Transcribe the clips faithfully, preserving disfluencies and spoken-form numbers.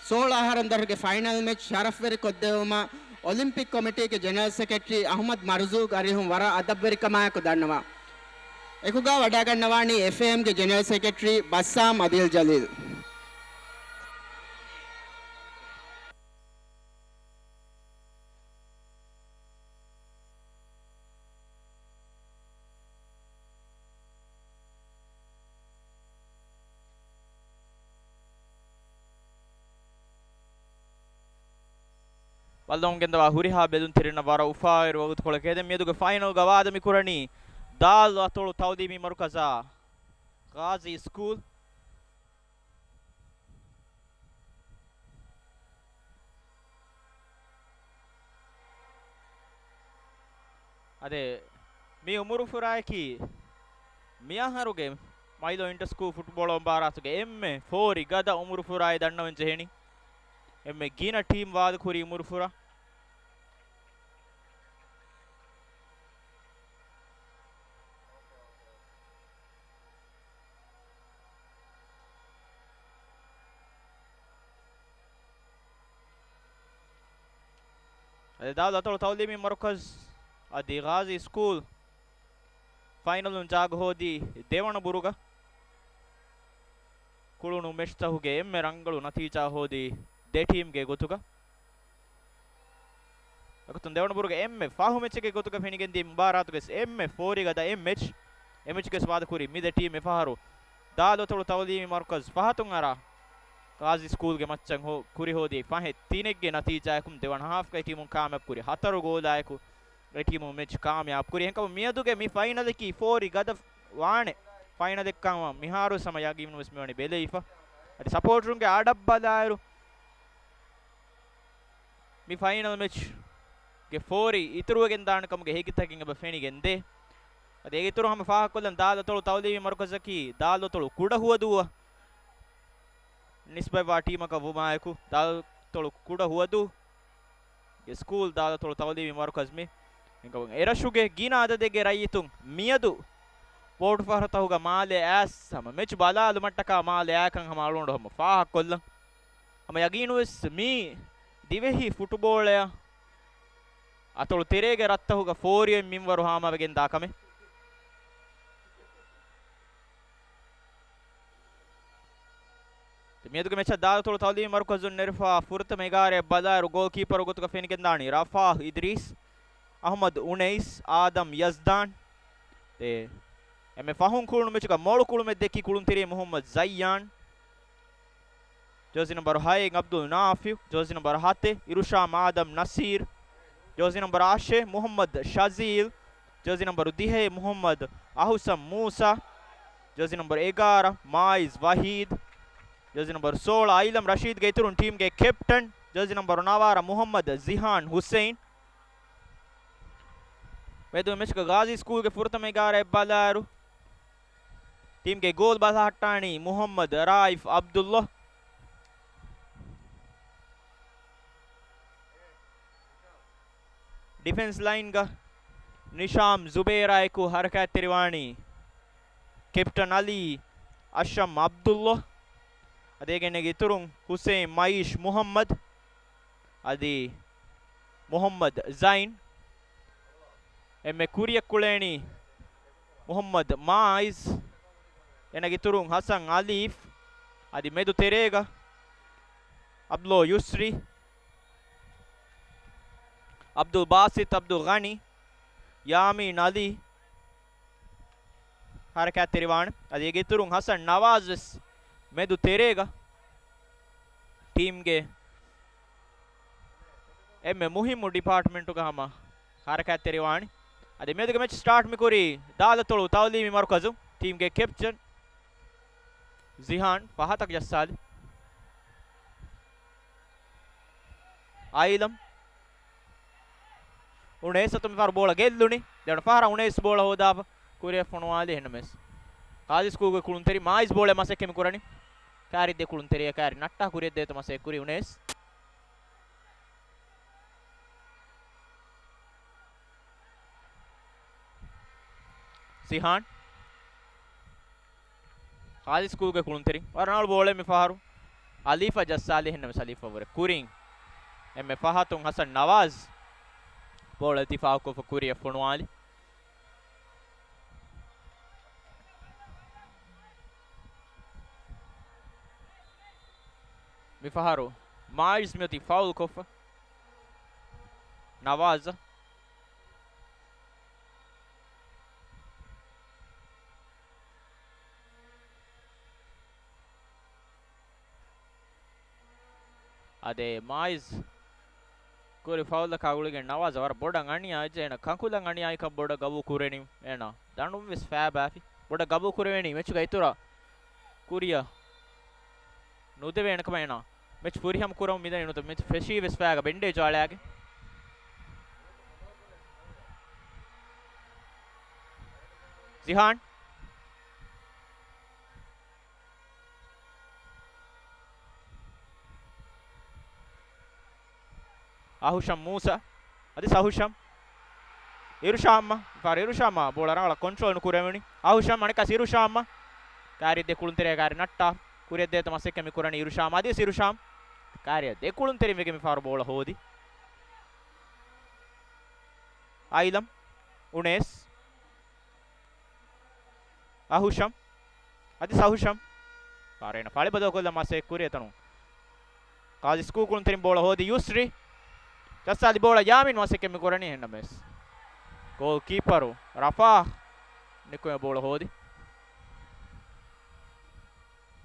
ސޯޅަ އަހަރުން ދަށުގެ ފައިނަލް މެޗް ޝަރަފްވެރި ކޮށްދެއްވުމަށް އޮލިމްޕިކް ކޮމިޓީގެ ޖެނެރަލް ސެކްރެޓަރީ އަހުމަދު މަރުޒޫގް އަރިހުން ވަރަށް އަދަބުވެރިކަމާއެކު ދަންނަވާ. އެކުގާ ވަޑައިގަންނަވާނީ އެފްއޭއެމްގެ ޖެނެރަލް ސެކްރެޓަރީ ބައްސާމް އަދިލް ޖަލީލް. ބައްލަވަމުން ގެންދަވާ ހުރިހާ ބެލުންތެރިންނަށް ވަރަށް އުފާވެރި ވަގުތުކޮޅެއް. އެދެން މިއަދުގެ ފައިނަލްގަ ވާދަ މިކުރަނީ ދާލު އަތޮޅު ތައުލީމީ މަރުކަޒާ ޣާޒީ ސްކޫލް. އަދެ، މި އުމުރުފުރާއަކީ މިއަހަރުގެ މައިލޯ އިންޓަ ސްކޫލް ފުޓްބޯޅަ މުބާރާތުގެ އެންމެ ފޯރި ގަދަ އުމުރުފުރާއޭ ދަންނަވަން ޖެހެނީ. އެންމެ ގިނަ ޓީމް ވާދަކުރި އުމުރުފުރާ. އަދި ދާލު އަތޮޅު ތައުލީމީ މަރުކަޒް އަދި ޣާޒީ ސްކޫލް ފައިނަލުން ޖާގަ ހޯދީ ދެވަނަ ބުރުގަ. ކުޅުނު މެޗްތަކުގެ އެންމެ ރަނގަޅު ނަތީޖާ ހޯދީ ދެ ޓީމްގެ ގޮތުގަ. އަގުތުން ދެވަނަ ބުރުގެ އެންމެ ފަހު މެޗެއްގެ ގޮތުގަ ފެނިގެންދިޔަ މުބާރާތުގެ އެންމެ ފޯރިގަދަ އެއް މެޗް. އެ މެޗްގެ ވާދަކުރީ މި ދެ ޓީމް އެފަހަރު ދާލު އަތޮޅު ތައުލީމީ މަރުކަޒް ފަހަތުން އަރާ ޣާޒީ ސްކޫލްގެ މައްޗަށް ހޯ-، ކުރި ހޯދީ ފަހެއް ތިނެއްގެ ނަތީޖާއަކުން. ދެވަނަ ހާފްގައި ޓީމުން ކާމިޔާބު ކުރި ހަތަރު ގޯލާއެކު އެ ޓީމު މެޗް ކާމިޔާބު ކުރި. އެހެންކަމުން މިއަދުގެ މި ފައިނަލަކީ ފޯރި ގަދަ ވާނެ ފައިނަލެއްކަމަށް މިހާރު ހަމަ ޔަގީނުން ވެސް މިވަނީ ބެލެވިފަ. އަދި ސަޕޯޓަރުންގެ އަޑަށް ބަލާއިރު، މި ފައިނަލް މެޗްގެ ފޯރި އިތުރުވެގެން ދާނެ ކަމުގެ ހެކިތަކެއް އެބަ ފެނިގެންދޭ. އަދި އޭގެ އިތުރު ހަމަ ފާހަގަކޮށްލަން ދާލު އަތޮޅު ތައުލީމީ މަރުކަޒަކީ ދާލު އަތޮޅު ކުޑަހުވަދޫއަށް ނިސްބަތްވާ ޓީމަކަށް ވުމާއެކު، ދާލު އަތޮޅު ކުޑަހުވަދޫގެ ސްކޫލް ދާލު އަތޮޅު ތައުލީމީ މަރުކަޒް މި. އެނގ-، އެރަށުގެ ގިނަ އަދަދެއްގެ ރައްޔިތުން މިއަދު ވޯޓު ފަހަރުތަކުގަ މާލެ އައިސް ހަމަ މެޗް ބަލާލުމަށްޓަކާ މާލެ އައިކަން ހަމަ އަޅުގަނޑު ހަމަ ފާހަގަކޮށްލަން. ހަމަ ޔަގީނުވެސް މީ ދިވެހި ފުޓުބޯޅަޔަށް އަތޮޅު ތެރޭގެ ރަށްތަކުގަ ފޯރިއެއް މިންވަރު ހާމަވެގެންދާ ކަމެއް. މިއަދުގެ މެޗަށް ދާލު އަތޮޅު ތައުލީމީ މަރުކަޒުން ނެރެފާ ފުރަތަމަ އެގާރައަށް ބަލާއިރު ގޯލްކީޕަރު ގޮތުގަ ފެނިގެންދާނީ ރަފާ އިދްރީސް، އަހުމަދު އުނައިސް، އާދަމް ޔަޒްދާން. އެ، އެންމެ ފަހުން ކުޅުނު މެޗުގަ މޮޅު ކުޅުމެއް ދެއްކި ކުޅުންތެރިޔެއް މުހައްމަދު ޒައްޔާން. ޖާޒީ ނަމްބަރު ހައެއް އަބްދުލް ނާފިޢު، ޖާޒީ ނަމްބަރު ހަތެއް އިރުޝާމް އާދަމް ނަސީރް، ޖާޒީ ނަމްބަރު އަށެއް މުހައްމަދު ޝަޒީލް، ޖާޒީ ނަމްބަރު ދިހައެއް މުހައްމަދު އަހުސަން މޫސާ، ޖާޒީ ނަމްބަރު އެގާރަ މާއިޒް ވަހީދު، ޖާޒީ ނަމްބަރު ސޯޅަ އައިލަމް ރަޝީދުގެ އިތުރުން ޓީމްގެ ކެޕްޓަން، ޖާޒީ ނަމްބަރު ނަވާރަ މުހައްމަދު ޒިހާން ހުސެއިން. މިއަދު މެޗުގަ ޣާޒީ ސްކޫލްގެ ފުރަތަމަ އެގާރައަށް ބަލާއިރު، ޓީމްގެ ގޯލް ބަލަހައްޓާނީ މުހައްމަދު ރާއިފް އަބްދުއްލާ. ޑިފެންސް ލައިންގަ ނިޝާމް ޒުބޭރާއެކު ހަރަކާތްތެރިވާނީ ކެޕްޓަން އަލީ އަޝްރަމް އަބްދުއްލާ. އަދި އޭގެ އިތުރުން ހުސެއިން މައީޝް މުހައްމަދު އަދި މުހައްމަދު ޒައިން. އެންމެ ކުރިއަށް ކުޅޭނީ މުހައްމަދު މާއިޒް، އޭނަގެ އިތުރުން ހަސަން އަލީފް، އަދި މެދު ތެރޭގަ އަބްލޯ ޔުސްރީ، އަބްދުލް ބާސިތް، އަބްދުލް ޣަނީ، ޔާމީން އަލީ ހަރަކާތްތެރިވާނެ. އަދި އޭގެ އިތުރުން ހަސަން ނަވާޒް ވެސް މެދު ތެރޭގަ ޓީމްގެ އެންމެ މުހިއްމު ޑިޕާޓްމަންޓުގަ ހަމަ ހަރަކާތްތެރިވާނެ. އަދި މިއަދުގެ މެޗް ސްޓާޓް މިކުރީ ދާލު އަތޮޅު ތައުލީމީ މަރުކަޒު ޓީމްގެ ކެޕްޓަން ޒިހާން ފަހަތަށް ޖައްސާލި. އައިލަމް އުނޭސް އަތުން މިފަހަރު ބޯޅަ ގެއްލުނީ. ދެވަނަ ފަހަރަށް އުނޭސް ބޯޅަ ހޯދާފަ ކުރިއަށް ފޮނުވާލި. އެހެންނަމަވެސް ޤާޒީ ސްކޫލްގެ ކުޅުންތެރި މާއިޒް ބޯޅަ މަސައްކަތް މި ކުރަނީ. ކާރި ދޭ ކުޅުންތެރިޔާ ކާރި ނައްޓާ ކުރިއަށް ދޭތޯ މަސައްކަތް ކުރީ އުނޭސް. ޒިހާން. ޤާޒީ ސްކޫލްގެ ކުޅުންތެރި. ވަރަށް ރަނގަޅު ބޯޅައެއް މި ފަހަރު. އަލީފަށް ޖައްސާލި. އެހެންނަމަ އަލީފަށް ވުރެ ކުރިން އެންމެ ފަހަތުން ހަސަން ނަވާޒް ބޯޅަ ދިފާއުކޮށްފަ ކުރިއަށް ފޮނުވާލި. މިފަހަރު މާއިޒް މިއޮތީ ފައުލް ކޮށްފަ ނަވާޒަށް. އާދެ، މާއިޒް ކުރި ފައުލަކާ ގުޅިގެން ނަވާޒަށް ވަރަށް ބޮޑަށް އަނިޔާ އެއްޗެއް. އޭނަ ކަންކުލަށް އަނިޔާއެކަށް ބޮޑަށް ގަބޫ ކުރެނީ. އޭނަ ދަނޑުން ވެސް ފައިބާފި. ބޮޑަށް ގަބޫ ކުރެވޭނީ މެޗުގަ އިތުރަށް ކުރިއަށް ނުދެވޭނެ ކަމަށް އޭނަ މެޗް ފުރިހަމަ ކުރަމުން މިދަނީ. ނުވަތަ މެޗް ފެށީ ވެސް ފައިގަ ބެންޑޭޖު އަޅާގެން. ޒިހާން. އަހުޝަމް މޫސަ. އަދި އަހުޝަމް. އިރުޝާމް. ފާރު އިރުޝާމް ބޯޅަ ރަނގަޅަށް ކޮންޓްރޯލް ނުކުރެވުނީ. އަހުޝަމް އަނެއްކާ އިރުޝާމް. ކާރި ދެކުޅުންތެރޭ ކާރި ނައްޓާ. ކުރިއަށް ދޭތޯ މަސައްކަތް މި ކުރަނީ އިރުޝާމް. އަދި އިރުޝާމް. ކާރިއަށް ދެކުޅުންތެރިން ވެގެން މި ފާރު ބޯޅަ ހޯދި. އައިލަމް. އުނޭސް. އަހުޝަމް. އަދި އަހުޝަމް. ފާރު އޭނަ ފަޅި ބަދަލުކޮށްލަން މަސައްކަތް ކުރި އެތަނުން. ގާޒީ ސްކޫލް ކުޅުންތެރިން ބޯޅަ ހޯދި ޔުސްރީ. ޖައްސާލި ބޯޅަ ޔާމީން މަސައްކަތް މި ކުރަނީ އެހެންނަމަވެސް. ގޯލް ކީޕަރު ރަފާ ނިކުމެ ބޯޅަ ހޯދި.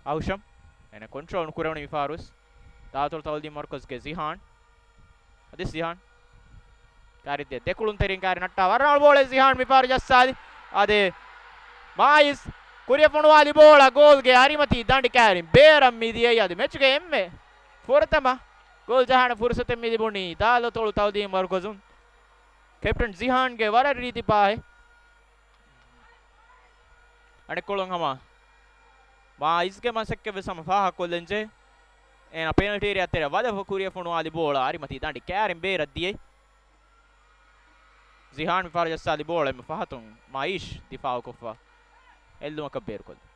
އަހުޝަމް. އޭނަ ކޮންޓްރޯލް ނުކުރެވުނީ މި ފާރުވެސް. ދާއަތޮޅު ތައުލީމް މަރުކަޒުގެ ޒިހާން. އަދި ޒިހާން. ކާރި ދެ ދެކުޅުންތެރިން ކާރި ނައްޓާ ވަރަށް ރަނގަޅު ބޯޅަ ޒިހާން މި ފާރު ޖައްސާލި. އާދެ، މާއިޒް ކުރިއަށް ފޮނުވާލި ބޯޅަ ގޯލްގެ އަރިމަތީ ދަނޑި ކާރިން ބޭރަށް މިދިޔައީ. އަދި މެޗުގެ އެންމެ ފުރަތަމަ ގޯލް ޖަހާނެ ފުރުސަތެއް މި ލިބުނީ ދާލަތޮޅު ތައުލީމް މަރުކަޒުން ކެޕްޓަން ޒިހާންގެ ވަރަށް ރީތި ޕާހެއް. އަނެއްކޮޅުން ހަމަ މާއިޒްގެ މަސައްކަތް ވެސް ހަމަ ފާހަގަކޮށްލަންޖެހޭ. އޭނަ ޕެނަލްޓީ އޭރިއާ ތެރެއަށް ވަދެފަ ކުރިއަށް ފޮނުވާލި ބޯޅަ އަރިމަތީ ދަނޑި ކާރިން ބޭރަށް ދިޔައީ. ޒިހާން މި ފާރު ޖައްސާލި ބޯޅަ އެންމެ ފަހަތުން މާއިޒް ދިފާއުކޮށްފަ އެއްލުމަކަށް ބޭރުކޮށްލި.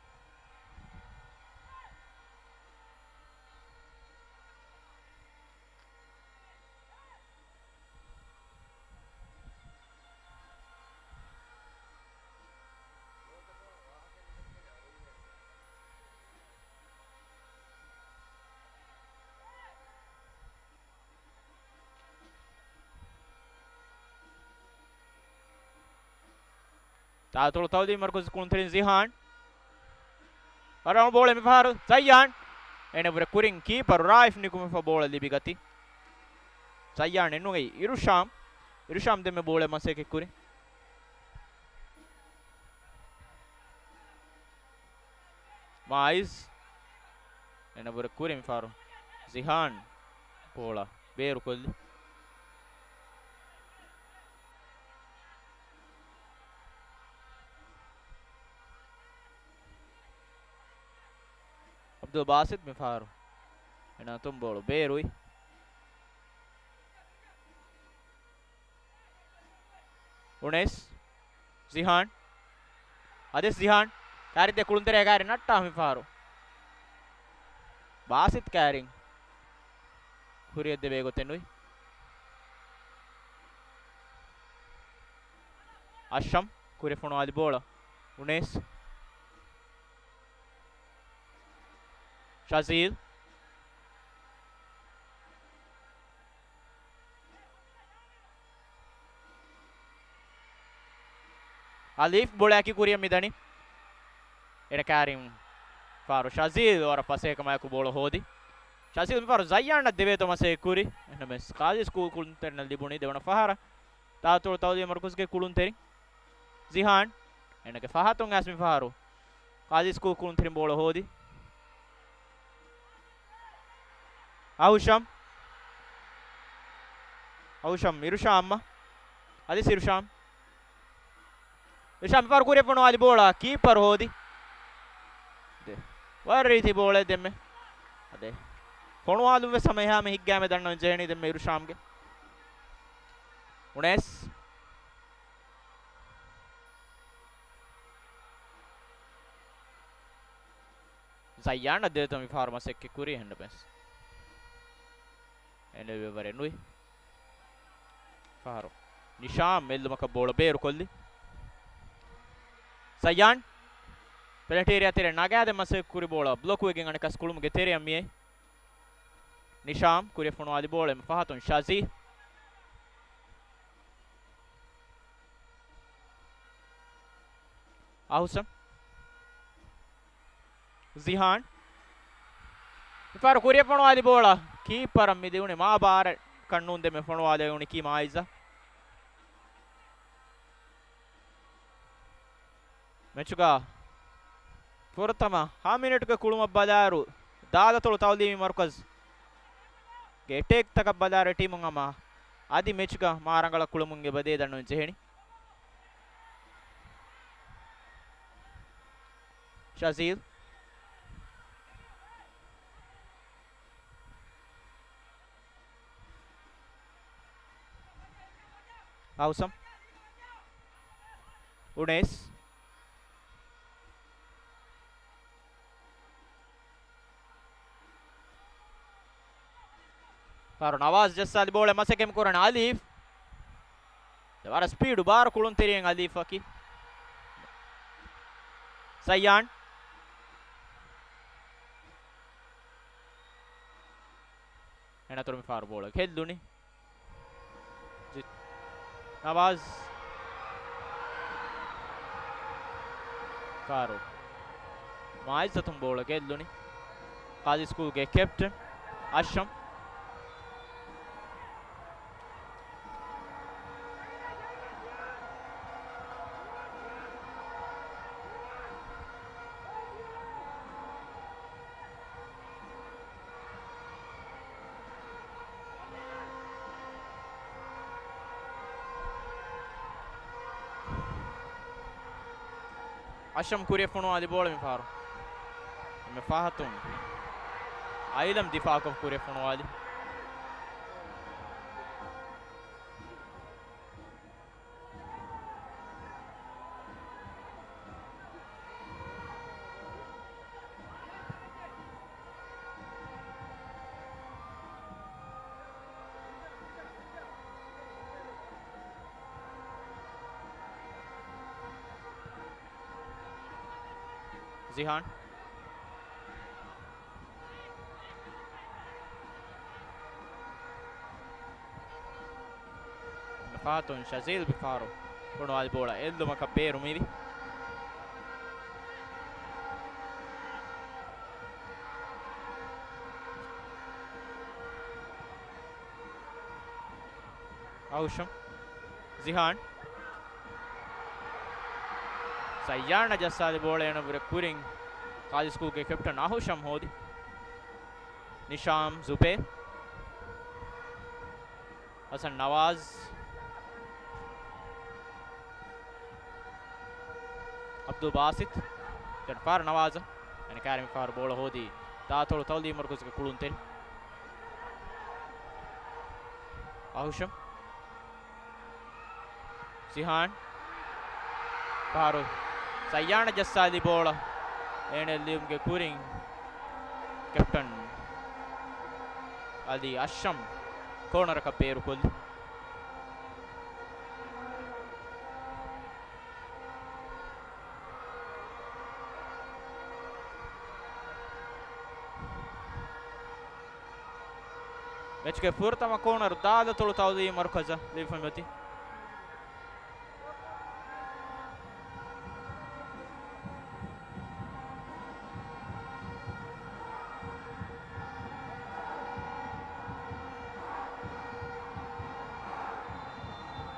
ދާއަތޮޅު ތައުލީމް މަރުކަޒު ކުޅުންތެރިން ޒިހާން. ވަރަށް ރަނގަޅު ބޯޅަ މިފަހަރު ޒައްޔާން. އޭނަ ވުރެ ކުރިން ކީޕަރު ރާއިފް ނިކުމެފަ ބޯޅަ ލިބިގަތީ. ޒައްޔާން އެންނުގަތީ އިރުޝާމް. އިރުޝާމް ދެންމެ ބޯޅަ މަސައްކަތް ކުރި. މާއިޒް. އޭނަ ވުރެ ކުރިން ފާރު ޒިހާން ބޯޅަ ބޭރުކޮށްލި. އަބްދުލް ބާސިތް މިފަހަރު އޭނަ އަތުން ބޯޅަ ބޭރުވި. އުނޭސް. ޒިހާން. އަދި ޒިހާން. ކާރި ދެ ކުޅުންތެރޭ ކާރި ނައްޓާ މިފަހަރު. ބާސިތް ކާރިން ކުރިއަށް ދެވޭ ގޮތެއް ނުވި. އަޝްރަމް ކުރި ފޮނުވާލި ބޯޅަ. އުނޭސް. ޝަޒީލް. އަލީފް ބޯޅައަކީ ކުރިއަށް މިދަނީ. އޭނަ ކާރިން ފާރު ޝަޒީލް ވަރަށް ފަސޭހަކަމާއެކު ބޯޅަ ހޯދި. ޝަޒީލް މިފާރު ޒައްޔާނަށް ދެވޭތޯ މަސައްކަތް ކުރި. އެހެންނަމަވެސް ގާޒީ ސްކޫލް ކުޅުންތެރިންނަށް ލިބުނީ ދެވަނަ ފަހަރަށް. ދާއަތޮޅު ތައުލީމް މަރުކަޒުގެ ކުޅުންތެރިން ޒިހާން. އޭނަގެ ފަހަތުން އައިސް މިފަހަރު ގާޒީ ސްކޫލް ކުޅުންތެރިން ބޯޅަ ހޯދި. އަހުޝަމް. އަހުޝަމް އިރުޝާމް. އަދި އިރުޝާމް. އިރުޝާމް މިފަހަރު ކުރިއަށް ފޮނުވާލި ބޯޅަ ކީޕަރު ހޯދި. ދެ. ވަރަށް ރީތި ބޯޅައެއް ދެންމެ. އަދެ. ފޮނުވާލުން ވެސް ހަމަ އެހާމެ ހިތްގައިމެ ދަންނަވަން ޖެހެނީ ދެންމެ އިރުޝާމްގެ. އުނޭސް. ސައްޔާން ދޭތަ މިފަހަރު މަސައްކަތް ކުރީ އެހެންނަމަވެސް އެނެވިވަރެއް ނުވި. ފަހަރު ނިޝާމް އެއްލުމަކަށް ބޯޅަ ބޭރުކޮށްލި. ސައްޔާން ޕެނަލްޓީ އޭރިއާ ތެރެ ނަގާދެ މަސައްކަތް ކުރި ބޯޅަ ބްލޮކުވެގެން އަނެއްކާސް ކުޅުމުގެ ތެރެއަށް މިއައީ. ނިޝާމް ކުރިއަށް ފޮނުވާލި ބޯޅަ އެންމެ ފަހަތުން ޝަޒީ. އަހުސަން. ޒިހާން. މިފަހަރު ކުރިއަށް ފޮނުވާލި ބޯޅަ. ކީޕަރަށް މި ދިއުނީ މާ ބާރަކަށް ނޫން ދެމެ ފޮނުވާލެވުނީ ކީ މާއިޒަށް. މެޗުގަ ފުރަތަމަ ހަ މިނެޓުގެ ކުޅުމަށް ބަލާއިރު، ދާލަތޮޅު ތައުލީމީ މަރުކަޒުގެ އެޓޭކްތަކަށް ބަލާއިރު ޓީމުން ހަމަ އަދި މެޗުގަ މާ ރަނގަޅަށް ކުޅުމުން އެބަ ދޭ ދަންނަވަން ޖެހެނީ. ޝަޒީލް. އައުސަމް. އުނޭސް. ފަހަރު ނަވާޒް ޖައްސާލި ބޯޅަ މަސައްކަތް ކުރަން އަލީފް. ވަރަށް ސްޕީޑު ބާރު ކުޅުންތެރިއެއް އަލީފަކީ. ސައްޔާން. އެނަތުރު މި ފާރު ބޯޅަ ގެއްލުނި. ޖި-، ނަވާޒް. ފާރު. މާއިޒް އަތުން ބޯޅަ ގެއްލުނި. ޤާޟީ ސްކޫލްގެ ކެޕްޓަން އަޝްރަމް. އަޝްރަމް ކުރިއަށް ފޮނުވާލި ބޯޅަ މި ފަހަރު. މި ފަހަތުން އައިލަމް ދިފާކޮށް ކުރިއަށް ފޮނުވާލި. ޒިހާން. ފަހަތުން ޝަޒީލް މި ފަހަރު ފޮނުވާލި ބޯޅަ އެއްލުމަކަށް ބޭރު މިވި. އަހުޝަމް. ޒިހާން. ސައްޔާން ޖައްސާލި ބޯޅަ އޭނަ ބުރެ ކުރިން ޤާޟީ ސްކޫލްގެ ކެޕްޓަން އަހުޝަމް ހޯދި. ނިޝާމް ޒުބޭރް. ހަސަން ނަވާޒް. އަބްދުލް ބާސިތް. ދެން ފާރު ނަވާޒަށް. އަނެކާރި މި ފާރު ބޯޅަ ހޯދީ ދާތޮޅު ތައުލީމް މަރުކަޒުގެ ކުޅުންތެރި. އަހުޝަމް. ޒިހާން. ފާރު ސައްޔާނަ ޖައްސާލި ބޯޅަ އޭނަ ލިޔުމުގެ ކުރިން ކެޕްޓަން އަލީ އަޝްރަމް ކޯނަރަކަށް ބޭރުކޮށްލި. މެޗުގެ ފުރަތަމަ ކޯނަރު ދާލަތޮޅު ތައުލީމް މަރުކަޒަށް ލިބިފައި އޮތީ.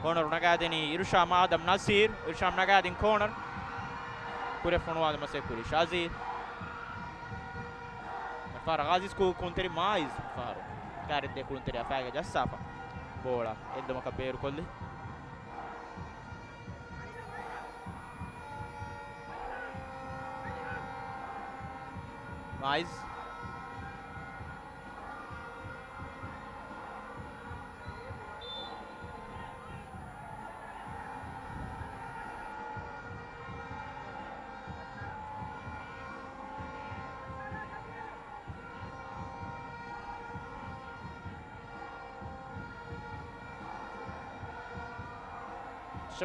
ކޯނަރު ނަގާދިނީ އިރުޝާމް އާދަމް ނަސީރް. އިރުޝާމް ނަގާދިން ކޯނަރު. ކުރިއަށް ފޮނުވާލަން މަސައްކަތް ކުރީ ޝާޒީ. ފާރު ޤާޟީ ސްކޫލް ކުޅުންތެރި މާއިޒް ފާރު. ކާރެއްދޭ ކުޅުންތެރި އަފާގެ ޖައްސާފަ. ބޯޅަ އެއްލުމަކަށް ބޭރުކޮށްލި. މާއިޒް.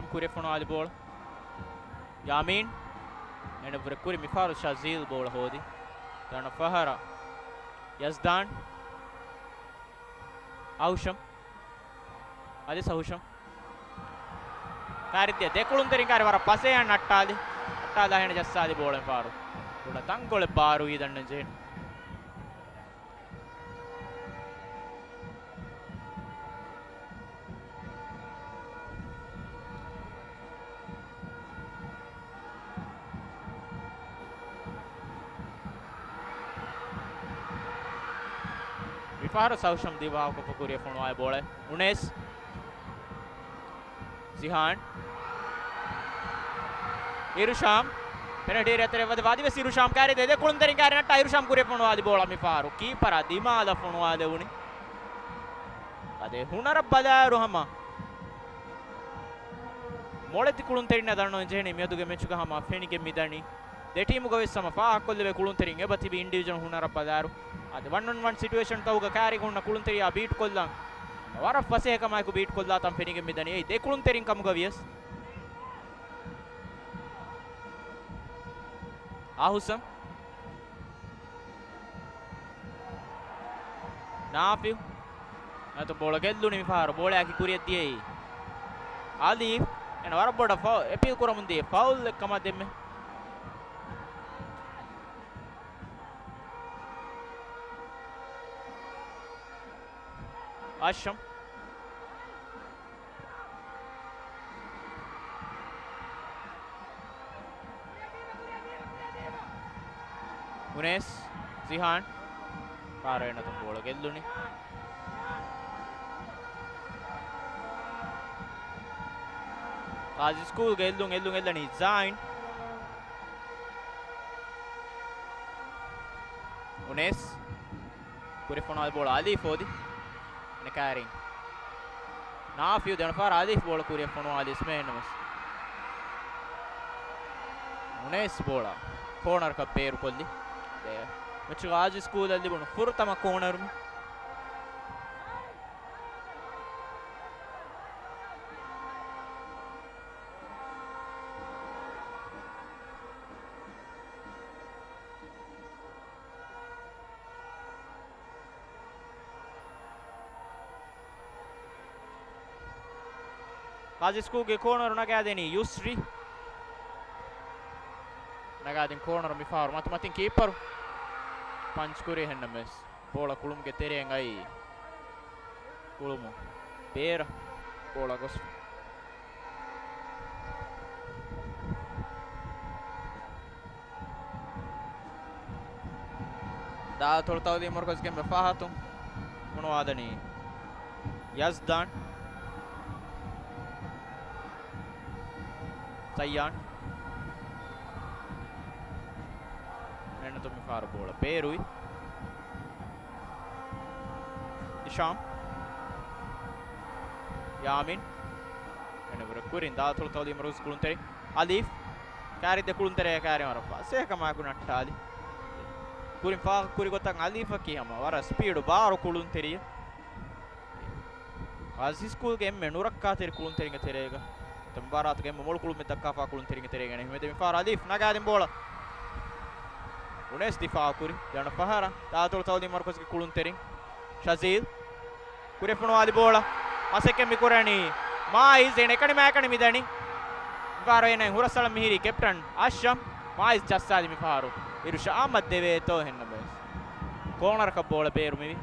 ކުރި ފޮނުވާލި ބޯޅަ. ޔާމީން. އޭނަ ބުރެ ކުރި މިފަހަރު ޝަޒީލް ބޯޅަ ހޯދި. ދެވަނަ ފަހަރަށް ޔަޒްދާން. އަހުޝަމް. އަލިސް އަހުޝަމް. ކާރި ދިޔަ ދެ ކުޅުންތެރިން ކާރި ވަރަށް ފަސޭހައިން ނައްޓާލި. ނައްޓާލާ އޭނަ ޖައްސާލި ބޯޅަ މިފަހަރު. ކުޑަ ތަންކޮޅެއް ބާރުވީ ދަންނަން ޖެހެނީ. މިފަހަރު ސަހުޝަމް ދިވާހަކަ ކުރިއަށް ފޮނުވާ ބޯޅަ. އުނޭސް. ޒިހާން. އިރުޝާމް. ޕެނަލްޓީ އެރިއާ ތެރެއަށް ވަދެ ވަދިވެސް އިރުޝާމް ކާރި ދެ ދެ ކުޅުންތެރިން ކާރި ނައްޓާ އިރުޝާމް ކުރިއަށް ފޮނުވާލި ބޯޅަ މިފަހަރު. ކީޕަރާ ދިމާލަށް ފޮނުވާލެވުނީ. އަދި ހުނަރަށް ބަލާއިރު ހަމަ މޮޅެތި ކުޅުންތެރިންނަށް ދަންނަވަން ޖެހެނީ މިއަދުގެ މެޗުގަ ހަމަ ފެނިގެން މިދަނީ. ދެ ޓީމުގަ ވެސް ހަމަ ފާހަގަކޮށްލެވޭ ކުޅުންތެރިން އެބަ ތިބި އިންޑިވިޖުއަލް ހުނަރަށް ބަލާއިރު. އަދި ވަން އޮން ވަން ސިޓުއޭޝަންތަކުގަ ކާރިގަ ހުންނަ ކުޅުންތެރިޔާ ބީޓް ކޮށްލަން ވަރަށް ފަސޭހަކަމާއެކު ބީޓް ކޮށްލާތަން ފެނިގެން މިދަނީ. އެއީ ދެ ކުޅުންތެރިން ކަމުގަ ވިޔަސް. އަހުސަން. ނާފިއު. އަތު ބޯޅަ ގެއްލުނީ މިފަހަރު. ބޯޅައަކީ ކުރިއަށް ދިޔައީ އަލީފް. އޭނަ ވަރަށް ބޮޑަށް ފައު-، އެޕީލް ކުރަމުން ދިޔަ ފައުލް އެއްކަމަށް ދެންމެ. އަޝްރަފް. އުނޭސް. ޒިހާން. ފާރައެއް ނަތުން ބޯޅަ ގެއްލުނީ. ގާޒީ ސްކޫލްގެ އެއްލުން، އެއްލުން އެއްލަނީ ޒާއިން. އުނޭސް. ކުރިއަށް ފޮނުވާލި ބޯޅަ އަލީފް ހޯދި. އޭނަ ކާރިން. ނާފިއު ދެވަނަ ފަހަރަށް އަލީފް ބޯޅަ ކުރިއަށް ފޮނުވާލި އިސްމެ އެންނަމަސް. އުނޭސް ބޯޅަ ކޯނަރަކަށް ބޭރުކޮށްލި. ދެ މެޗުގަ ގާޒީ ސްކޫލަށް ލިބުނު ފުރަތަމަ ކޯނަރު މި. ގާޒީ ސްކޫލްގެ ކޯނަރު ނަގާދެނީ ޔުސްރީ. ނަގާދިން ކޯނަރު މިފަހަރު މަތިމަތިން ކީޕަރު ޕަންޗް ކުރި އެހެންނަމެސް. ބޯޅަ ކުޅުމުގެ ތެރެއިން އައީ ކުޅުމު ބޭރަށް ބޯޅަ ގޮސް. ދާލަތޮޅު ތައުލީމު މަރުކަޒުގެ އެންމެ ފަހަތުން ފޮނުވާދަނީ ޔަޒްދާން. ސައްޔާން. އެންނަތު މިފަހަރު ބޯޅަ ބޭރުވި. އިޝާމް. ޔާމިން. އެނެވުރެ ކުރިން ދާލަތޮޅު ތައުލީމު މަރުކަޒު ކުޅުންތެރި. އަލީފް. ކާރި ދެ ކުޅުންތެރިޔާ ކާރި ވަރަށް ފަސޭހަކަމާއެކު ނައްޓާލި. ކުރިން ފާހަގަ ކުރި ގޮތަށް އަލީފަކީ ހަމަ ވަރަށް ސްޕީޑު ބާރު ކުޅުންތެރިޔެއް. ގާޒީ ސްކޫލްގެ އެންމެ ނުރައްކާތެރި ކުޅުންތެރިންގެ ތެރޭގަ މުބާރާތުގެ އެންމެ މޮޅު ކުޅުމެއް ދައްކާފާ ކުޅުންތެރިންގެ ތެރޭގަ އެނެ ހިމެދެ މިފަހަރު އަލީފް ނަގާދިން ބޯޅަ. އުނޭސް ދިފާއު ކުރި. ދެވަނަ ފަހަރަށް ދާލަތޮޅު ތައުލީމު މަރުކަޒުގެ ކުޅުންތެރިން ޝަޒީލް. ކުރިއަށް ފޮނުވާލި ބޯޅަ. މަސައްކަތް މި ކުރަނީ މާއިޒް. އޭނަ އެކަނި މާކަނި މިދަނީ. މިފަހަރު އޭނަ ހުރަސްއަޅަން މިހިރީ ކެޕްޓަން އަޝްރަފް. މާއިޒް ޖައްސާލި މިފަހަރު. އިރުޝާމަށް ދެވޭތޯ އެހެންނަމަވެސް. ކޯނަރަކަށް ބޯޅަ ބޭރު މިވީ.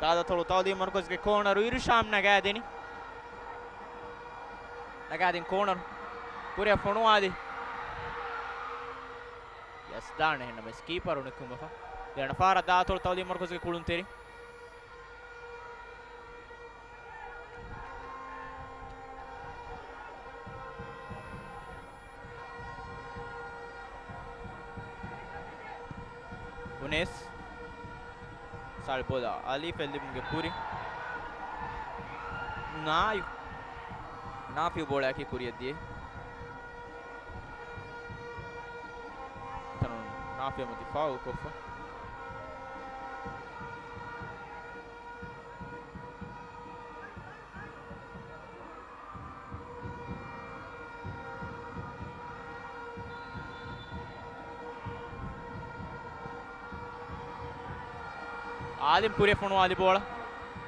ދާލަތޮޅު ތައުލީމު މަރުކަޒުގެ ކޯނަރު އިރުޝާމް ނަގާދިނި. ނަގާދިން ކޯނަރު. ކުރިއަށް ފޮނުވާލި. ޔަޒްދާން އެހެންނަމަވެސް ކީޕަރު ނިކުމެފަ. ދެވަނަ ފަހަރަށް ދާލަތޮޅު ތައުލީމު މަރުކަޒުގެ ކުޅުންތެރި. އުނޭސް. ސާޅި ބޯޅަ އަލީފް އެއްލިބުމުގެ ކުރިން. ނާއި-، ނާފިއު ބޯޅައަކީ ކުރިއަށް ދިޔައީ. އާފިޔަމަތި ފާއުލްކޮށްފަ. އާލިމް ކުރިއަށް ފޮނުވާލި ބޯޅަ.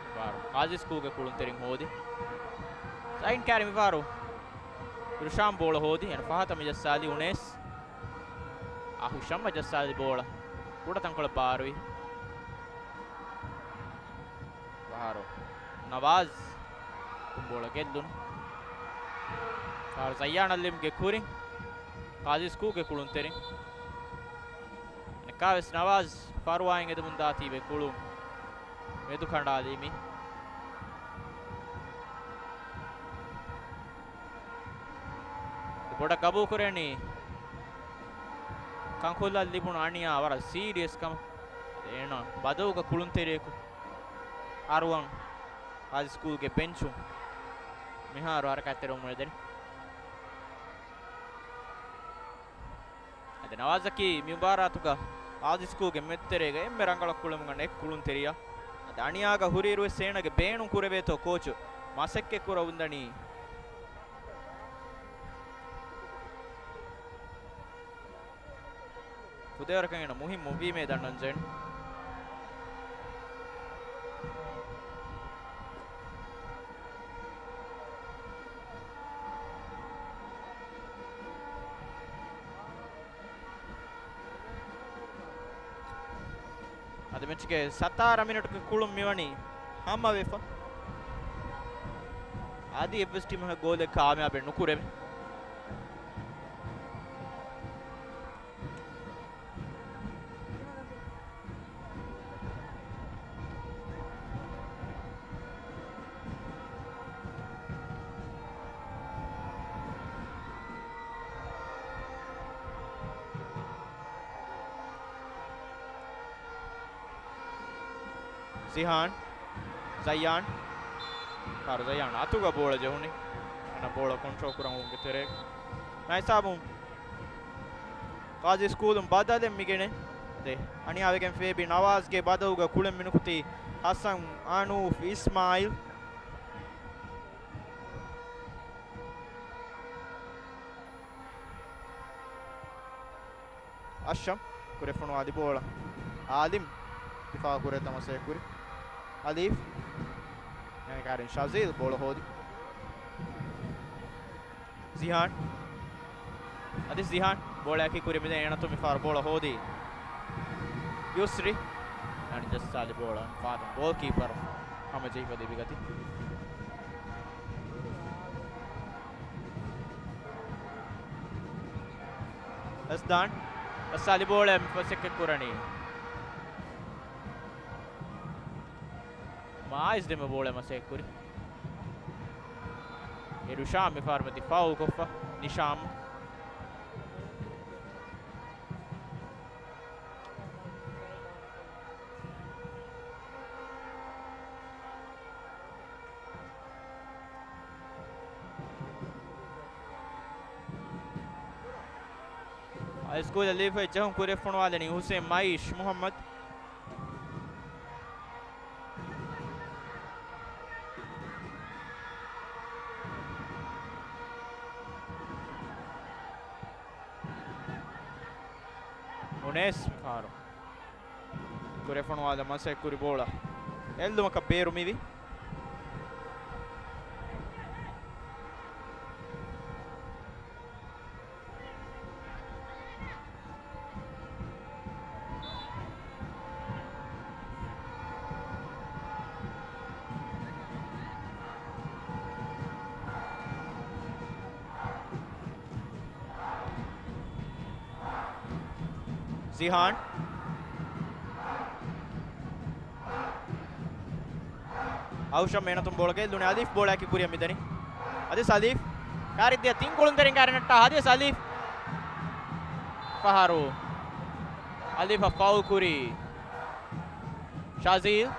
މިފަހަރު ޤާޒީ ސްކޫލްގެ ކުޅުންތެރިން ހޯދި. ސައިން ކާރި މިފަހަރު ރުޝާމް ބޯޅަ ހޯދި. އޭނަ ފަހަތަށް މި ޖައްސާލީ އުނޭސް. އަހުޝަމް ޖައްސާލި ބޯޅަ ކުޑަ ތަންކޮޅަށް ބާރުވި. ފަހަރު ނަވާޒް ބޯޅަ ގެއްލުނު. ފަހަރު ޒައްޔާން އަލީމްގެ ކުރިން ޤާޒީ ސްކޫލްގެ ކުޅުންތެރިން. އަނެއްކާވެސް ނަވާޒް ފަރުވާއިން އެދުމުން ދާތީވެ ކުޅުން މެދު ކަނޑާލީމި. ބޮޑަށް ގަބޫލުކުރޭނީ ކަންކޮށްލަން ލިބުނު އަނިޔާ ވަރަށް ސީރިއަސް ކަމަށް. އޭނާ ބަދަލުގަ ކުޅުންތެރިޔަކު އަރުވަން އާޒި ސްކޫލްގެ ބެންޗުން މިހާރު ހަރަކާތްތެރިވަމުން އެދެނީ. އަދި ނަވާޒަކީ މި މުބާރާތުގަ އާޒި ސްކޫލްގެ މެދުތެރޭގަ އެންމެ ރަނގަޅަށް ކުޅެމުން އަންނަ އެއް ކުޅުންތެރިޔާ. އަދި އަނިޔާގަ ހުރިއިރުވެސް އޭނާގެ ބޭނުން ކުރެވޭތޯ ކޯޗު މަސައްކަތް ކުރައްވަންދަނީ. ފުދޭވަރަކަށް އޭނަ މުހިއްމު ވީމޭ ދަންނަންޖެހެނީ. އަދި މެޗުގެ ސަތާރަ މިނެޓުގެ ކުޅުން މިވަނީ ހަމަވެފަ. އަދި އެއްވެސް ޓީމަކަށް ގޯލެއް ކާމިޔާބެއް ނުކުރެވޭ. ޒިހާން، ޒައްޔާން. ފަހަރު ޒައްޔާން އަތުގަ ބޯޅަ ޖެހުނީ. އޭނަ ބޯޅަ ކޮންޓްރޯލް ކުރަން އުޅުމުގެ ތެރޭގަ. މިހިސާބުން ޤާޒީ ސްކޫލުން ބަދަލެއް މިގެނޭ. އަނިޔާވެގެން ފޭބި ނަވާޒްގެ ބަދަލުގަ ކުޅެން މިނުކުތީ ހަސަން އަނޫފް އިސްމާއިލް. އަޝްރަފް ކުރިއަށް ފޮނުވާލި ބޯޅަ. އާލިމް ދިފާޢު ކުރޭތޯ މަސައްކަތް ކުރި. އަލީފް. އެނގިކާރިން ޝަޒީލް ބޯޅަ ހޯދި. ޒިހާން. އަދި ޒިހާން ބޯޅައަކީ ކުރި މިދެން އޭނަތު މިފަހަރު ބޯޅަ ހޯދީ. ޔުސްރި. އަނި ޖައްސާލި ބޯޅަ ފާދަ ގޯލް ކީޕަރު ހަމަޖެހިފަ ލިބިގަތީ. އަސްލާން ޖައްސާލި ބޯޅަ މި މަސައްކަތް ކުރަނީ. މާއިޒް ދެމެ ބޯޅަ މަސައްކަތް ކުރި. އެ ރުޝާމް މިފަހަރު ދިފާޢު ކޮށްފަ. ނިޝާމް. ހައި ސްކޫލަށް ލީފައި ޖެހުން ކުރިއަށް ފޮނުވާލަނީ ހުސެން މައިޝް މުހައްމަދު. އުނޭސް މިފަހަރު ކުރިއަށް ފޮނުވާލަން މަސައްކަތް ކުރި ބޯޅަ އެއްލުމަކަށް ބޭރު މިވި. ޒިހާން. އަހުޝަމް އޭނަތުން ބޯޅަ ގެއްލުނީ. އަލީފް ބޯޅައަކީ ކުރިއަށް މިދަނީ. އަދި ސަލީފް. ކާރިއަށްދިޔަ ތިން ކުޅުންތެރިން ކާރި ނައްޓާ ހަދިޔަ ސަލީފް. ފަހަރު އަލީފަށް ފައުލް ކުރީ ޝަޒީލް.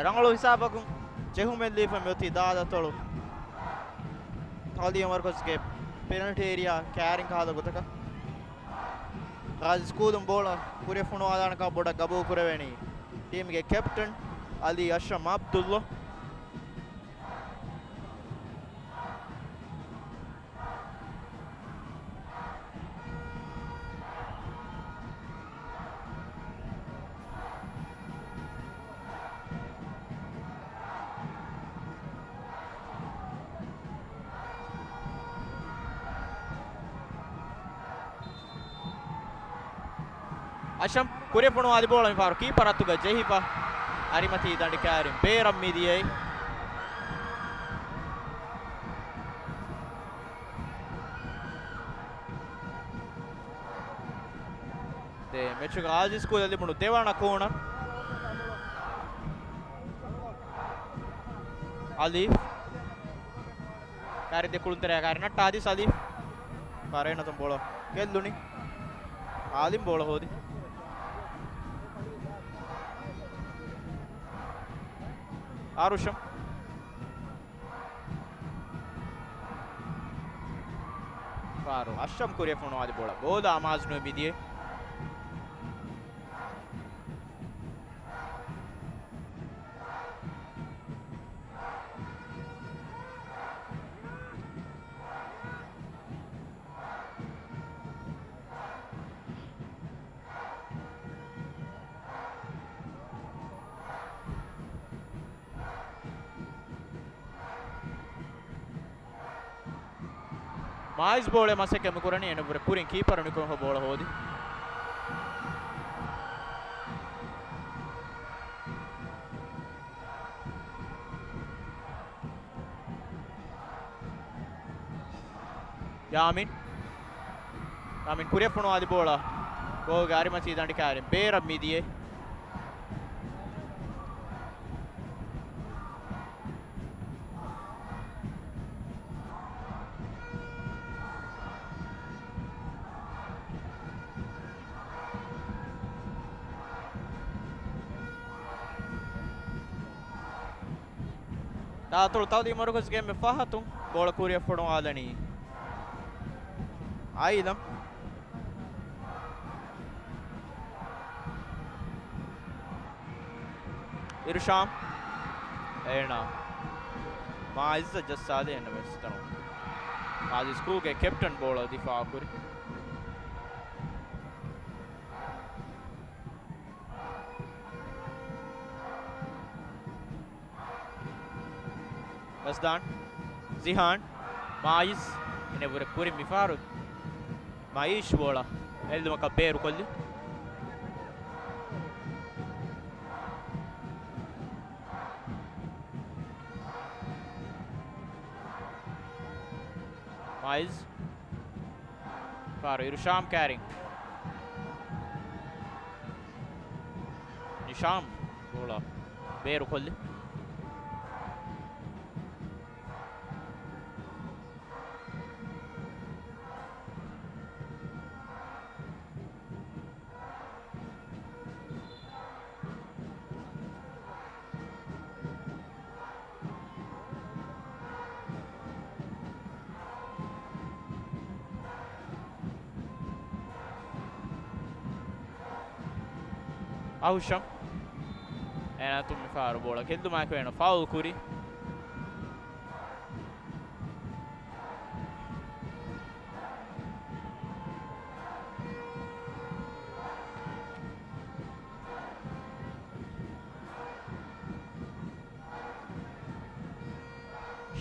ރަނގަޅު ހިސާބަކުން ޖެހުމެއްލީފަ މިއޮތީ ދާދަތޮޅު ތަޢުލީމީ މަރުކަޒުގެ ޕެނަލްޓީ އޭރިއާ ކައިރިން ކަހަލަ ގޮތަކަށް. ޣާޒީ ސްކޫލުން ބޯޅަ ކުރިއަށް ފޮނުވާލާނެ ކަމަށް ބޮޑަށް ގަބޫލު ކުރެވެނީ ޓީމުގެ ކެޕްޓަން އަލީ އަޝްރަފް މާބްދުﷲ. އަޝްރަފް ކުރިއަށް ފޮނުވާލި ބޯޅަ މިފަހަރު ކީޕަރ އަތުގަ ޖެހިފަ، އަރިމަތީ ދަނޑި ކައިރިން ބޭރަށް މިދިޔައީ. ދެ މެޗުގަ ޣާޒީ ސްކޫލަށް ލިބުނު ދެވަނަ ކޯނަރ. އަލީފް. ކައިރި ދެކުޅުންތެރެއަށް ކައިރި ނައްޓާ އަދިސް އަލީފް. ފަރޭނަތުން ބޯޅަ ގެއްލުނީ. އާލިމް ބޯޅަ ހޯދި. އާރުޝަމް. ފާރު އަޝްރަފް ކުރިއަށް ފޮނުވާލި ބޯޅަ ބޯލަށް އަމާޒުނުވެ މިދިޔަ. މާއިޒް ބޯޅަ މަސައްކަތް މި ކުރަނީ އޭނަ ވުރެ ކުރިން ކީޕަރު ނިކުމެފަ ބޯޅަ ހޯދި. ޔާމިން. ޔާމިން ކުރިއަށް ފޮނުވާލި ބޯޅަ ގޯލްގެ އަރިމަތީ ދަނޑި ކައިރިން ބޭރަށް މިދިޔައީ. ދާދަތޮޅު ތަޢުލީމީ މަރުކަޒުގެ އެންމެ ފަހަތުން ބޯޅަ ކުރިއަށް ފޮނުވާލަނީ އައިލަމް. އިރުޝާމް. އޭނާ މާއިޒްއަށް ޖައްސާލި އެންމެ ސިތަނު. މާޒީ ސްކޫލްގެ ކެޕްޓަން ބޯޅަ ދިފާޢުކުރި. ރަސްދާން، ޒިހާން، މާއިޒް، އޭނަ ވުރެ ކުރިން މިފަހަރު މައީޝް ބޯޅަ އެއްލުމަކަށް ބޭރުކޮށްލި. މާއިޒް. ފާރު އިރުޝާމް ކައިރިން. ނިޝާމް ބޯޅަ ބޭރުކޮށްލި. އަހުޝަމް. އޭނާ ތުން މިފަހަރު ބޯޅަ ގެއްލުމާއެކު އޭނަ ފައުލް ކުރި.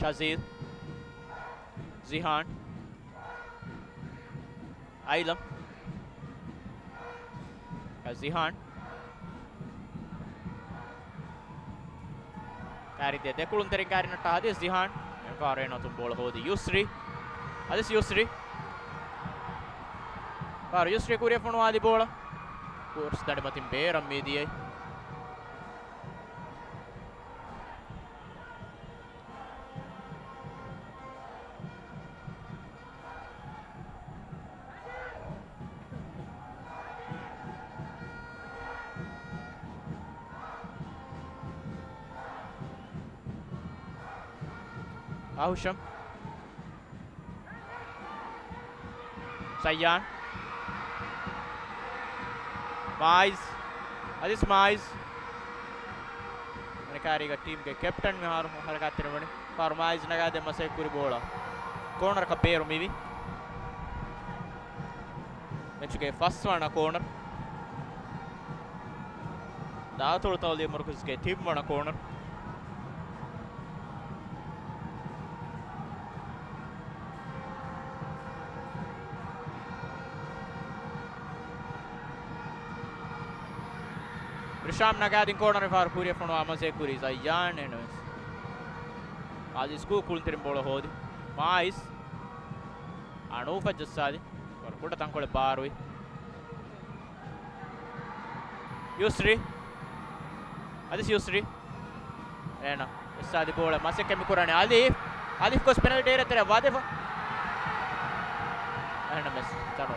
ޝަޒީލް، ޒިހާން، އައިލަމް، ޒިހާން. ކާރި ދެ ދެކުޅުން ތެރެއިން ކާރި ނައްޓާ އަދިސް ޒިހާން. ފާރު އޭނާ ތުން ބޯޅަ ހޯދި ޔުސްރީ. އަދިސް ޔުސްރީ. ފާރު ޔުސްރީ ކުރިއަށް ފޮނުވާލި ބޯޅަ ކޯސް ދަނޑިމަތިން ބޭރަށް މިދިޔައީ. އަހުޝަމް. ސައްޔާން. މާއިޒް. އަދިސް މާއިޒް. އަނެކާރީގަ ޓީމްގެ ކެޕްޓަން މިހާރު ހަރަކާތްތެރިވަނީ. ފާރު މާއިޒް ނަގާދޭން މަސައްކަތް ކުރި ބޯޅަ ކޯނަރަކަށް ބޭރު މިވީ. މެޗުގެ ފަސްވަނަ ކޯނަރ. ދާލަތޮޅު ތައުލީމު މަރުކަޒުގެ ތިންވަނަ ކޯނަރ. ރިޝާމް ނަގާދިން ކޯނަރެއް ފާރު ކުރިއަށް ފޮނުވާ މަސައްކަތް ކުރީ ޒައްޔާން އެންވެސް. އާދި ސްކޫލް ކުޅުންތެރިން ބޯޅަ ހޯދި. މާއިސް. އަނޫފަށް ޖައްސާލި. ވަރަށް ކުޑަ ތަންކޮޅެއް ބާރުވި. ޔުސްރީ. އަދިސް ޔުސްރީ. އޭނަ ޖައްސާލި ބޯޅަ މަސައްކަތް މި ކުރަނީ އަލީފް. އަލީފް ގޮސް ޕެނަލްޓީ އޭރިއާ ތެރެއަށް ވަދެފަ. އޭނަ މެސް ތަނު.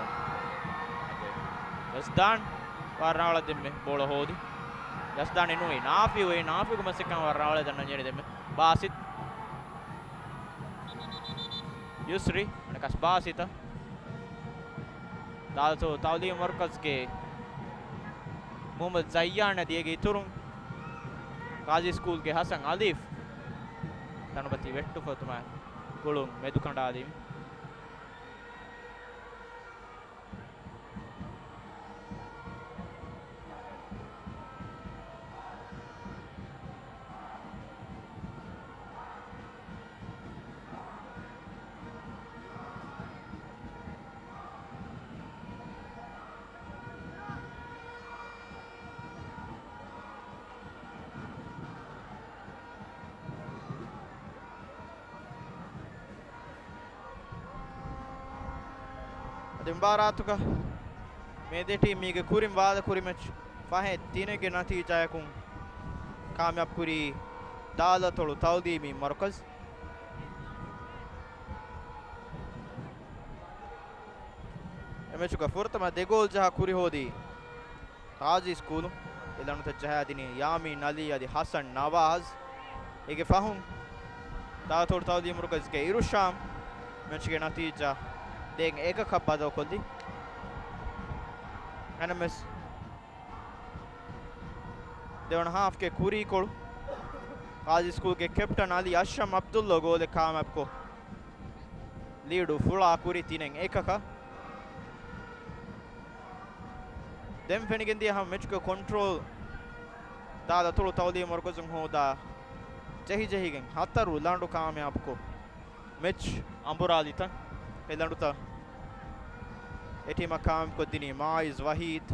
އަދި ޔަޒްދާން ވަރަށް ރަނގަޅަށް ދެންމެ ބޯޅަ ހޯދި. ޔަޒްދާން ނޫނީ ނާފިއު، އެ ނާފިއުގެ މަސައްކަތް ވަރަށް ރަނގަޅަށް ދަންނަން ޖެހި ދެންމެ. ބާސިތް. ޔުސްރީ، އަނެކާސް ބާސިތަށް. ދާލަތޮޅު ތައުލީމު މަރުކަޒުގެ މުހައްމަދު ޒައްޔާން އަދި އޭގެ އިތުރުން ގާޒީ ސްކޫލްގެ ހަސަން އަލީފް ތަނުބަތީ ވެއްޓުފަ އޮތުމާ ގުޅުން މެދުކަނޑާލީމު. އަދި މުބާރާތުގަ މި ދެ ޓީމް މީގެ ކުރިން ވާދަ ކުރި މެޗް ފަހެއް ތިނެއްގެ ނަތީޖާޔަކުން ކާމިޔާބު ކުރީ ދާލަތޮޅު ތައުލީމީ މަރުކަޒް. އެ މެޗުގަ ފުރަތަމަ ދެ ގޯލް ޖަހާ ކުރި ހޯދީ ގާޒީ ސްކޫލު. އެ ލަނޑުތައް ޖަހާދިނީ ޔާމީން އަލީ އަދި ހަސަން ނަވާޒް. އޭގެ ފަހުން ދާލަތޮޅު ތައުލީމު މަރުކަޒުގެ އިރުޝާމް މެޗުގެ ނަތީޖާ ދޭން އެކަކަށް ބަދަލުކޮށްލި. އެނަމެސް ދެވަނަ ހާފްގެ ކުރީކޮޅު ގާޒީ ސްކޫލްގެ ކެޕްޓަން އަލީ އަޝްރަމް އަބްދުﷲ ގޯލެއް ކާމިޔާބުކޮށް، ލީޑު ފުޅާ ކުރި ތިނެއް އެކަކަށް. ދެން ފެނިގެންދިޔަ ހަމަ މެޗުގެ ކޮންޓްރޯލް ދާލަތޮޅު ތައުލީމު މަރުކަޒުން ހޯދާ ޖެހިޖެހިގެން ހަތަރު ލަނޑު ކާމިޔާބުކޮށް، މެޗް އަނބުރާލިތަން. އެ ލަނޑުތައް އެ ޓީމަށް ކާމިޔާބުކޮށްދިނީ މާއިޒް ވަހީދް،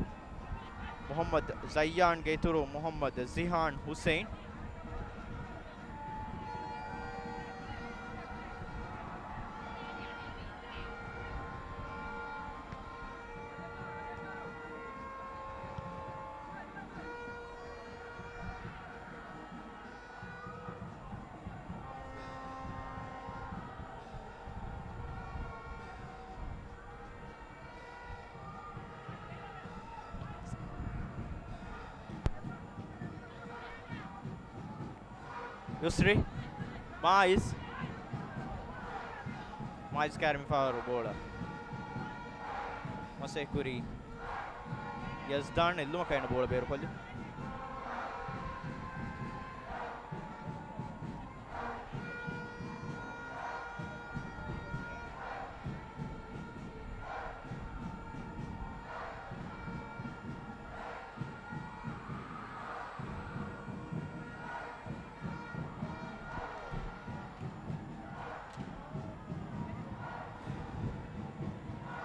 މުހައްމަދު ޒައްޔާންގެ އިތުރު މުހައްމަދު ޒިހާން ހުސެއިން. ޔުސްރީ. މާއިޒް. މާއިޒް ކާރި މިފަހަރު ބޯޅަ މަސައްކަތް ކުރީ ޔަޒްދާން. އެއްލުމަކަށް އޭނަ ބޯޅަ ބޭރުކޮށްލި.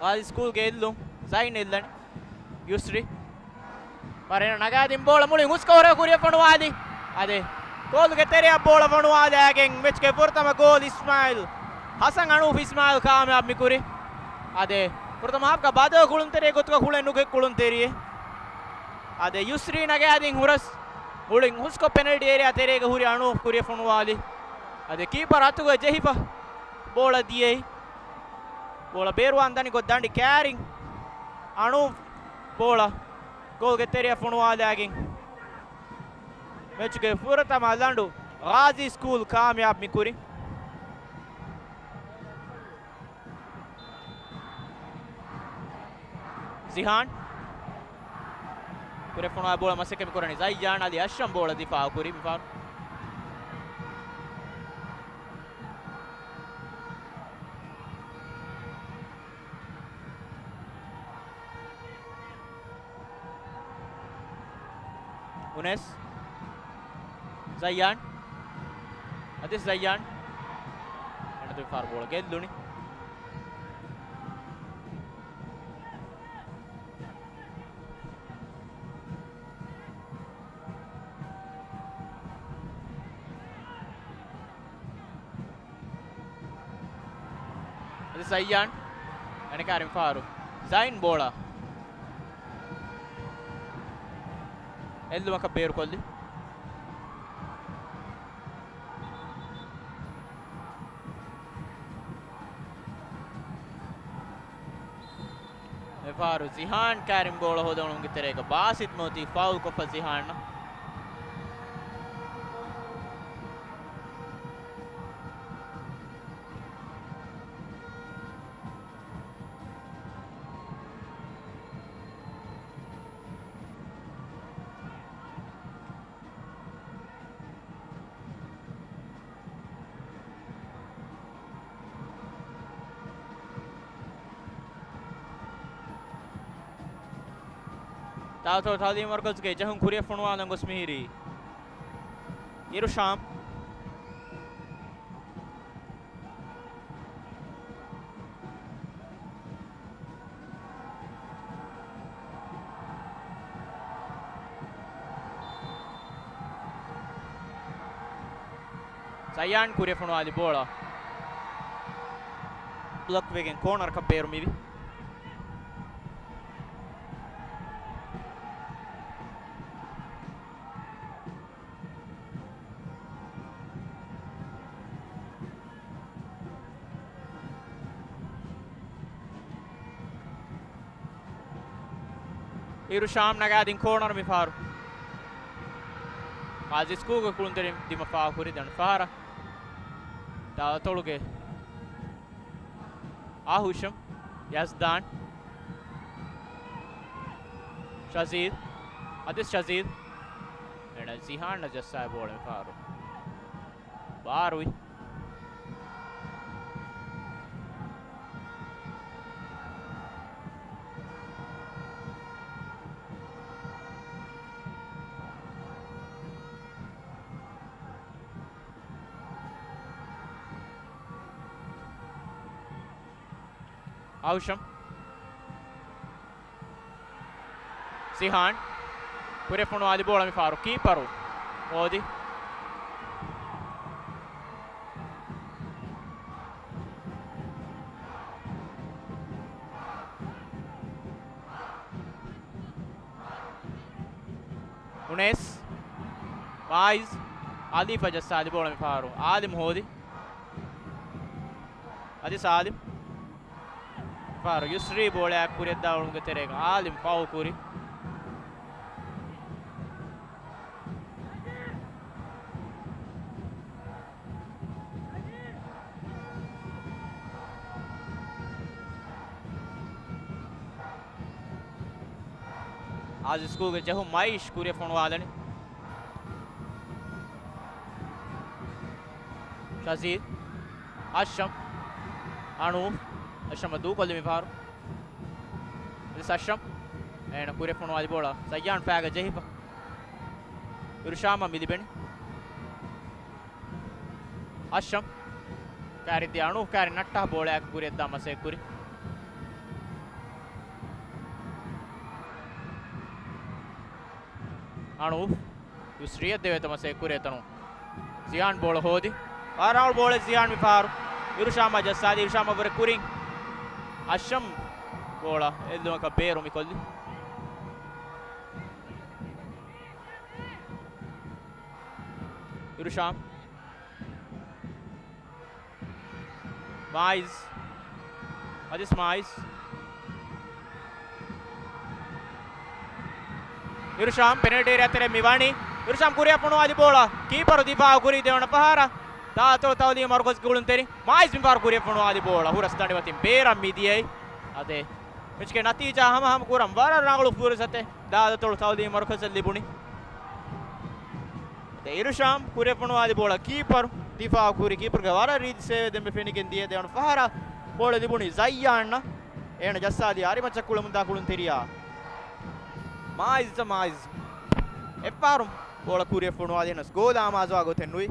ގާޒީ ސްކޫލްގެ އެއްލުން، ޒައިން އެއްލަން. ޔުސްރީ. ވަރަށް ނަގާދިން ބޯޅަ މުޅި ހުސްކަވަރަށް ކުރިއަށް ފޮނުވާލި. އަދި ގޯލުގެ ތެރެއަށް ބޯޅަ ފޮނުވާލާގެން މެޗްގެ ފުރަތަމަ ގޯލް އިސްމާއިލް ހަސަން އަނޫފް އިސްމާއިލް ކާމިޔާބު މި ކުރި. އަދި ފުރަތަމަ ހާފްގަ ބަދަލު ކުޅުންތެރިއެއް ގޮތުގަ ކުޅެން ނުގެ ކުޅުންތެރިއެއް. އަދި ޔުސްރީ ނަގާދިން ހުރަސް މުޅިން ހުސްކޮށް ޕެނަލްޓީ އޭރިއާ ތެރޭގަ ހުރި އަނޫފް ކުރިއަށް ފޮނުވާލި. އަދި ކީޕަރ އަތުގަ ޖެހިފަ ބޯޅަ ދިޔައީ. ބޯޅަ ބޭރުވާން ދަނިކޮށް ދަނޑި ކާރިން އަނޫފް ބޯޅަ ގޯލްގެ ތެރެއަށް ފޮނުވާލާގެން މެޗުގެ ފުރަތަމަ ލަނޑު ޣާޒީ ސްކޫލް ކާމިޔާބު މި ކުރި. ޒިހާން. ކުރެފުނުވާ ބޯޅަ މަސައްކަތް ކުރަނީ ޒައްޔާން. އަލީ އަޝްރަމް ބޯޅަ ދިފާއު ކުރި މިފަހަރު. އުނެސް. ޒައްޔާން. އަދި ޒައްޔާން. އެނަދު ފާރު ބޯޅަ ގެއްލުނި. އަދި ޒައްޔާން އަނެކާރިން ފާރު. ޒައިން ބޯޅަ އެއްލުމަކަށް ބޭރުކޮށްލި. މިފަހަރު ޒިހާން ކާރިން ބޯޅަ ހޯދަން އުޅުނުގެ ތެރޭގަ ބާސިތް މޯތީ ފައުލް ކޮށްފަ ޒިހާން. ދާއަތޮޅު ތައުލީމު މަރުކަޒުގެ ޖަހުން ކުރިއަށް ފޮނުވާލަން ގޮސް މިހިރީ އިރުޝާމް. ޒަޔާން ކުރިއަށް ފޮނުވާލި ބޯޅަ ބްލޮކް ވެގެން ކޯނަރަކަށް ބޭރު މިވި. އިރުޝާމް ނަގާދިން ކޯނަރު މިފަހަރު. މާޒިސްކޫގެ ކުޅުންތެރިން ދިމަ ފާހަގަކުރި ދެން ފަހަރަށް. ދާއަތޮޅުގެ އާހުޝަމް، ޔަޒްދާން، ޝަޒީދް، އަދިސް ޝަޒީދް. އެނަ ޒިހާން ޖައްސާ ބޯޅަ މިފަހަރު. ބާރުވި. އާހުޝަމް. ޒިހާން. ކުރިއަށް ފޮނުވާލި ބޯޅަ މިފަހަރު ކީޕަރު ހޯދި. އުނޭސް. މާއިޒް. އަލީފަށް ޖައްސާލި ބޯޅަ މިފަހަރު އާލިމް ހޯދި. އަދިސް އާލިމް. ފާރު ޔުސްރީ ބޯޅައާ ކުރިއަށްދާ އުޅުމުގެ ތެރޭގަ އާލިމް ފައުލް ކުރި. އާޒިސް ސްކޫލްގެ ޖެހުން މައިޝް ކުރިއަށް ފޮނުވާލަނީ. ޝަޒީދް. އަޝްރަމް. އަނޫފް. އަޝްރަމް ދޫކޮށްލި މިފަހަރު. އަޝްރަމް. އޭނަ ކުރިއަށް ފޮނުވާލި ބޯޅަ ޒައްޔާން ފައިގަ ޖެހިފަ. އިރުޝާމަށް މި ލިބެނީ. އަޝްރަމް. ކާރި ދިޔަ އަނޫފް ކާރި ނައްޓާ ބޯޅައާ ކުރިއަށްދާ މަސައްކަތް ކުރި. އަނޫފް. ޔުސްރީއަށް ދެވޭތަ މަސައްކަތް ކުރޭ ތަނު. ޒިޔާން ބޯޅަ ހޯދި. ފާރާއުޅު ބޯޅަ ޒިޔާން މިފަހަރު. އިރުޝާމާ ޖައްސާލި އިރުޝާމާ ވުރެ ކުރިން. އަޝްރަމް ބޯޅަ އެއްލުމަކަށް ބޭރު މިކޮށްލި. އިރުޝާމް. މާއިޒް. އަދިސް މާއިޒް. އިރުޝާމް ޕެނަލްޓީ އޭރިއާ ތެރޭ މިވަނީ. އިރުޝާމް ކުރިއަށް ފޮނުވާލި ބޯޅަ. ކީޕަރު ދިފާއު ކުރީ ދެވަނަ ފަހަރަށް. ދާއަތޮޅު ތައުލީމު މަރުކަޒުގެ ކުޅުންތެރިން. މާއިޒް މިފަހަރު ކުރިއަށް ފޮނުވާލި ބޯޅަ. ހުރަސް ދަނޑިމަތިން ބޭރަށް މިދިޔައީ. އަދެ މެޗުގެ ނަތީޖާ ހަމަހަމަ ކުރަން ވަރަށް ރަނގަޅު ފުރުސަތެއް ދާދަތޮޅު ތައުލީމް މަރުކަޒަށް ލިބުނީ. އިރުޝާމް ކުރިއަށް ފޮނުވާލި ބޯޅަ ކީޕަރު ދިފާއު ކުރި، ކީޕަރުގެ ވަރަށް ރީތި ސޭވެއް ދެންމެ ފެނިގެން ދިޔަ. ދެވަނަ ފަހަރަށް ބޯޅަ ލިބުނީ ޒައްޔާންއަށް. އޭނަ ޖައްސާލީ އަރިމައްޗަށް ކުޅަމުންދާ ކުޅުންތެރިޔާ މާއިޒް، މާއިޒް އެއްފަހަރު ބޯޅަ ކުރިއަށް ފޮނުވާލި، އެހެނަސް ގޯލާ އަމާޒުވާ ގޮތެއް ނުވި.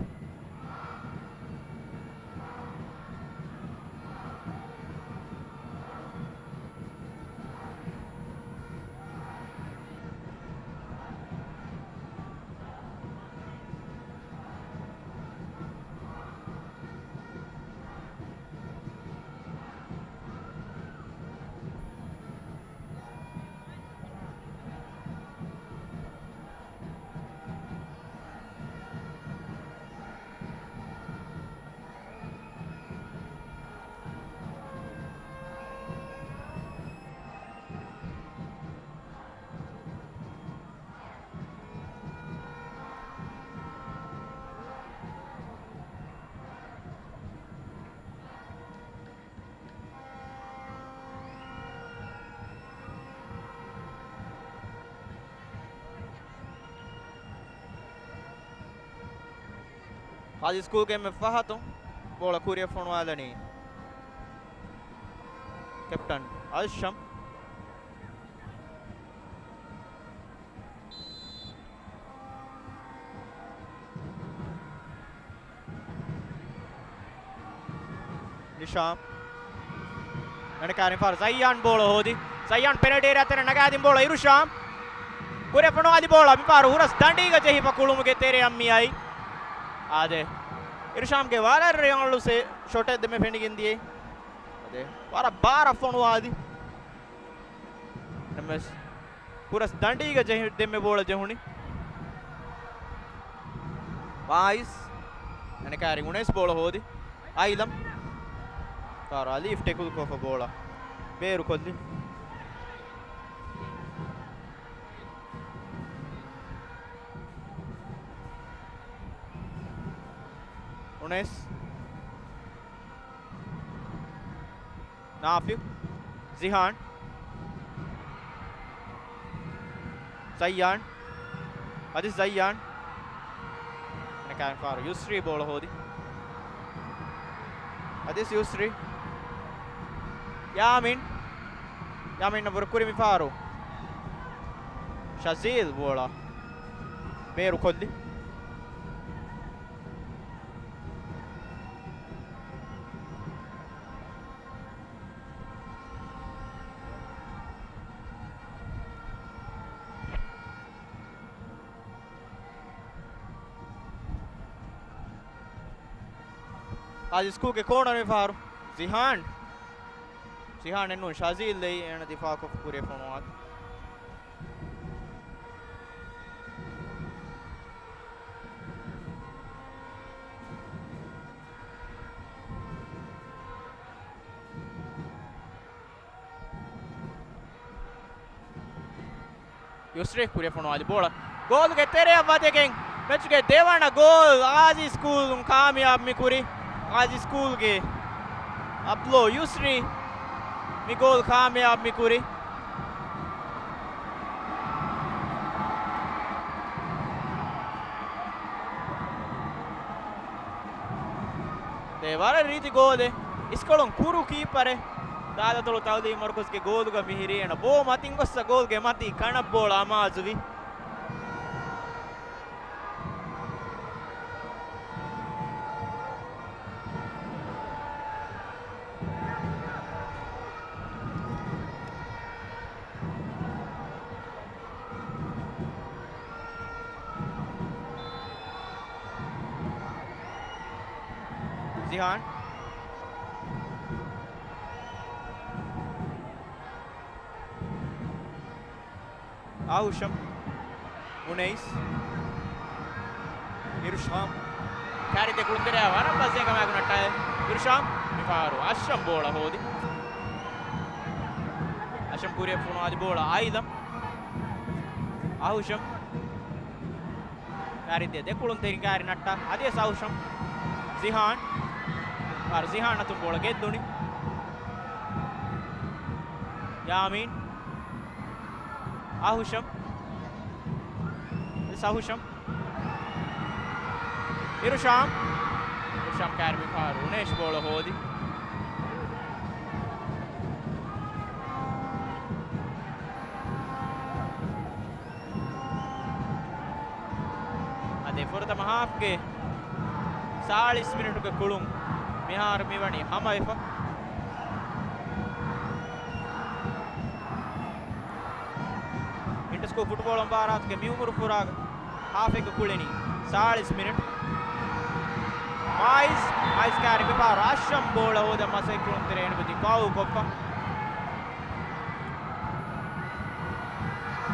ހާދި ސްކޫލްގެ އެންމެ ފަހަތުން ބޯޅަ ކުރިއަށް ފޮނުވާލަނީ ކެޕްޓަން އަލްޝަމް. ނިޝާމް. އަނެކާ މިފަހަރު ޒައްޔާން ބޯޅަ ހޯދި. ޒައްޔާން ޕެނަލްޓީ އޭރިއާ ތެރެ ނަގާދިން ބޯޅަ އިރުޝާމް. ކުރިއަށް ފޮނުވާލި ބޯޅަ މިފަހަރު ހުރަސް ދަނޑީގަ ޖެހިފަ ކުޅުމުގެ ތެރެއަށް މިއައީ. އާދެ، އިރުޝާމްގެ ވަރަށް ރަނގަޅު ސެ-، ޝޮޓެއް ދެންމެ ފެނިގެން ދިޔައީ. އާދެ، ވަރަށް ބާރަށް ފޮނުވާލި. ނަމަވެސް ހުރަސް ދަނޑީގަ ޖެހި-، ދެންމެ ބޯޅަ ޖެހުނީ. ވާއިސް. އަނެކާ އުނޭސް ބޯޅަ ހޯދި. އައިލަމް. ކާރާ ލީފް ޓެކުލް ކޮށްފަ ބޯޅަ ބޭރު ކޮށްލި. އުނޭސް. ނާފި. ޒިހާން. ޒައްޔާން. އަދި ޒައްޔާން. އަނެކާ މިފަހަރު ޔުސްރީ ބޯޅަ ހޯދި. އަދި ޔުސްރީ. ޔާމިން. ޔާމިން ނަބުރަ ކުރި މިފަހަރު. ޝަޒީލް ބޯޅަ ބޭރު ކޮށްލި. އާދި ސްކޫލްގެ ކޯނަރ މިފަހަރު. ޒިހާން. ޒިހާން އެއްނޫން، ޝާޒީލް އެއީ އޭނަ ދިފާއުކޮށް ކުރިއަށް ފޮނުވާލި. ޔުސްރީ ކުރިއަށް ފޮނުވާލި ބޯޅަ ގޯލުގެ ތެރެއަށް ވަދެގެން މެޗުގެ ދެވަނަ ގޯލް އާޒީ ސްކޫލުން ކާމިޔާބު މިކުރި. އާޒީ ސްކޫލްގެ އަބްލޯ ޔުސްރީ މި ގޯލް ކާމިޔާބު މިކުރި. ދޭ ވަރަށް ރީތި ގޯލެއް. އިސްކޮޅުން ކުރު ކީޕަރެއް. ދާދަތޮޅު ތައުލީމް މަރުކަޒްގެ ގޯލުގަ މިހިރީ އޭނަ ބޯ މަތިން ގޮއްސަ ގޯލްގެ މަތީ ކަނަށް ބޯޅަ އަމާޒުވި. ޒިހާން. އަހުޝަމް. އުނައިސް. އިރުޝާމް. ކާރި ދެކުޅުންތެރެއާ ވަރަށް ބަސް އެކަމާގު ނައްޓާ. އިރުޝާމް. މިފަހަރު އަޝްރަމް ބޯޅަ ހޯދި. އަޝްރަމް ކުރިއަށް ފޮނުވާލި ބޯޅަ އައިލަމް. އަހުޝަމް. ކާރި ދެ ދެކުޅުންތެރިން ކާރި ނައްޓާ. އަދިވެސް އަހުޝަމް. ޒިހާން. ފަހަރު ޒިހާން އަތުން ބޯޅަ ގެއްލުނި. ޔާމީން. އަހުޝަމް. އަހުޝަމް. އިރުޝާމް. އިރުޝާމް ކާރި މި ފަހަރު އުނޭޝް ބޯޅަ ހޯދި. އަދި ފުރަތަމަ ހާފްގެ ސާޅީސް މިނިޓުގެ ކުޅުން މިހާރު މިވަނީ ހަމަވެފަ. އިންޓަސްކޫލް ފުޓްބޯޅަ މުބާރާތުގެ މި އުމުރު ފުރާ ހާފެއްގެ ކުޅެނީ ސާޅީސް މިނިޓު. މާއިޒް، މާއިޒް ކާރި މި ފަހަރު އަޝްރަމް ބޯޅަ ހޯދަން މަސައްކަތް ކުރުން ތެރޭ އެނބުދި ފައުލް ކޮށްފަ.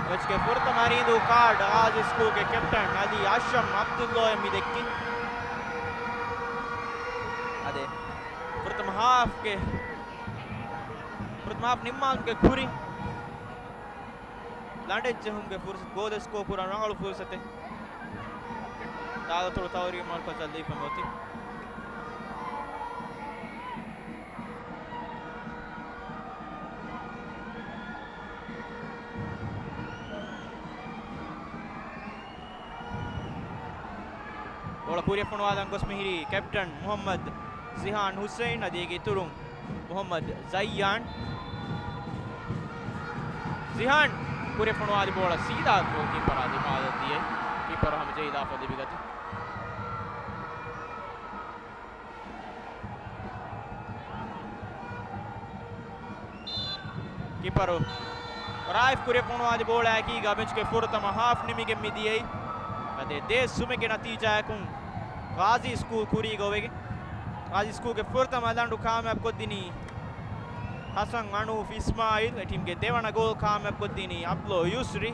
މެޗްގެ ފުރަތަމަ ރީދޫ ކާޑް ޣާޒީ ސްކޫލްގެ ކެޕްޓަން އަލީ އަޝްރަމް ޢަބްދުﷲ އަށް މި ދެއްކިން. އަދި ފުރަތަމަ ހާފްގެ، ފުރަތަމަ ހާފް ނިންމާލުމުގެ ކުރިން ލަނޑެއް ޖެހުމުގެ ފުރުސަތު، ގޯލެއް ސްކޯ ކުރަން ރަނގަޅު ފުރުސަތެއް. ދާލަތޮޅު ތައުރީ މަރުކަޒަށް ލިބިފަ އޮތީ. ބޯޅަ ކުރިއަށް ފޮނުވާލަން ގޮސް މިހިރީ ކެޕްޓަން މުޙައްމަދު ޒިހާން ޙުސައިން، އަދި އޭގެ އިތުރުން މުޙައްމަދު ޒައްޔާން. ޒިހާން ކުރިއަށް ފޮނުވާލި ބޯޅަ ސީދާ ގޯލް ކީޕަރާ ދިމާލަށް ދިޔައީ. ކީޕަރު ހަމަ ޖެހިލާފަ ލިބިގަތީ. ކީޕަރު ރާއިފް ކުރިއަށް ފޮނުވާލި ބޯޅައަކީ މެޗްގެ ފުރަތަމަ ހާފް ނިމިގެން މި ދިޔައީ. އަދި ދޭއް ސުމެއްގެ ނަތީޖާއަކުން ޣާޒީ ސްކޫލް ކުރީގަ އޮވެގެން، ޣާޒީ ސްކޫލްގެ ފުރަތަމަ ލަނޑު ކާމިޔާބު ކޮށްދިނީ ޙަސަން އަނޫފް އިސްމާއިލް. އެ ޓީމްގެ ދެވަނަ ގޯލް ކާމިޔާބު ކޮށްދިނީ އަބްލޯ ޔުސްރީ.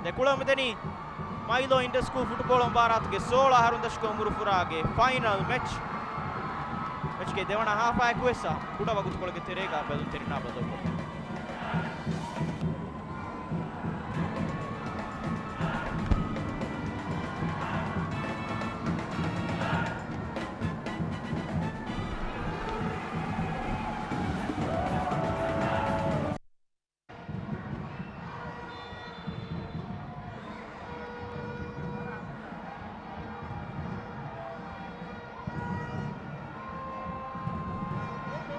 ދެ ކުޅަ މިދަނީ މައިލޯ އިންޓަރ ސްކޫލް ފުޓްބޯޅަ މުބާރާތުގެ ސޯޅަ އަހަރުން ދަށުގެ އުމުރު ފުރާގެ ފައިނަލް މެޗް. މެޗްގެ ދެވަނަ ހާފާއެކު ވެސް ކުޑަ ވަގުތުކޮޅެއްގެ ތެރޭގަ ބެލުންތެރިންނާ ބަދަލުކޮށްދެން.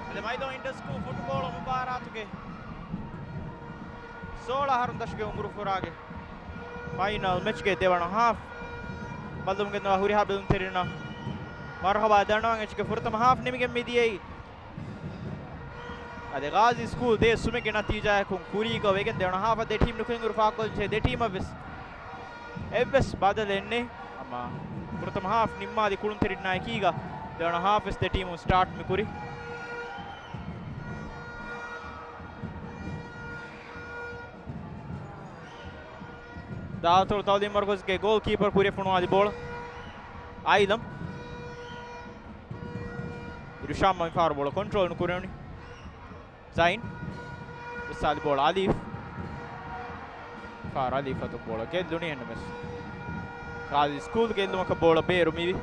އަދި މައިލޯ އިންޓަރ ސްކޫލް ފުޓްބޯޅަ މުބާރާތުގެ ސޯޅަ އަހަރުން ދަށުގެ އުމުރު ފުރާގެ ފައިނަލް މެޗްގެ ދެވަނަ ހާފް ބައްލަވަމުން ގެންދަވާ ހުރިހާ ބެލުންތެރިންނަށް މަރުޙަބާ ދަންނަވަން. އެޗްކޭ ފުރަތަމަ ހާފް ނިމިގެން މި ދިޔައީ. އަދި ޣާޒީ ސްކޫލް ދޭއް ސުމެއްގެ ނަތީޖާއަކުން ކުރީގަ ވެގެން ދެވަނަ ހާފަށް ދެ ޓީމް ނުކުޅެން އިރު ފާހަގަކޮށްލަންޖެހޭ ދެ ޓީމަށް ވެސް އެއްވެސް ބަދަލެއް ނެތް. ހަމަ ފުރަތަމަ ހާފް ނިންމާލި ކުޅުންތެރިންނާ އެކީގަ ދެވަނަ ހާފް ވެސް ދެ ޓީމުން ސްޓާޓް މި ކުރީ. ދާލަތޮޅު ތައުލީމް މަރުކަޒުގެ ގޯލް ކީޕަރު ކުރިއަށް ފޮނުވާލި ބޯޅަ އައިލަމް. އިރުޝާމް މި ފަހަރު ބޯޅަ ކޮންޓްރޯލް ނުކުރެވުނީ. ޒައިން. ވިއްސާލި ބޯޅަ އަލީފް. ފާރު އަލީފް އަތުން ބޯޅަ ގެއްލުނީ އެންޑް މެސް. ޣާޒީ ސްކޫލް ގެއްލުމަކަށް ބޯޅަ ބޭރު މިވި.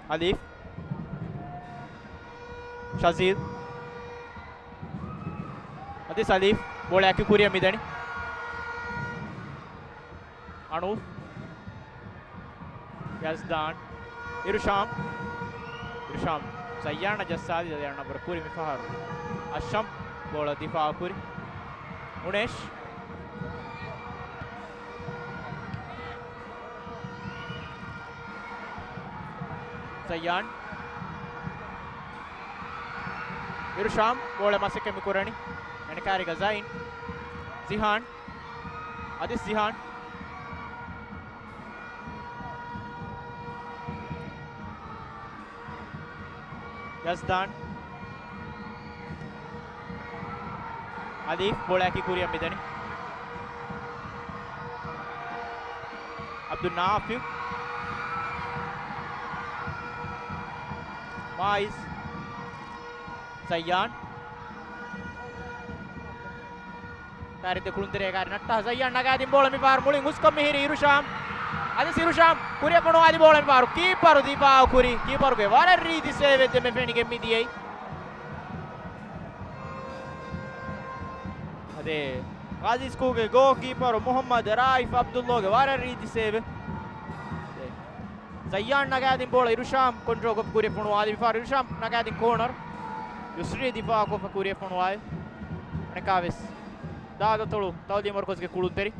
އަލީފް. ޝަޒީލް. އަދި ސަލީފް ބޯޅައަކީ ކުރިއަށް މިދަނީ. އަނޫފް. ޔަޒްދާން. އިރުޝާމް. އިރުޝާމް. ޒައްޔާނަށް ޖައްސާލި، ޒައްޔާން ނަންބަރު ކުރި މި ފަހަރު. އަޝްރަމް ބޯޅަ ދިފާއު ކުރި. އުނޭޝް. ޒައްޔާން. އިރުޝާމް ބޯޅަ މަސައްކަތް މި ކުރަނީ. އެނެކާރިގަ ޒައިން. ޒިހާން. އަދި ޒިހާން. ޔަޒްދާން. އަލީފް ބޯޅައަކީ ކުރިއަށް މިދަނީ. ޢަބްދުއްނާފިޢު. މާއިޒް. ޒައްޔާން. ތާރި ދެ ކުޅުންތެރޭގަ ނައްޓާ ޒައްޔާން ނަގާދިން ބޯޅަ މި ފަހަރު މުޅިން ހުސްކޮށް މިހިރީ އިރުޝާމް. އަދި އިރުޝާމް ކުރިއަށް ފޮނުވާލި ބޯޅަ މިފަހަރު ކީޕަރު ދިފާއު ކުރި. ކީޕަރުގެ ވަރަށް ރީތި ސޭވެއް ދެމެ ފެނިގެން މިދިޔައީ. އަދި ޣާޒީ ސްކޫލްގެ ގޯލް ކީޕަރު މުޙައްމަދު ރާއިފް ޢަބްދުﷲގެ ވަރަށް ރީތި ސޭވެއް. ޒައްޔާން ނަގާދިން ބޯޅަ އިރުޝާމް ކޮންޓްރޯލްކޮށް ކުރިއަށް ފޮނުވާލި މިފަހަރު އިރުޝާމް ނަގާދިން ކޯނަރު. ޔުސްރީ ދިފާއުކޮށްފަ ކުރިއަށް ފޮނުވާލި. އަނެއްކާވެސް ދާދަތޮޅު ތައުލީމް މަރުކަޒުގެ ކުޅުންތެރި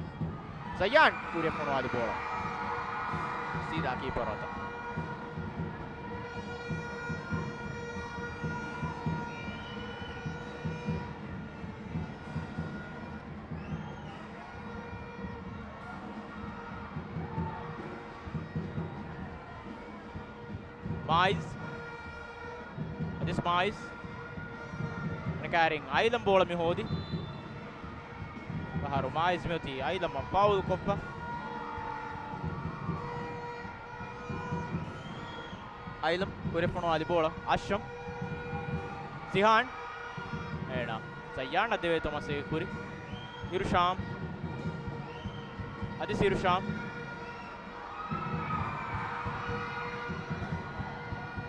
ޒައްޔާން ކުރިއަށް ފޮނުވާލި ބޯޅަ ސީދާ ކީޕަރު އަތަށް. މާއިޒް. އަދިސް މާއިޒް. އަނެއްކާއިރިން އައިލަމް ބޯޅަ މި ހޯދި. ފަހަރު މާއިޒް މިއޮތީ އައިލަމްއަށް ފައުލް ކޮށްފަ. އައިލަމް ކުރިއަށް ފޮނުވާލި ބޯޅަ އަޝްރަމް. ޒިހާން. އޭނާ ޒައްޔާންއަށް ދެވޭތޯ މަސައްކަތް ކުރި. އިރުޝާމް. އަދިސް އިރުޝާމް.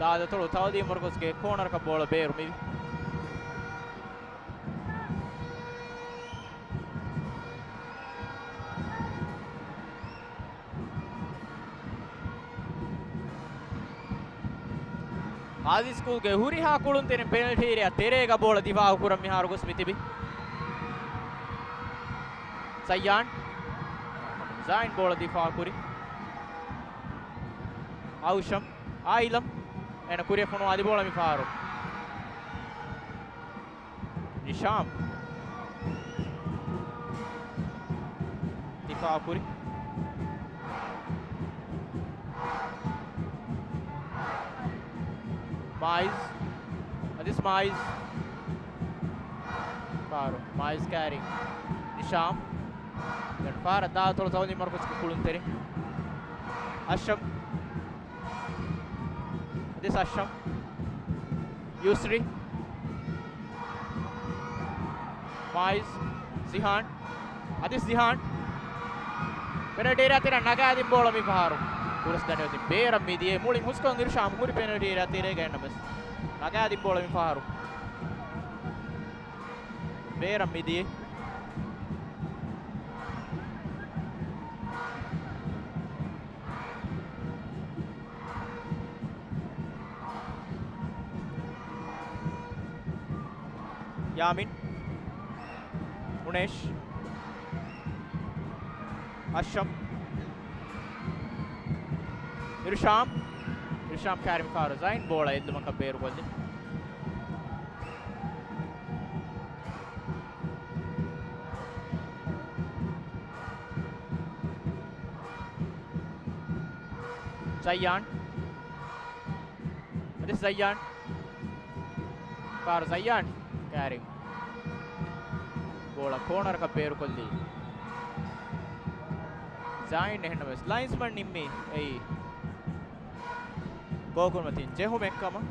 ދާދަތޮޅު ތައުލީމް މަރުކަޒުގެ ކޯނަރަކަށް ބޯޅަ ބޭރު މިވި. ޣާޒީ ސްކޫލްގެ ހުރިހާ ކުޅުންތެރިން ޕެނަލްޓީ އޭރިއާ ތެރޭގަ ބޯޅަ ދިފާއު ކުރަން މިހާރު ގޮސް މިތިބި. ޒައްޔާން. ޒައިން ބޯޅަ ދިފާއު ކުރި. އައުޝަމް. އާއިލަމް. އޭނަ ކުރިއަށް ފޮނުވާލި ބޯޅަ މިފަހަރު. ނިޝާމް. ދިފާއު ކުރި. މާއިޒް. އަދިސް މާއިޒް. ފާރު. މާއިޒް ކާރި. ނިޝާމް. ދެން ފާރަށް ދާދަތޮޅު ތައުލީމް މަރުކަޒުގެ ކުޅުންތެރި. އަޝްރަމް. އަދިސް އަޝްރަމް. ޔުސްރީ. މާއިޒް. ޒިހާން. އަދިސް ޒިހާން. ޕެނަލްޓީ އޭރިއާ ތެރެއަށް ނަގާދިން ބޯޅަ މިފަހަރު. ކުރަސް ދަނޑި އޮތީ ބޭރަށް މިދިޔައީ. މުޅިން ހުސްކޮށް އިރުޝާމް ހުރި ޕެނަލްޓީ އޭރިއާ ތެރޭގަ އިންނަމެސް ނަގާދިން ބޯޅަ މިފަހަރު. ބޭރަށް މިދިޔައީ. ޔާމިން. އުނޭޝް. އަޝްރަމް. އިރުޝާމް. އިރުޝާމް ކާރި މިފަހަރު ޒައިން ބޯޅަ އެއްލުމަކަށް ބޭރުކޮށްލި. ޒައްޔާން. އަދިސް ޒައްޔާން. ފާރު ޒައްޔާން ކާރި. ބޯޅަ ކޯނަރަކަށް ބޭރުކޮށްލީ. ޒައިން އެހެންނަމަވެސް ލައިންސްމަން ނިންމީ އެއީ ގޯކުރުމަތިން ޖެހުމެއް ކަމަށް.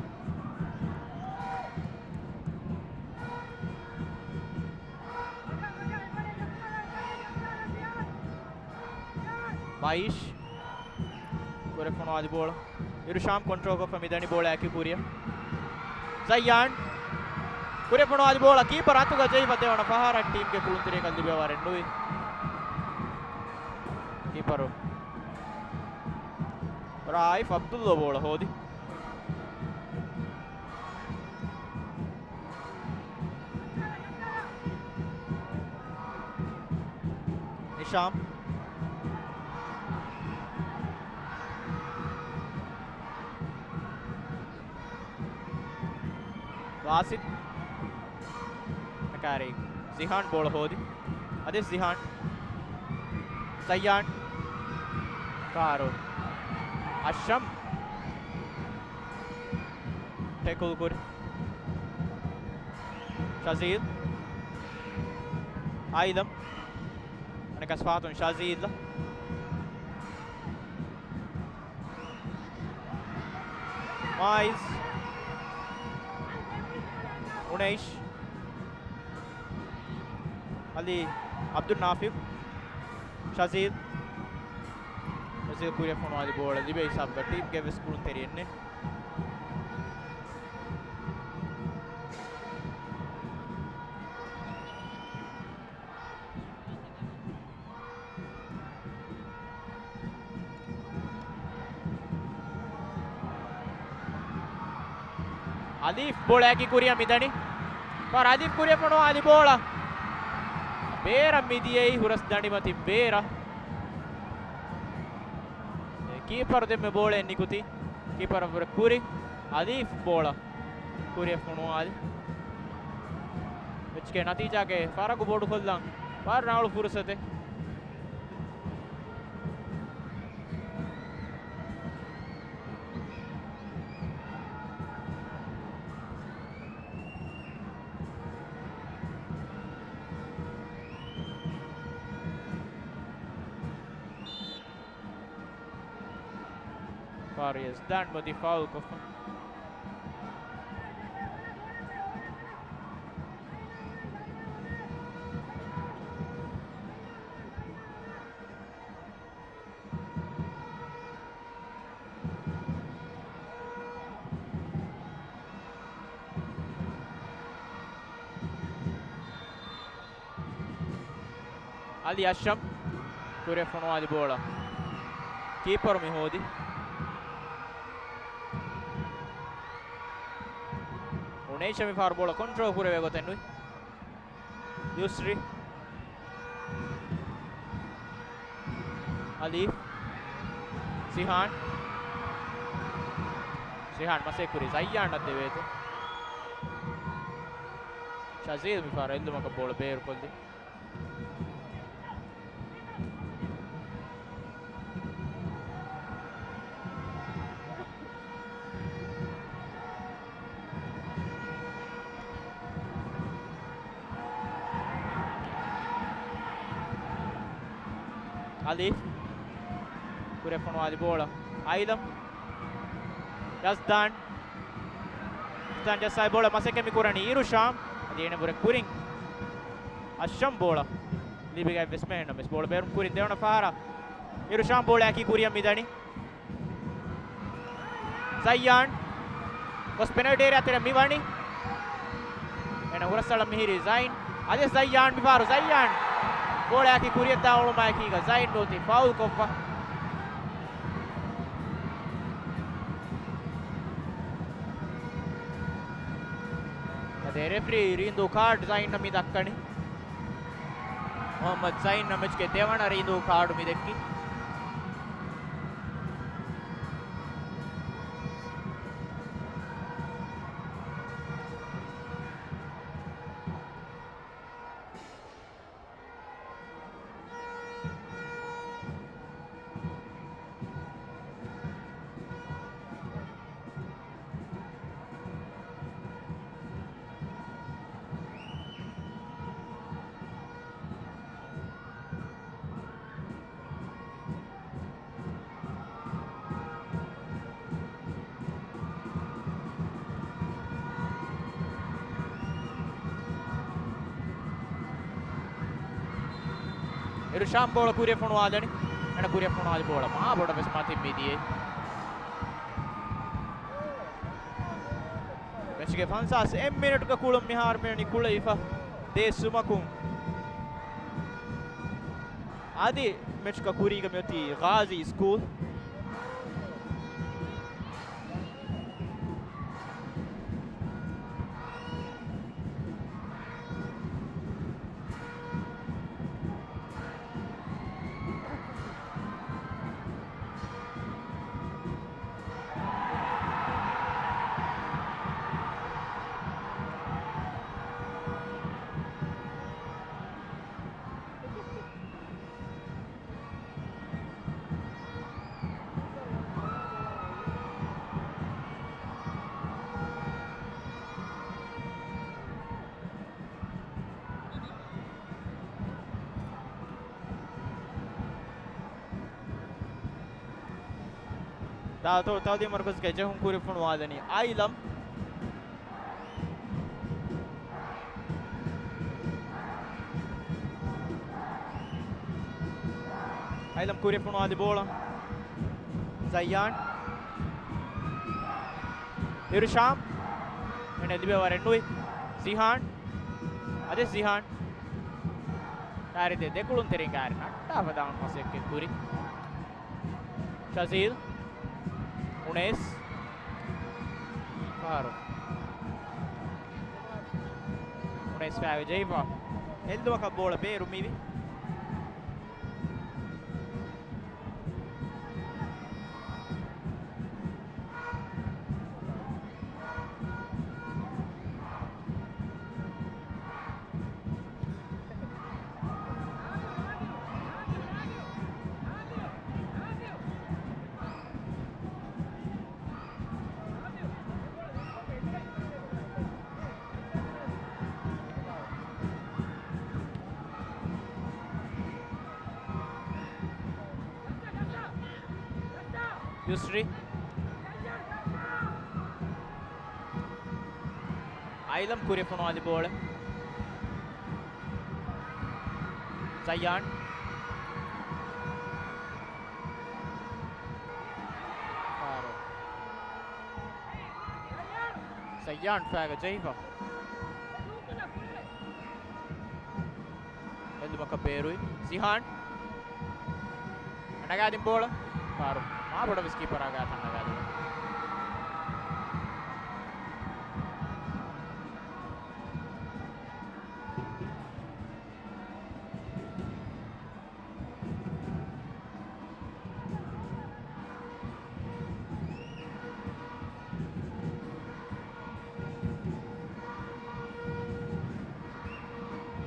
މައިޝް. ކުރިއަށް ފޮނުވާލި ބޯޅަ. އިރުޝާމް ކޮންޓްރޯލްކޮށްފަ މިދަނީ ބޯޅައަކީ ކުރިއަށް. ޒައްޔާން. ކުރިއަށް ފޮނުވާލި ބޯޅަ ކީޕަރ އަތުގަ ޖެހިފަ ދެވަނަ ފަހަރަށް ޓީމްގެ ކުޅުންތެރިޔަކަށް ލިބޭ ވަރެއް ނުވި. ކީޕަރު ރާއިފް ޢަބްދުﷲ ބޯޅަ ހޯދި. ނިޝާމް. ވާސިން. ކާރި ޒިހާން ބޯޅަ ހޯދި. އަދިސް ޒިހާން. ޒައްޔާން. ފާރު. އަޝްރަމް. ޓެކުލް ކުރި. ޝަޒީލް. އާއިލަމް. އަނެއްކާވެސް ފަހަތުން ޝަޒީލް. މާއިޒް. އުނައިޝް. އަލީ އަބްދުލް ނާފިޢު. ޝަޒީލް. ކުރިއަށް ފޮނުވާލި ބޯޅަ ލިބޭ ހިސާބަކަށް ޓީމްގެ ވެސް ކުޅުންތެރިއެއް ނެތް. އަލީފް ބޯޅައަކީ ކުރިއަށް މިދަނީ. ފާރު އަލީފް ކުރިއަށް ފޮނުވާލި ބޯޅަ. ބޭރަށް މިދިޔައީ ހުރަސް ދަނޑިމަތި ބޭރަށް. ކީޕަރު ދެންމެ ބޯޅައެއް ނިކުތީ. ކީޕަރަށްވުރެ ކުރި. އަލީފް ބޯޅަ ކުރިއަށް ފޮނުވާލި. މެޗްގެ ނަތީޖާގެ ފަރަގު ބޮޑުކޮށްލަން ފާރު ރަނގަޅު ފުރުސަތެއް. ފާރިޔަސް ދާން މަތި ފައުލް ކޮށްފަ. އަލީ އަޝްރަފް ކުރިއަށް ފޮނުވާލި ބޯޅަ ކީޕަރު މި ހޯދި. އުނައިޝަ މި ފާރު ބޯޅަ ކޮންޓްރޯލް ކުރެވޭ ގޮތެއް ނުވި. ޔުސްރި. އަލީފް. ސިހާން. ސިހާން މަސޭ ކުރި ޒައްޔާން އަށް ދެވޭތޯ. ޝަޒީލް މި ފާރު އެއްލުމަކަށް ބޯޅަ ބޭރުކޮށްލި. އަލީފް. ކުރިއަށް ފޮނުވާލި ބޯޅަ. އައިލަމް. ޔަޒްދާން. ޔަޒްދާން ޖައްސާލި ބޯޅަ މަސައްކަތް މި ކުރަނީ އިރުޝާމް. އަދި އޭނަ ވުރެ ކުރިން. އަޝްރަފް ބޯޅަ. ލިބިގަތް ވެސް މެހެންނަމެސް ބޯޅަ ބޭރުން ކުރިން ދެވަނަ ފަހަރަށް. އިރުޝާމް ބޯޅައަކީ ކުރިއަށް މިދަނީ. ޒައްޔާން ގޮސް ޕެނަލްޓީ އޭރިއާ ތެރެ މި ވަނީ. އޭނަ ހުރަސްއަޅަން މިހިރީ ޒައިން. އަދި ޒައްޔާން މިފާރު ޒައްޔާން ބޯޅައަކީ ކުރިއަށްދާ އުޅުމާއެކީގަ ޒައިން ނޫތީ ފައުލް ކޮށްފަ. އަދި ރެފްރީ ރީނދޫ ކާޑް ޒައިންއަށް މި ދައްކަނީ. މުހައްމަދު ޒައިން ނަމެޖްގެ ދެވަނަ ރީނދޫ ކާޑު މި ދެއްކި. އިރުޝާމް ބޯޅަ ކުރިއަށް ފޮނުވާލަނީ. އޭނަ ކުރިއަށް ފޮނުވާލި ބޯޅަ މާ ބޮޑަށް ވެސް މަތިން މިދިޔައީ. މެޗުގެ ފަންސާސް އެއް މިނެޓުގެ ކުޅުން މިހާރު މިވަނީ ކުޅެވިފަ ދޭއް ސުމަކުން. އަދި މެޗުގަ ކުރީގަ މިއޮތީ ޣާޒީ ސްކޫލް. ދާތޯ ތައުލީމު މަރުކަޒުގެ ޖެހުން ކުރިއަށް ފޮނުވާލަނީ އައިލަމް. އައިލަމް ކުރިއަށް ފޮނުވާލި ބޯޅަ. ޒައްޔާން. އިރުޝާމް. އެނެ ލިބޭ ވަރެއް ނުވި. ޒިހާން. އަދި ޒިހާން. ކާރިދެ ދެކުޅުން ތެރެއިން ކާރި ނައްޓާފަ ދާން މަސައްކަތް ކުރި. ޝަޒީލް. އުނޭސް. ފާރު. އުނޭސް ފާގަ ޖެހިފަ. އެއްލުމަކަށް ބޯޅަ ބޭރު މިވި. ޔުސްރީ. އައިލަމް ކުރިއަށް ފޮނުވާލި ބޯޅަ. ޒައްޔާން. ފާރު. ޒައްޔާން ފާގަ ޖެހިފަ. ހެއްލުމަކަށް ބޭރުވި. ޒިހާން. ނަގާދިން ބޯޅަ. ފާރު. މާބޮޑަށް ވެސް ކީޕަރާ ގާތަށް ނަގާދިން.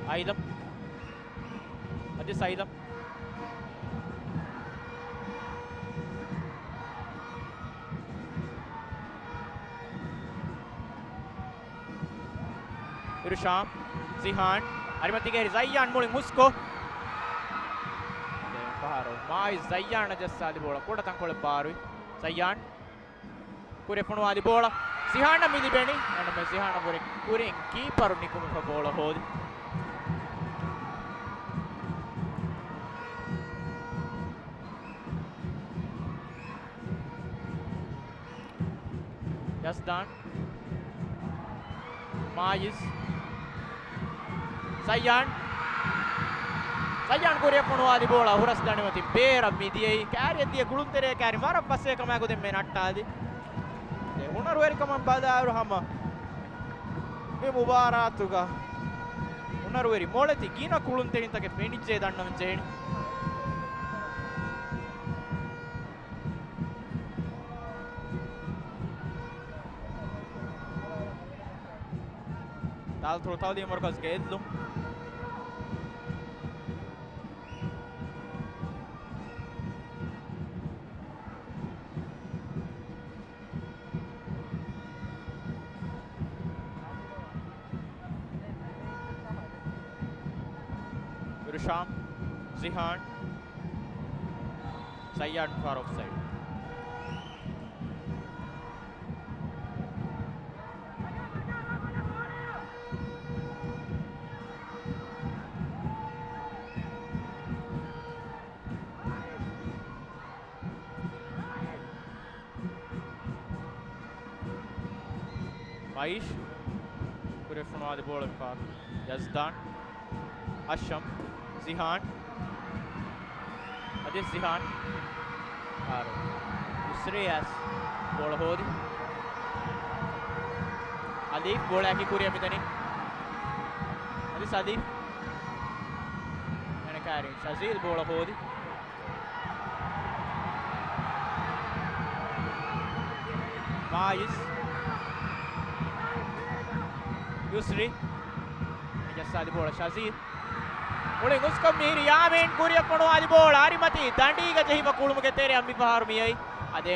އައިލަމް. އަދި ސައިލަމް. އިރުޝާމް، ޒިހާން، އަރިމަތީގެ ހެރި ޒައްޔާން މުޅިން ހުސްކޮށް. ދެން ފަހަރު މާއިޒް ޒައްޔާން ޖައްސާލި ބޯޅަ ކުޑަ ތަންކޮޅެއް ބާރުވި. ޒައްޔާން ކުރިއަށް ފޮނުވާލި ބޯޅަ ޒިހާނަށް މި ލިބެނީ. އެންމެ ޒިހާނަށް ވުރެ ކުރިން ކީޕަރު ނިކުމެފަ ބޯޅަ ހޯދި. ޔަޒްދާން. މާއިޒް. ޒައްޔާން. ޒައްޔާން ކުރިއަށް ފޮނުވާލި ބޯޅަ ހުރަސް ދަނޑިމަތިން ބޭރަށް މިދިޔައީ. ކާރިއަށް ދިޔަ ކުޅުންތެރޭ ކާރި ވަރަށް ފަސޭހަކަމާއެކު ދެންމެ ނައްޓާލި. އެ ހުނަރުވެރިކަމަށް ބަލާއިރު ހަމަ މި މުބާރާތުގަ ހުނަރުވެރި މޮޅެތި ގިނަ ކުޅުންތެރިންތަކެއް ފެނިއްޖެ ދަންނަވަން ޖެހެނީ. ދާލްތުޅު ތައުލީމު މަރުކަޒުގެ އެއްލުން. އިރުޝާމް، ޒިހާން، ޒައްޔާން ފާރު އޮފްސައިޑް. މައިޝް ކުރިއަށް ފޮނުވާލި ބޯޅަ މިފަހަރު ޔަޒްދާން، އަޝްޝަމް، ޒިހާން، އަދި ޒިހާން ފާރު. ޔުސްރީ އައިސް ބޯޅަ ހޯދި. އަލީފް ބޯޅައަކީ ކުރިއަށް މިދަނީ. އަދި އަލީފް އެނެކާރި ޝަޒީލް ބޯޅަ ހޯދި. މާއިޒް. ޔުސްރީ. ޖައްސާލި ބޯޅަ ޝަޒީލް. މުޅި ހުސްކޮށް މިހިރި ޔާމީން ކުރިއަށް ފޮނުވާލި ބޯޅަ އަރިމަތީ ދަނޑީގަ ޖެހިފަ ކުޅުމުގެ ތެރެއަށް މިފަހަރު މިއައީ. އަދި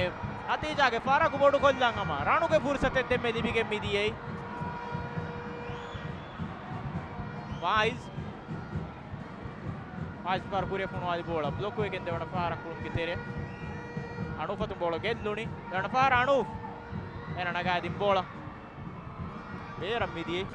ނަތީޖާގެ ފަރަގު ބޮޑުކޮށްލަން ހަމަ ރަނުގެ ފުރުސަތެއް ދެންމެ ލިބިގެން މިދިޔައީ. މާއިޒް. މާއިޒް ފަހަރު ކުރިއަށް ފޮނުވާލި ބޯޅަ ބްލޮކް ވެގެން ދެވަނަ ފަހަރަށް ކުޅުމުގެ ތެރެ. އަނޫފަތުން ބޯޅަ ގެއްލުނީ. ދެވަނަ ފަހަރަށް އަނޫފް. އޭނަ ނަގާދިން ބޯޅަ ބޭރަށް މިދިޔައީ.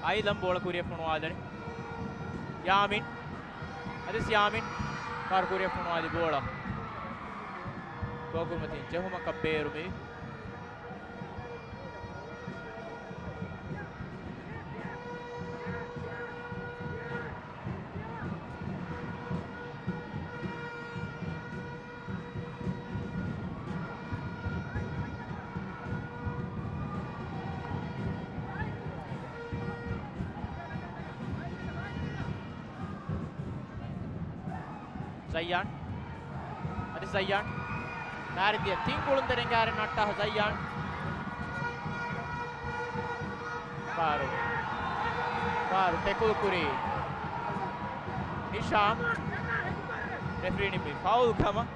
އައިލަމް ބޯޅަ ކުރިއަށް ފޮނުވާލަނީ. ޔާމިން. އަދިސް ޔާމިން. ފާރު ކުރިއަށް ފޮނުވާލި ބޯޅަ. ގޯކުރިމަތިން ޖެހުމަކަށް ބޭރުވި. ޒައްޔާން. އަދި ޒައްޔާން. ނާރިން ދިޔަ ތިން ގުޅުން ތެރެއިން ގާރިން ނައްޓާ ޒައްޔާން. ފާރު. ފާރު ޓެކުލް ކުރީ ނިޝާމް. ރެފްރީ ނިންމީ ފައުލް ކަމަށް.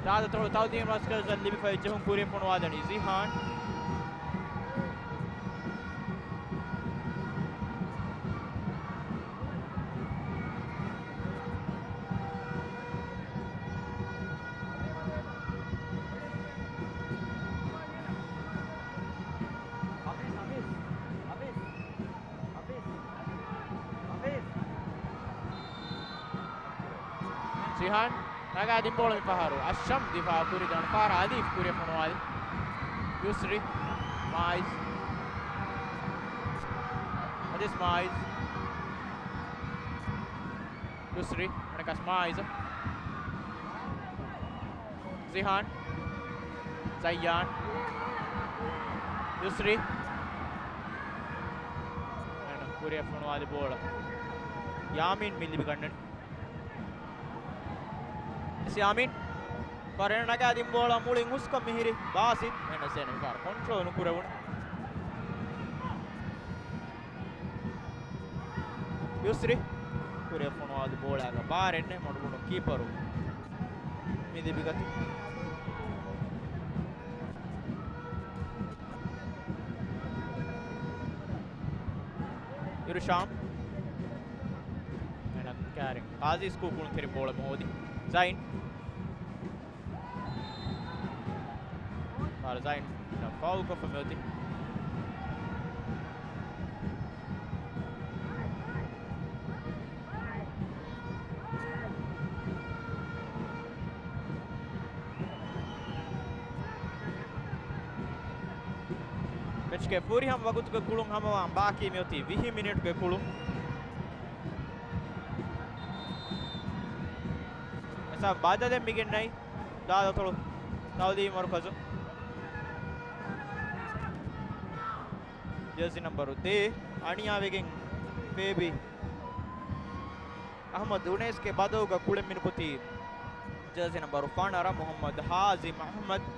ދާދަތޮޅު ތައުދީމް މަރުކަޒަށް ލިބިފައި ޖެހުން ކުރިއަށް ފޮނުވާލަނީ ޒިހާން. ޒިހާން ނަގާ ދިން ބޯޅަ މި ފަހަރު. އަޝްޝަމް ދިފާއު ކުރި ދަނޑު ފާރަށް އަލީފް ކުރިއަށް ފޮނުވާލި. ޔުސްރި. މާއިޒް. އަދިސް މާއިޒް. ޔުސްރި. އަނެކަސް މާއިޒް. ޒިހާން. ޒައްޔާން. ޔުސްރި. ކުރިއަށް ފޮނުވާލި ބޯޅަ. ޔާމީން މި ލިބިގަންނަނީ. ޔާމީން. ފަރެން ނަގާ ދިން ބޯޅަ މުޅިން ހުސްކޮށް މިހިރި ބާސިތް. އެން އެސް އެން ފާރު ކޮންޓްރޯލް ނުކުރެވުނު. ޔުސްރި. ކުރިއަށް ފޮނުވާލި ބޯޅައިގަ ބާރެއް ނެތް މަޑުބުނު ކީޕަރު. މި ލިބިގަތީ. އިރުޝާމް. އެނަ ކާރިން. ޤާޒީ ސްކޫލް ކުޅުންތެރިން ބޯޅަ މި ހޯދި. ޒައިން. ފާރު ޒައިން ފައުލް ކޮށްފަ މިއޮތީ. މެޗްގެ ފުރިހަމަ ވަގުތުގެ ކުޅުން ހަމަވާން ބާކީ މިއޮތީ ވިހި މިނިޓްގެ ކުޅުން. އެސާ ބަދަލެއް މިގެންނައި. ދާދަތޮޅު ތައުލީމް މަރުކަޒު. ޖާޒީ ނަމްބަރު ދޭއް އަނިޔާވެގެން ފޭބި އަހްމަދު އުނޭސްގެ ބަދަލުގަ ކުޅެން މިނުކުތީ ޖާޒީ ނަމްބަރު ފަނަރަ މުހައްމަދު ހާޒިމް އަހްމަދު.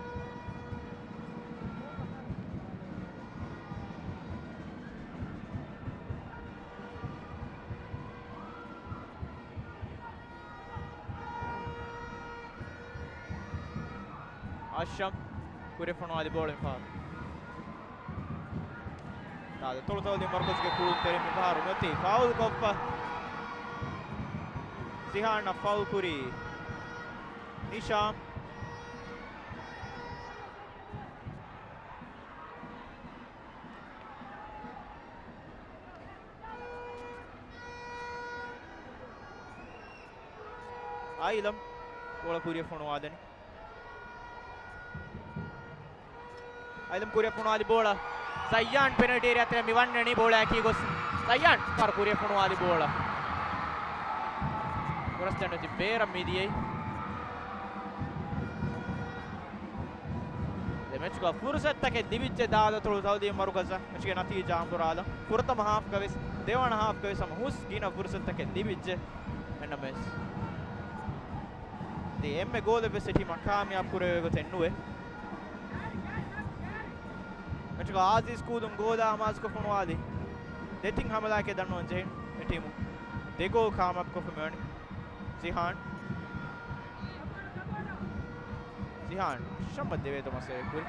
އަޝްޝަމް ކުރިއަށް ފޮނުވާލި ބޯޅަ މިފަހަރު. ދާދަތޮޅު ތައުލީމް މަރުކަޒުގެ ކުޅުންތެރިން މިފަހަރު މިއޮތީ ފައުލް ކޮށްފަ. ޒިހާންއަށް ފައުލް ކުރީ ނިޝާމް. އައިލަމް ބޯޅަ ކުރިއަށް ފޮނުވާލަނީ. އައިލަމް ކުރިއަށް ފޮނުވާލި ބޯޅަ. ޒައްޔާން ޕެނަލްޓީ އެރިއާ ތެރެ މި ވަންނަނީ ބޯޅައަކީ ގޮސް. ޒައްޔާން ފަރު ކުރިއަށް ފޮނުވާލި ބޯޅަ. ކުރަސް ޖަންނަތި ބޭރަށް މި ދިޔައީ. ދެ މެޗްގަ ފުރުސަތުތަކެއް ލިބިއްޖެ ދާދަތޮޅު ތައުލީމް މަރުކަޒަށް. މެޗްގެ ނަތީޖާ އަނބުރާލަ. ފުރަތަމަ ހާފްގަ ވެސް، ދެވަނަ ހާފްގަ ވެސް ހަމަ ހުސް ގިނަ ފުރުސަތުތަކެއް ލިބިއްޖެ. އެންނަމެސް ދެ އެންމެ ގޯލެއް ވެސް އެ ޓީމަށް ކާމިޔާބު ކުރެވޭ ގޮތެއް ނުވޭ. މެޗުގަ އާޒީ ސްކޫލުން ގޯލާ އަމާޒުކޮށް ފޮނުވާލި ދެތިން ހަމަލާއެކޭ ދަންނަވަން ޖެހި އެ ޓީމު ދެ ގޯލް ކާމިޔާބު ކޮށްފަ މިވަނީ. ޒިހާން. ޒިހާން ޝަމްމަ ދެވޭތޯ މަސައްކަތް ކުރި.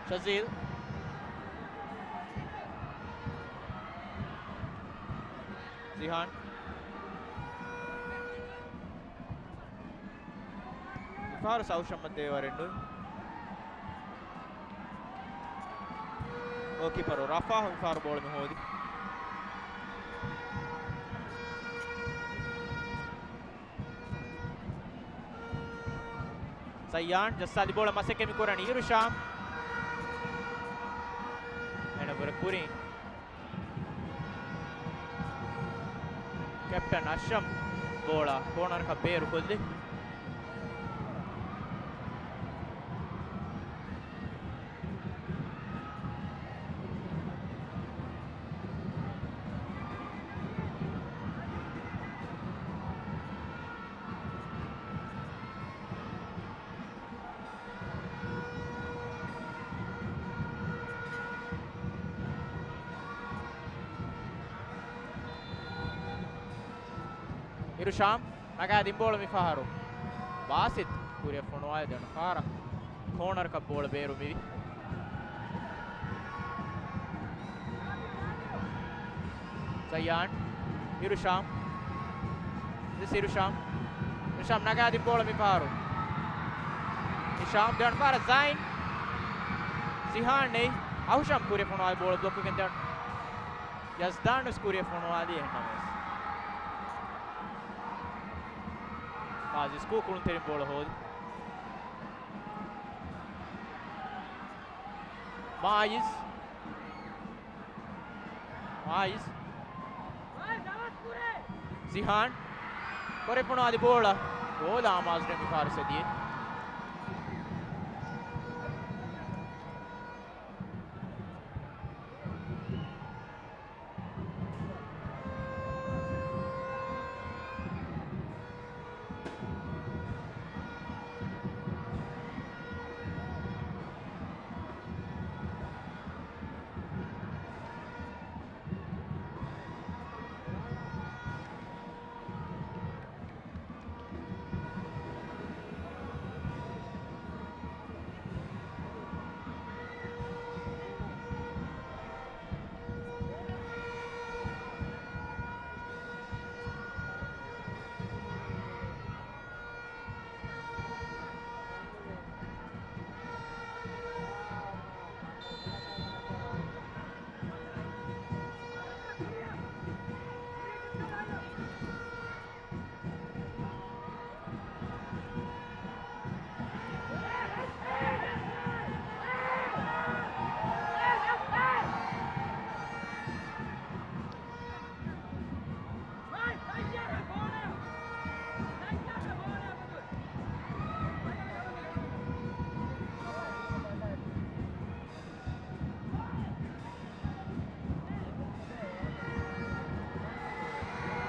ޝަޒީލް. ޒިހާން. މިފަހަރު ސައުޝަމްމަ ދެވޭ ވަރެއް ނުވި. ގޯލްކީޕަރު ރަފާ މިފަހަރު ބޯޅަ މި ހޯދި. ސައްޔާން ޖައްސާލި ބޯޅަ މަސައްކަތް މި ކުރަނީ އިރުޝާމް. އޭނަ ބުރަ ކުރިން. ކެޕްޓަން އަޝްރަމް ބޯޅަ ކޯނަރަކަށް ބޭރު ކޮށްލި. އިރުޝާމް ނަގާ ދިން ބޯޅަ މިފަހަރު. ބާސިތް ކުރިއަށް ފޮނުވާލި ދެވަނަ ފަހަރަށް ކޯނަރަކަށް ބޯޅަ ބޭރު މިވި. ޒައްޔާން. އިރުޝާމް. ދިސް އިރުޝާމް. އިރުޝާމް ނަގާ ދިން ބޯޅަ މިފަހަރު. ހިޝާމް ދެވަނަ ފަހަރަށް ޒައިން. ޒިހާން ނެތް. އަހުޝާމް ކުރިއަށް ފޮނުވާލި ބޯޅަ ބްލޮކް ކޮށްގެން ދެވަނަ. ޔަޒްދާން ވެސް ކުރިއަށް ފޮނުވާލީ އެހެންނަމަވެސް. ފާޒިސް ކޫ ކުޅުންތެރިން ބޯޅަ ހޯދި. މާއިޒް. މާއިޒް. ޒިހާން. ކުރިއަށް ފޮނުވާލި ބޯޅަ. ގޯލާ މާޒްގެ މިފަހަރު ސެދިއެއް.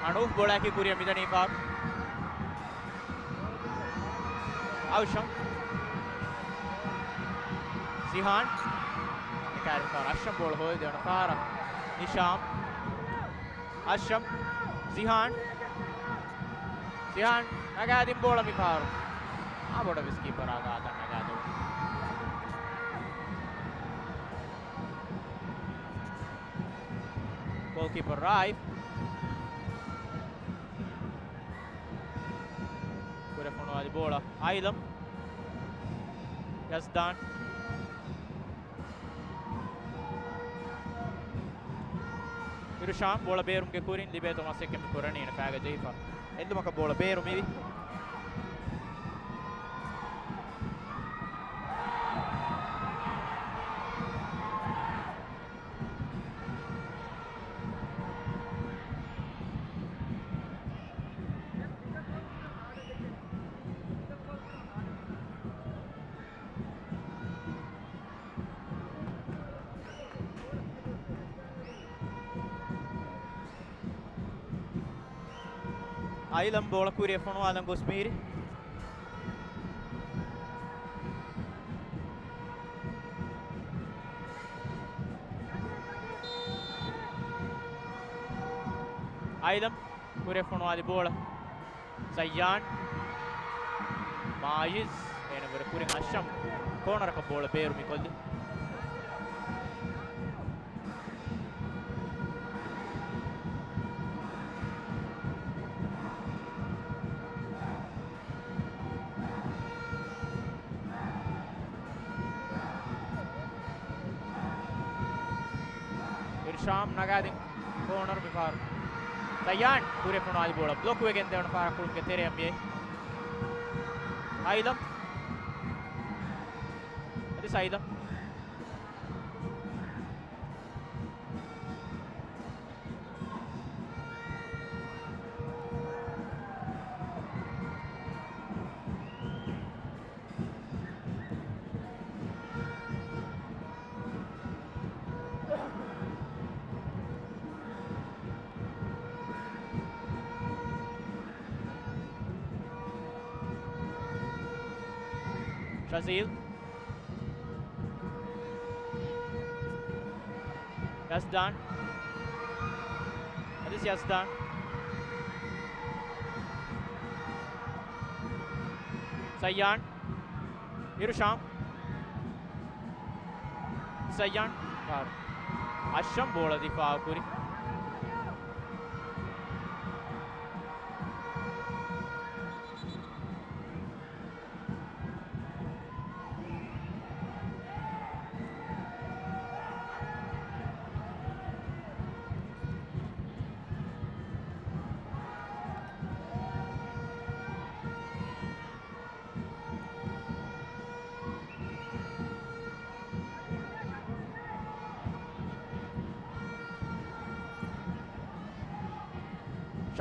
އަނޫފް ބޯޅައަކީ ކުރިއަށް މިދަނީ ފާރު. އައުޝަމް. ޒިހާން. އެކާރި ފާރު. އަޝްރަމް ބޯޅަ ހޯދި ދެވަނަ ފާރަށް. ހިޝާމް. އަޝްރަމް. ޒިހާން. ޒިހާން ނަގާ ދިން ބޯޅަ މިފަހަރު. އާ ބޮޑަށް ވެސް ކީޕަރާ ގާތަށް ނަގާދެވުނު. ގޯލްކީޕަރު ރާއިފް. ކުރިއަށް ފޮނުވާލި ބޯޅަ އައިލަމް. ޔަޒްދާން. އިރުޝާމް ބޯޅަ ބޭރުމުގެ ކުރިން ލިބޭތޯ މަސައްކަތް ކުރަނީ އޭނަ ފައިގަ ޖެހިފަ. އެއްލުމަކަށް ބޯޅަ ބޭރު މިވި. އައިލަމް ބޯޅަ ކުރިއަށް ފޮނުވާލަން ގޮސް މީރި. އައިލަމް ކުރިއަށް ފޮނުވާލި ބޯޅަ ޒައްޔާން. މާއިޒް އޭނަ ވުރެ ކުރިން އަޝްރަމް ކޯނަރަކަށް ބޯޅަ ބޭރު މިކޮށްލި. އިރްޝާމް ނަގާދިން ކޯނަރު މިފަހަރު. ޒައްޔާން ކުރިއަށް ފޮނުވާލި ބޯޅަ ބްލޮކް ވެގެން ދެވަނަ ފަހަރަށް ކުޅުމުގެ ތެރެއަށް މިއައީ. އައިލަމް. އަދި ސައިލަމް. ޝަޒީލް. ޔަޒްދާން. އަދިސް ޔަޒްދާން. ސައްޔާން. އިރުޝާމް. ސައްޔާން. އަޝްރަމް ބޯޅަ ދިފާއު ކުރި.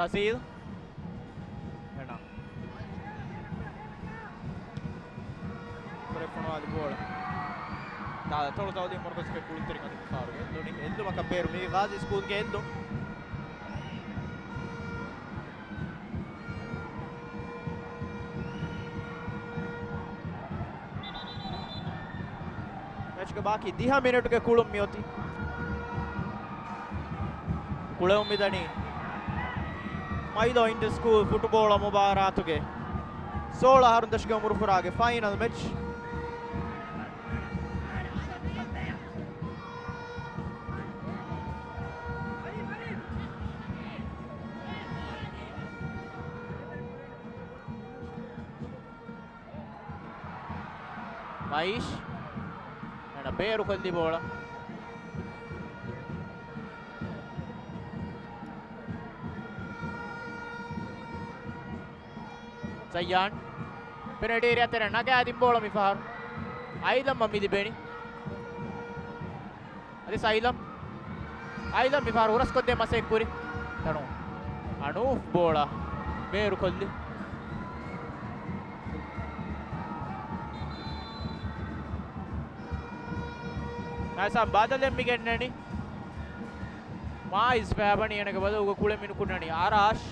ޝަޒީލް. ހެނާ. ކުރެއްފުނުވާލި ބޯޅަ. ދާދަ ތޮޅު ތައުލީމު މަރުކަޒުގެ ކުޅުންތެރިން އަދި މިފަހަރު ގެއްލުނީ. ގެއްލުމަކަށް ބޭރު މީ ޣާޒީ ސްކޫލްގެ ގެއްލުން. މެޗުގެ ބާކީ ދިހަ މިނެޓުގެ ކުޅުން މިއޮތީ. ކުޅެވުން މިދަނީ މައިލޯ އިންޓަރ ސްކޫލް ފުޓުބޯޅަ މުބާރާތުގެ ސޯޅަ އަހަރުން ދަށުގެ އުމުރުފުރާގެ ފައިނަލް މެޗް. މައިޝް. އޭނަ ބޭރުކޮށްލި ބޯޅަ. ޒައްޔާން. ޕެނަލްޓީ އޭރިއާ ތެރެ ނަގާދިން ބޯޅަ މިފަހަރު. އައިލަމްއަށް މި ލިބެނީ. އަދި ސައިލަމް. އައިލަމް މިފަހަރު ހުރަސްކޮށްދޭ މަސައްކަތް ކުރި. ތަނު. އަނޫފް ބޯޅަ ބޭރުކޮށްލި. ނައިސާ ބަދަލެއް މި ގެންނަނީ. މާއިޒް ފައިބަނީ އޭނަގެ ބަދަލުގަ ކުޅެ މިނުކުންނަނީ އަރާޝް.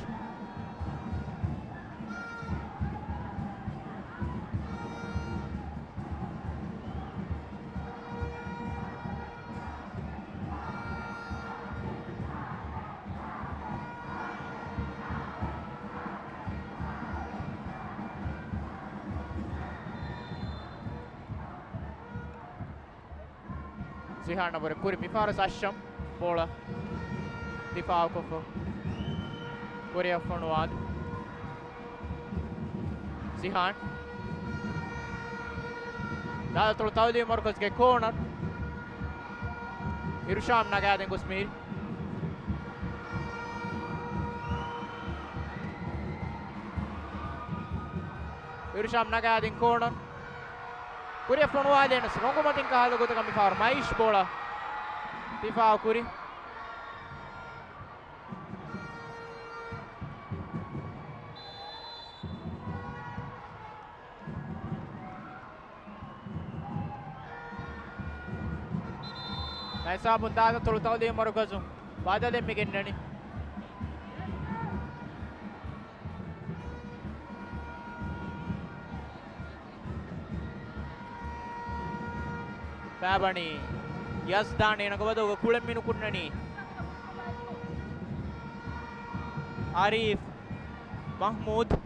ޒިހާން ނަންބަރު ކުރި މިފަހަރު އަޝްރަމް ބޯޅަ ދިފާއުކޮށްފަ ކުރިއަށް ފޮނުވާލި. ޒިހާން. ދާދަތޮޅު ތައުލީމު މަރުކަޒުގެ ކޯނަރު. އިރުޝާމް ނަގާދެން ގޮސް މިހިރީ. އިރުޝާމް ނަގާދިން ކޯނަރު. ކުރިއަށް ފޮނުވާލި ނަސް ރޮނގުމަތިން ކަހަލަ ގޮތަކަށް މިފަހަރު މައިޝް ބޯޅަ ދިފާއު ކުރި. ނައިސާބުން ދާދަތޮޅު ތައުލީމު މަރުކަޒު ބަދަލެއް މި ގެންނަނީ. ފައިބަނީ ޔަޒްދާން އޭނަގެ ބަދަލުގަ ކުޅެން މިނުކުންނަނީ. އާރިފް މަޙްމޫދު.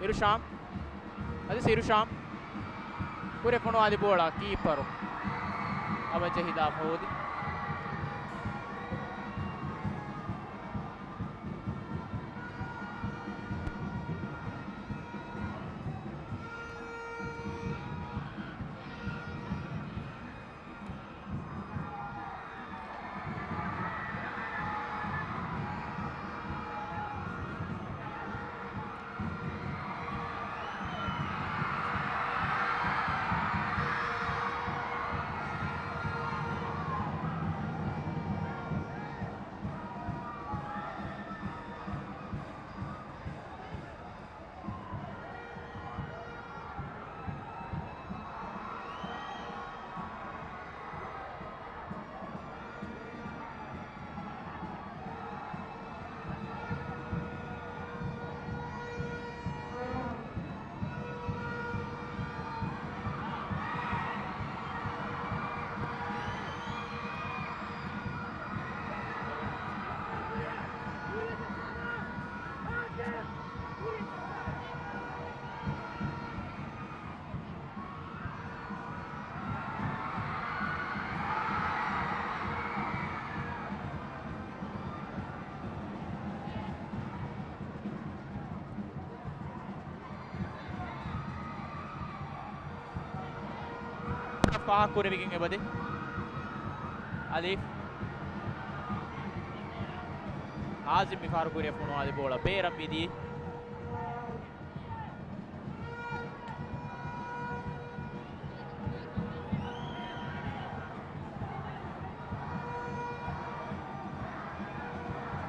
އިރުޝާމް. އަދި އިރުޝާމް. ކުރެ ފޮނުވާލި ބޯޅަ ކީޕަރު އަވަށް ޖެހިލާފަ ހޯދި. ފާހަގަކުރެވިގެން އެބަދޭ. އަލީފް. އާޒިމް މިފަހަރު ކުރިއަށް ފޮނުވާލި ބޯޅަ ބޭރަށް މިދިޔައީ.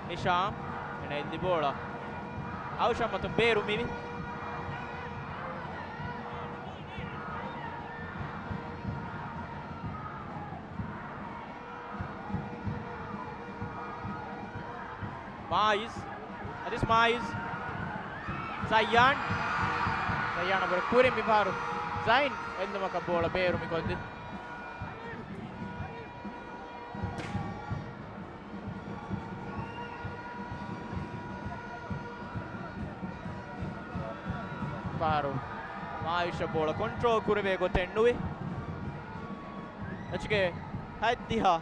ހިޝާމް. އޭނަ އެއްލި ބޯޅަ އައުޝަމް އަތުން ބޭރު މިވި. މާއިޒް. އަދިސް މާއިޒް. ޒައްޔާން. ޒައްޔާން އަށްވުރެ ކުރިން މިފަހަރު ޒައިން އެއްލުމަކަށް ބޯޅަ ބޭރު މިކޮށްލި. ފަހަރު މާއިޒް ބޯޅަ ކޮންޓްރޯލް ކުރެވޭ ގޮތެއް ނުވި. މެޗުގެ ހަތްދިހަ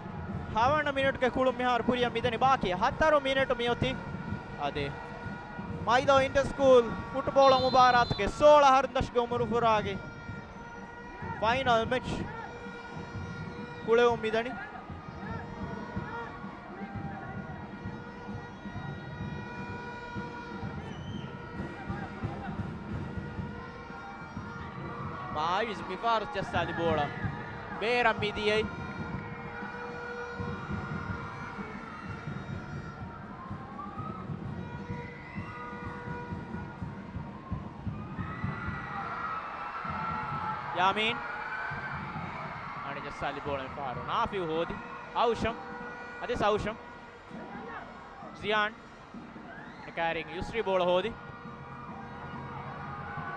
ހަވަނަ މިނެޓުގެ ކުޅުން މިހާރު ކުރިއަށް މިދަނީ ބާކީ ހަތަރު މިނެޓު މިއޮތީ. އަދި މައިލޯ އިންޓަރ ސްކޫލް ފުޓްބޯޅަ މުބާރާތުގެ ސޯޅަ އަހަރުން ދަށުގެ އުމުރުފުރާގެ ފައިނަލް މެޗް ކުޅެވުން މިދަނީ. މާއިޒް މިފަހަރު ޖައްސާލި ބޯޅަ ބޭރަށް މިދިޔައީ. ޔާމީން. އަނެއް ޖައްސާލި ބޯޅަ މިފަހަރު ނާފިއު ހޯދި. އައުޝަމް. އަދިސް އައުޝަމް. ޒިޔާން. ކާރިން ޔުސްރީ ބޯޅަ ހޯދި.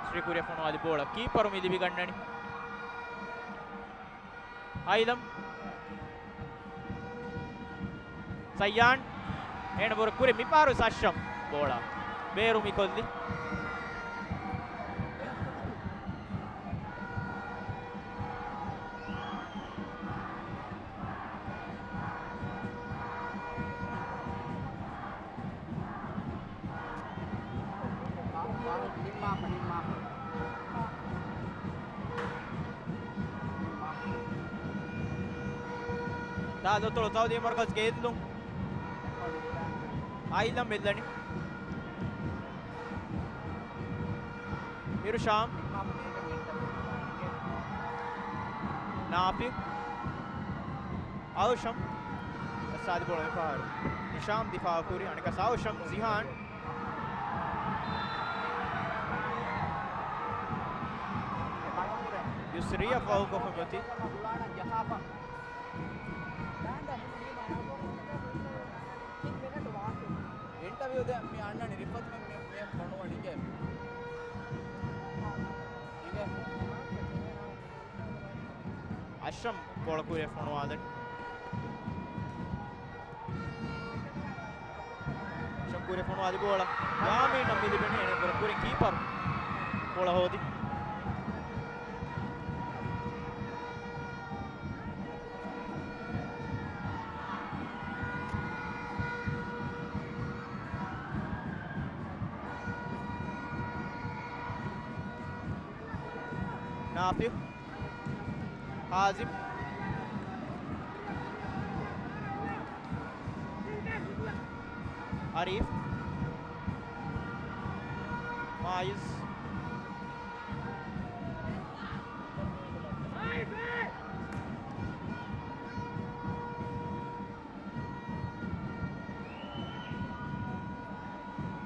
ޔުސްރީ ކުރިއަށް ފޮނުވާލި ބޯޅަ ކީޕަރު މި ލިބިގަންނަނީ. އައިލަމް. ސައްޔާން. އޭނަ ބޯޅަ ކުރި މިފަހަރު ސައްޝަމް ބޯޅަ ބޭރު މިކޮށްލި. ދާ ދޮތޮޅު ތައުލީމު މަރުކަޒުގެ އެއްލުން. އައިލަމް އެއްލަނީ. އިރުޝާމް. ނާފި. އައުޝަމް. ސާދި ބޯޅަ މިފަހަރު. އިޝާމް ދިފާއު ކުރި. އަނެކަސް އައުޝަމް ޒިހާން. ޔުސްރީއަށް ފައުލް ކޮށްފަ މިއޮތީ. ޝަމް ބޯޅަ ކުރިއަށް ފޮނުވާލަނީ. ޝަމް ކުރިއަށް ފޮނުވާލި ބޯޅަ ޔާމީނަށް މި ލިބެނީ އެނެއްވަރަށް ކުރިން ކީޕަރު ބޯޅަ ހޯދި. ނާފިއު. ހާޒިމް. އަރީފް. މާއިޒް.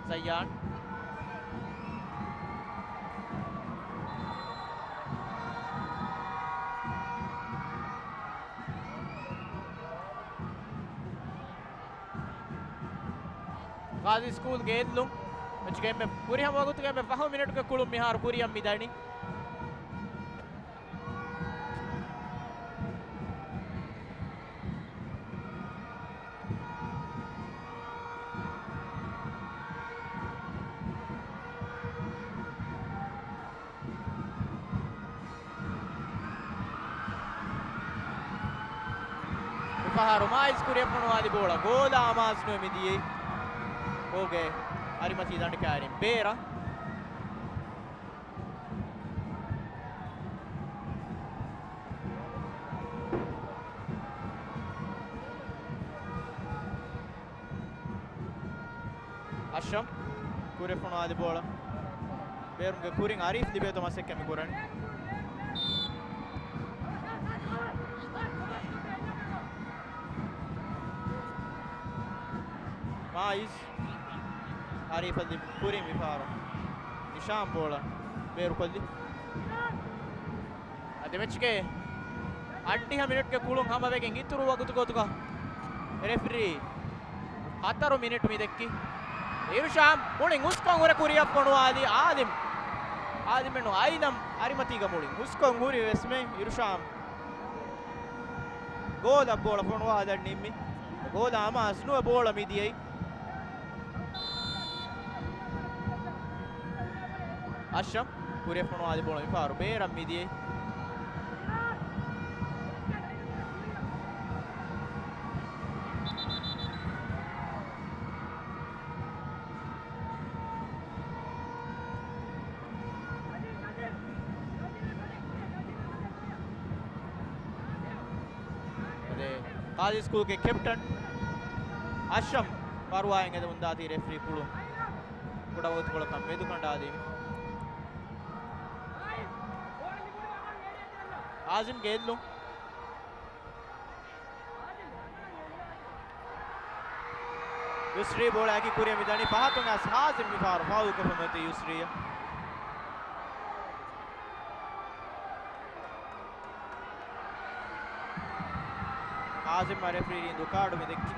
ޒައްޔާން. ޣާޒީ ސްކޫލްގެ އެއްލުން. މެޗުގެ އެންމެ ފުރިހަމަ ވަގުތުގެ އެންމެ ފަހު މިނެޓުގެ ކުޅުން މިހާރު ކުރިއަށް މި ދަނީ. މިފަހަރު މާއިޒް ކުރިއަށް ފޮނުވާލި ބޯޅަ ގޯލާ އަމާޒުނުވެ މިދިޔައީ. ގޯލްގެ އަރިމަތީ ދަނޑި ކައިރިން ބޭރަށް. އަޝްރަފް ކުރިއަށް ފޮނުވާލި ބޯޅަ ބޭރުންގެ ކުރިން އަރީފް ލިބޭތޯ މަސައްކަތް މި ކުރަނީ. މާއިޒް އަރީފަށް ލިބި ކުރިން މިފަހަރު ނިޝާން ބޯޅަ ބޭރުކޮށްލި. އަދި މެޗުގެ އަށްޑިހަ މިނެޓްގެ ކުޅުން ހަމަވެގެން އިތުރު ވަގުތު ގޮތުގަ ރެފްރީ ހަތަރު މިނެޓު މި ދެއްކި. އިރުޝާމް މުޅިން ހުސްކޮށް ހުރެ ކުރިއަށް ފޮނުވާލި އާލިމް. އާލިމް ނޫން އައިލަމް އަރިމަތީގަ މުޅިން ހުސްކޮށް ހުރި ވެސް މެ އިރުޝާމް ގޯލަށް ބޯޅަ ފޮނުވާލަން ނިންމި. ގޯލާ އަމާޒު ނުވެ ބޯޅަ މިދިޔައީ. އަޝްރަފް ކުރިއަށް ފޮނުވާލި ބޯޅަ މިފަހަރު ބޭރަށް މިދިޔައީ. އަދި ޤާޟީ ސްކޫލްގެ ކެޕްޓަން އަޝްރަފް ފަރުވާއެއް އެދެމުން ދާތީ ރެފްރީ ކުޅުން ކުޑަ ވަގުތުކޮޅަކަށް މެދުކަނޑާލީމަ. އާޒިމްގެ އެއްލުން. ޔުސްރީ ބޯޅައަކީ ކުރިއަށް މިދަނީ ފަހަތުން އައިސް ހާޒިމް މިފަހަރު ފައުލްކޮށްފަ މިއޮތީ ޔުސްރީއަށް. ހާޒިމްއަށް ރެފްރީ ރީނދޫ ކާޑު މި ދެއްކި.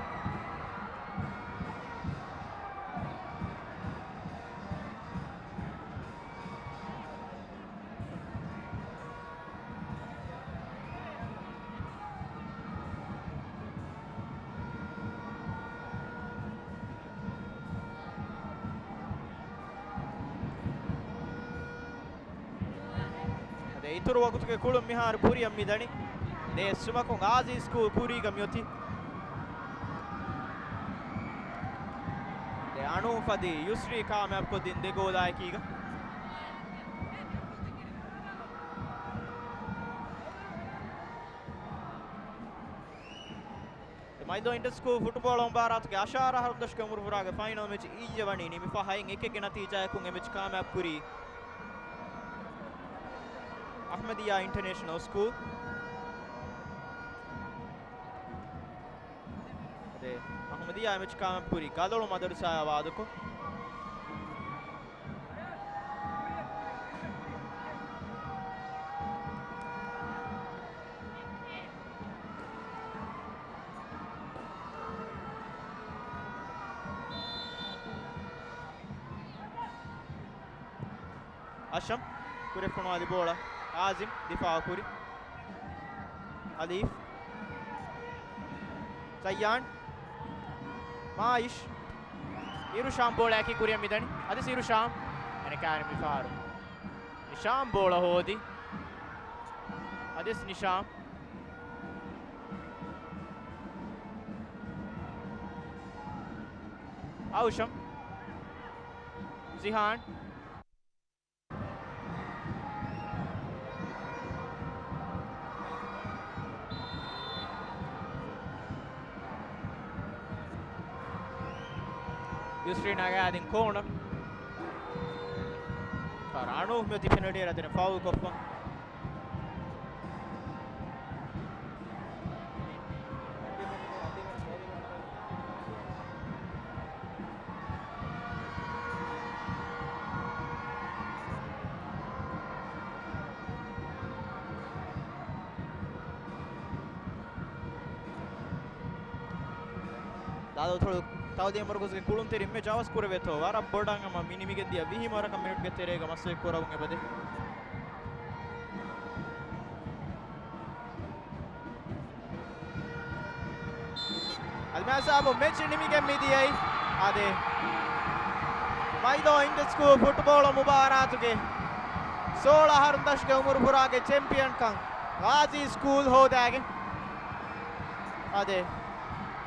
އަދި އިތުރު ވަގުތުގެ ކުޅުން މިހާރު ކުރިއަށް މިދަނީ. ދެ އެއްސުމަކުން ޤާޟީ ސްކޫލް ކުރީގަ މިއޮތީ. ދެ އަނޫ ފަދި ޔުސްރީ ކާމިޔާބުކޮށްދިން ދެ ގޯލާއެކީގަ. މައިލޯ އިންޓަރ ސްކޫލް ފުޓުބޯޅަ މުބާރާތުގެ އަށާރަ އަހަރުން ދަށުގެ އުމުރުފުރާގެ ފައިނަލް މެޗް އިއްޔެ ވަނީ ނިމިފަ ހައެއް އެކެއްގެ ނަތީޖާއަކުން އެ މެޗް ކާމިޔާބު ކުރީ އަޙްމަދިއްޔާ އިންޓަރނޭޝަނަލް ސްކޫލް. އަދި އަޙްމަދިއްޔާ އެ މެޗް ކާމިޔާބު ކުރީ ގަލޮޅު މަދަރުސާއާ ވާދަކޮށް. އަޝްރަފް ކުރިއަށް ފޮނުވާލި ބޯޅަ އާޒިމް ދިފާޢު ކުރި. އަލީފް. ޒައްޔާން. މާއިޝް. އިރުޝާމް ބޯޅައަކީ ކުރިއަށް މިދަނީ. އަދިސް އިރުޝާމް. އެނެކާރި މިފާރު. ނިޝާމް ބޯޅަ ހޯދި. އަދިސް ނިޝާމް. އައުޝަމް. ޒިހާން. ޔުސްރީނާގެ އާދިން ކޯނަ. ފަރާނޫ މެތި ޕެނަލްޓީ އަދި ފައުލް ކޮށްފަ. ދާލަތޮޅު ތައުލީމު މަރުކަޒުގެ ކުޅުންތެރިން މެޗް އަވަސް ކުރެވޭތޯ ވަރަށް ބޮޑަށް ހަމަ މި ނިމިގެން ދިޔަ ވިހި ވަރަކަށް މިނެޓްގެ ތެރޭގަ މަސައްކަތް ކުރަމުން އެބަދޭ. އަދި މިހާ ހިސާބުން މެޗް ނިމިގެން މިދިޔައީ. އާދެ، މައިލޯ އިންޓަ ސްކޫލް ފުޓްބޯޅަ މުބާރާތުގެ ސޯޅަ އަހަރުން ދަށުގެ އުމުރު ފުރާގެ ޗެމްޕިއަންކަން ޣާޒީ ސްކޫލް ހޯދާގެން. އާދެ،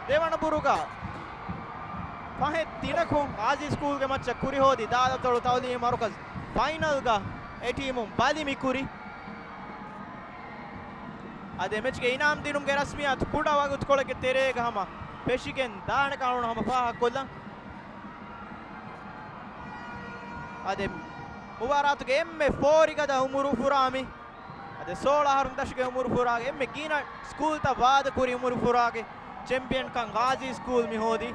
ދެވަނަ ބުރުގަ ފަހެއް ދިނަކުން ޣާޒީ ސްކޫލްގެ މައްޗަށް ކުރިހޯދި ދާލަތޮޅު ތައުލީމު މަރުކަޒު ފައިނަލްގަ އެ ޓީމުން ބަލި މި ކުރި. އަދި މެޗްގެ އިނާމް ދިނުމުގެ ރަސްމިއްޔާތު ކުޑަ ވަގުތުކޮޅެއްގެ ތެރޭގަ ހަމަ ފެށިގެން ދާނެ ކަން ހަމަ ފާހަގަކޮށްލަން. އަދި މުބާރާތުގެ އެންމެ ފޯރިގަދަ އުމުރު ފުރާ މި، އަދި ސޯޅަ އަހަރުން ދަށުގެ އުމުރު ފުރާގެ އެންމެ ގިނަ ސްކޫލްތައް ވާދަކުރި އުމުރު ފުރާގެ ޗެމްޕިއަންކަން ޣާޒީ ސްކޫލް މި ހޯދީ.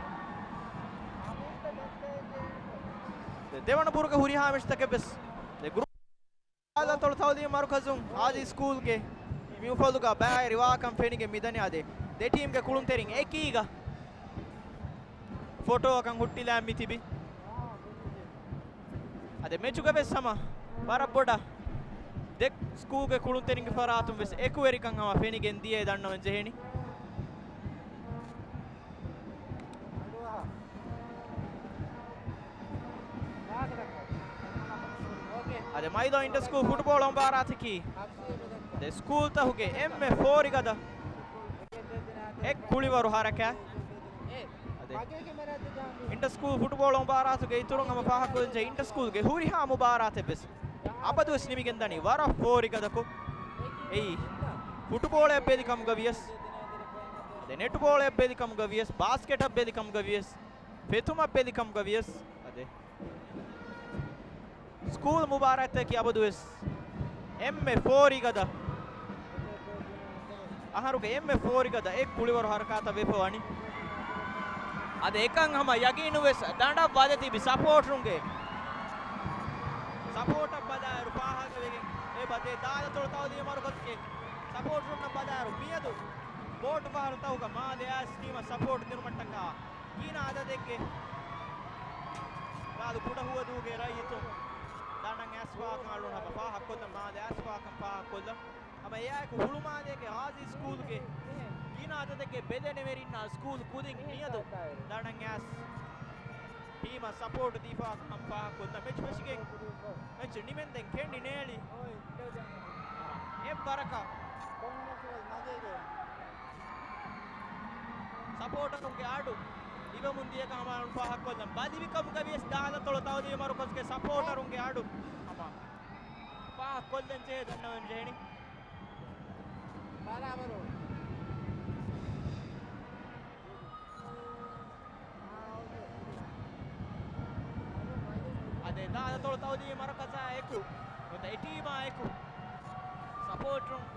ދެވަނަ ބުރުގެ ހުރިހާ މެޗްތަކެއް ވެސް ދެ ގްރޫޕް ދާލަތޮޅު ތައުލީމު މަރުކަޒުން އާދި ސްކޫލްގެ މި އުފަލުގަ ބައިވެރިވާކަން ފެނިގެން މިދަނީ. އާދެ، ދެ ޓީމްގެ ކުޅުންތެރިން އެކީގަ ފޮޓޯއަކަށް ހުއްޓިލާ މި ތިބި. އާދެ، މެޗުގަ ވެސް ހަމަ ވަރަށް ބޮޑަށް ދެ ސްކޫލްގެ ކުޅުންތެރިންގެ ފަރާތުން ވެސް އެކުވެރިކަން ހަމަ ފެނިގެން ދިޔައޭ ދަންނަވަން ޖެހެނީ. އަދި މައިލޯ އިންޓަ ސްކޫލް ފުޓްބޯޅަ މުބާރާތަކީ ދެ ސްކޫލްތަކުގެ އެންމެ ފޯރިގަދަ އެއް ކުޅިވަރު ހަރަކާތް. އަދި އިންޓަ ސްކޫލް ފުޓްބޯޅަ މުބާރާތުގެ އިތުރުން ހަމަ ފާހަގަކޮށްލަންޖެހޭ އިންޓަ ސްކޫލްގެ ހުރިހާ މުބާރާތެއް ވެސް އަބަދުވެސް ނިމިގެންދަނީ ވަރަށް ފޯރިގަދަކޮށް. އެއީ ފުޓުބޯޅައަށް ބެލި ކަމުގަ ވިޔަސް، އަދި ނެޓްބޯޅައަށް ބެލި ކަމުގަ ވިޔަސް، ބާސްކެޓަށް ބެލި ކަމުގަ ވިޔަސް، ފެތުމަށް ބެލި ކަމުގަ ވިޔަސް، އަދި ސްކޫލް މުބާރާތްތަކީ އަބަދުވެސް އެންމެ ފޯރިގަދަ، އަހަރުގެ އެންމެ ފޯރިގަދަ އެއް ކުޅިވަރު ހަރަކާތަށް ވެފަ ވަނީ. އަދި އެކަން ހަމަ ޔަގީނުވެސް ދަނޑަށް ވަދެ ތިބި ސަޕޯޓްރުންގެ ސަޕޯޓަށް ބަލާއިރު ފާހަގަވެގެން އެބަދޭ ދާލަތޮޅު ތައުލީމު މަރުކަޒުގެ ސަޕޯޓްރުންނަށް ބަލާއިރު މިއަދު ބޯޓު ފަހަރު ތަހުގަ މާލެ އާސް ޓީމަށް ސަޕޯޓް ދިނުމަށްޓަކާ ގިނަ އަދަދެއްގެ ދާލު ކުޑަހުވަދޫގެ ރައްޔިތުން ދަނޑަށް އައިސްފާކަން އަޅުން ހަމަ ފާހަގަކޮށްލަން، މާލެ އައިސްފާކަން ފާހަގަކޮށްލަން. ހަމަ އެއާއެކު ހުޅުމާލޭގެ ޣާޒީ ސްކޫލްގެ ގިނަ އަދަދެއްގެ ބެލެނިވެރިންނާ ސްކޫލް ކުދިން މިއަދު ދަނޑަށް އައިސް ޓީމަށް ސަޕޯޓް ދީފާކަން ފާހަގަކޮށްލަން. މެޗް ފެށިގެން މެޗް ނިމެންދެން ކެނޑި ނޭޅި އެއްވަރަކަށް ސަޕޯޓަރުންގެ އަޑު ލިބެމުން ދިޔަކަން ހަމަ ފާހަގަކޮށްލަން. ބަލިވިކަމުގަ ވިޔަސް ދާލަތޮޅު ތައުލީމު މަރުކަޒުގެ ސަޕޯޓަރުންގެ އަޑު ހަމަ ފާހަގަކޮށްލަން ޖެހޭ ދަންނަވަން ޖެހެނީ. ބަރާބަރު. އަދި ދާލަތޮޅު ތައުލީމު މަރުކަޒާ އެކު ނުވަތަ އެ ޓީމާ އެކު ސަޕޯޓްރުން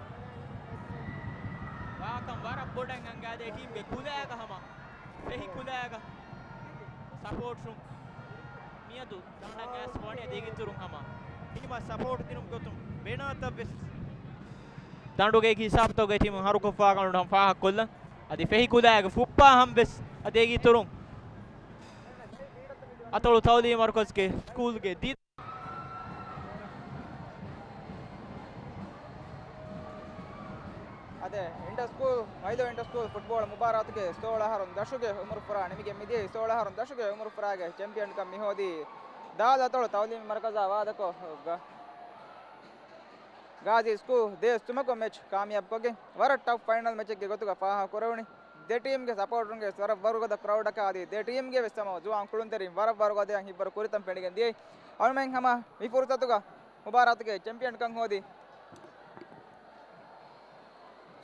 ވާކަން ވަރަށް ބޮޑަށް އަންގާދޭ. އެ ޓީމްގެ ކުލައިގަ ހަމަ ފެހި ކުލައިގަ ސަޕޯޓްރުން މިއަދު ދަނޑަށް އައިސްފަ ވަނީ. އަދި އޭގެ އިތުރުން ހަމަ ޓީމަށް ސަޕޯޓް ދިނުމުގެ ގޮތުން ބެނާތައް ވެސް ދަނޑުގެ ހިސާބުތަކުގެ ޓީމުން ހަރުކޮށްފާކަން ހަމަ ފާހަގަކޮށްލަން. އަދި ފެހި ކުލައިގެ ފުއްޕާ ހަމަ ވެސް އަދި އޭގެ އިތުރުން ދާލަތޮޅު ތައުލީމު މަރުކަޒުގެ ސްކޫލްގެ ދި. އަދި އިން ސްކޫލް، މައިލޫ އިންޓަ ސްކޫލް ފުޓްބޯޅަ މުބާރާތުގެ ސޯޅަ އަހަރުން ދަށުގެ އުމުރުފުރާ ނިމިގެން މިދިޔައީ. ސޯޅަ އަހަރުން ދަށުގެ އުމުރުފުރާގެ ޗެމްޕިއަންކަން މިހޯދީ ދާލަތޮޅު ތައުލީމީ މަރުކަޒާ ވާދަކޮށް ގ-، ގާޒީ ސްކޫލް ދޭ ސުމަކު މެޗް ކާމިޔާބުކޮށްގެން ވަރަށް ޓަފް ފައިނަލް މެޗެއްގެ ގޮތުގަ ފާހަގަކުރެވުނީ. ދެ ޓީމްގެ ސަޕޯޓުންގެ ވަރަށް ވަރުގަދަ ކްރައުޑަކާ އަދި ދެ ޓީމްގެ ވެސް ހަމަ ޒުވާން ކުޅުންތެރިން ވަރަށް ވަރުގަދަޔަށް ހިތްވަރު ކުރިތަން ފެނިގެން ދިޔައީ. އަޅުމެން ހަމަ މި ފުރުސަތުގަ މުބާރާތުގެ ޗެމްޕިއަންކަން ހޯދި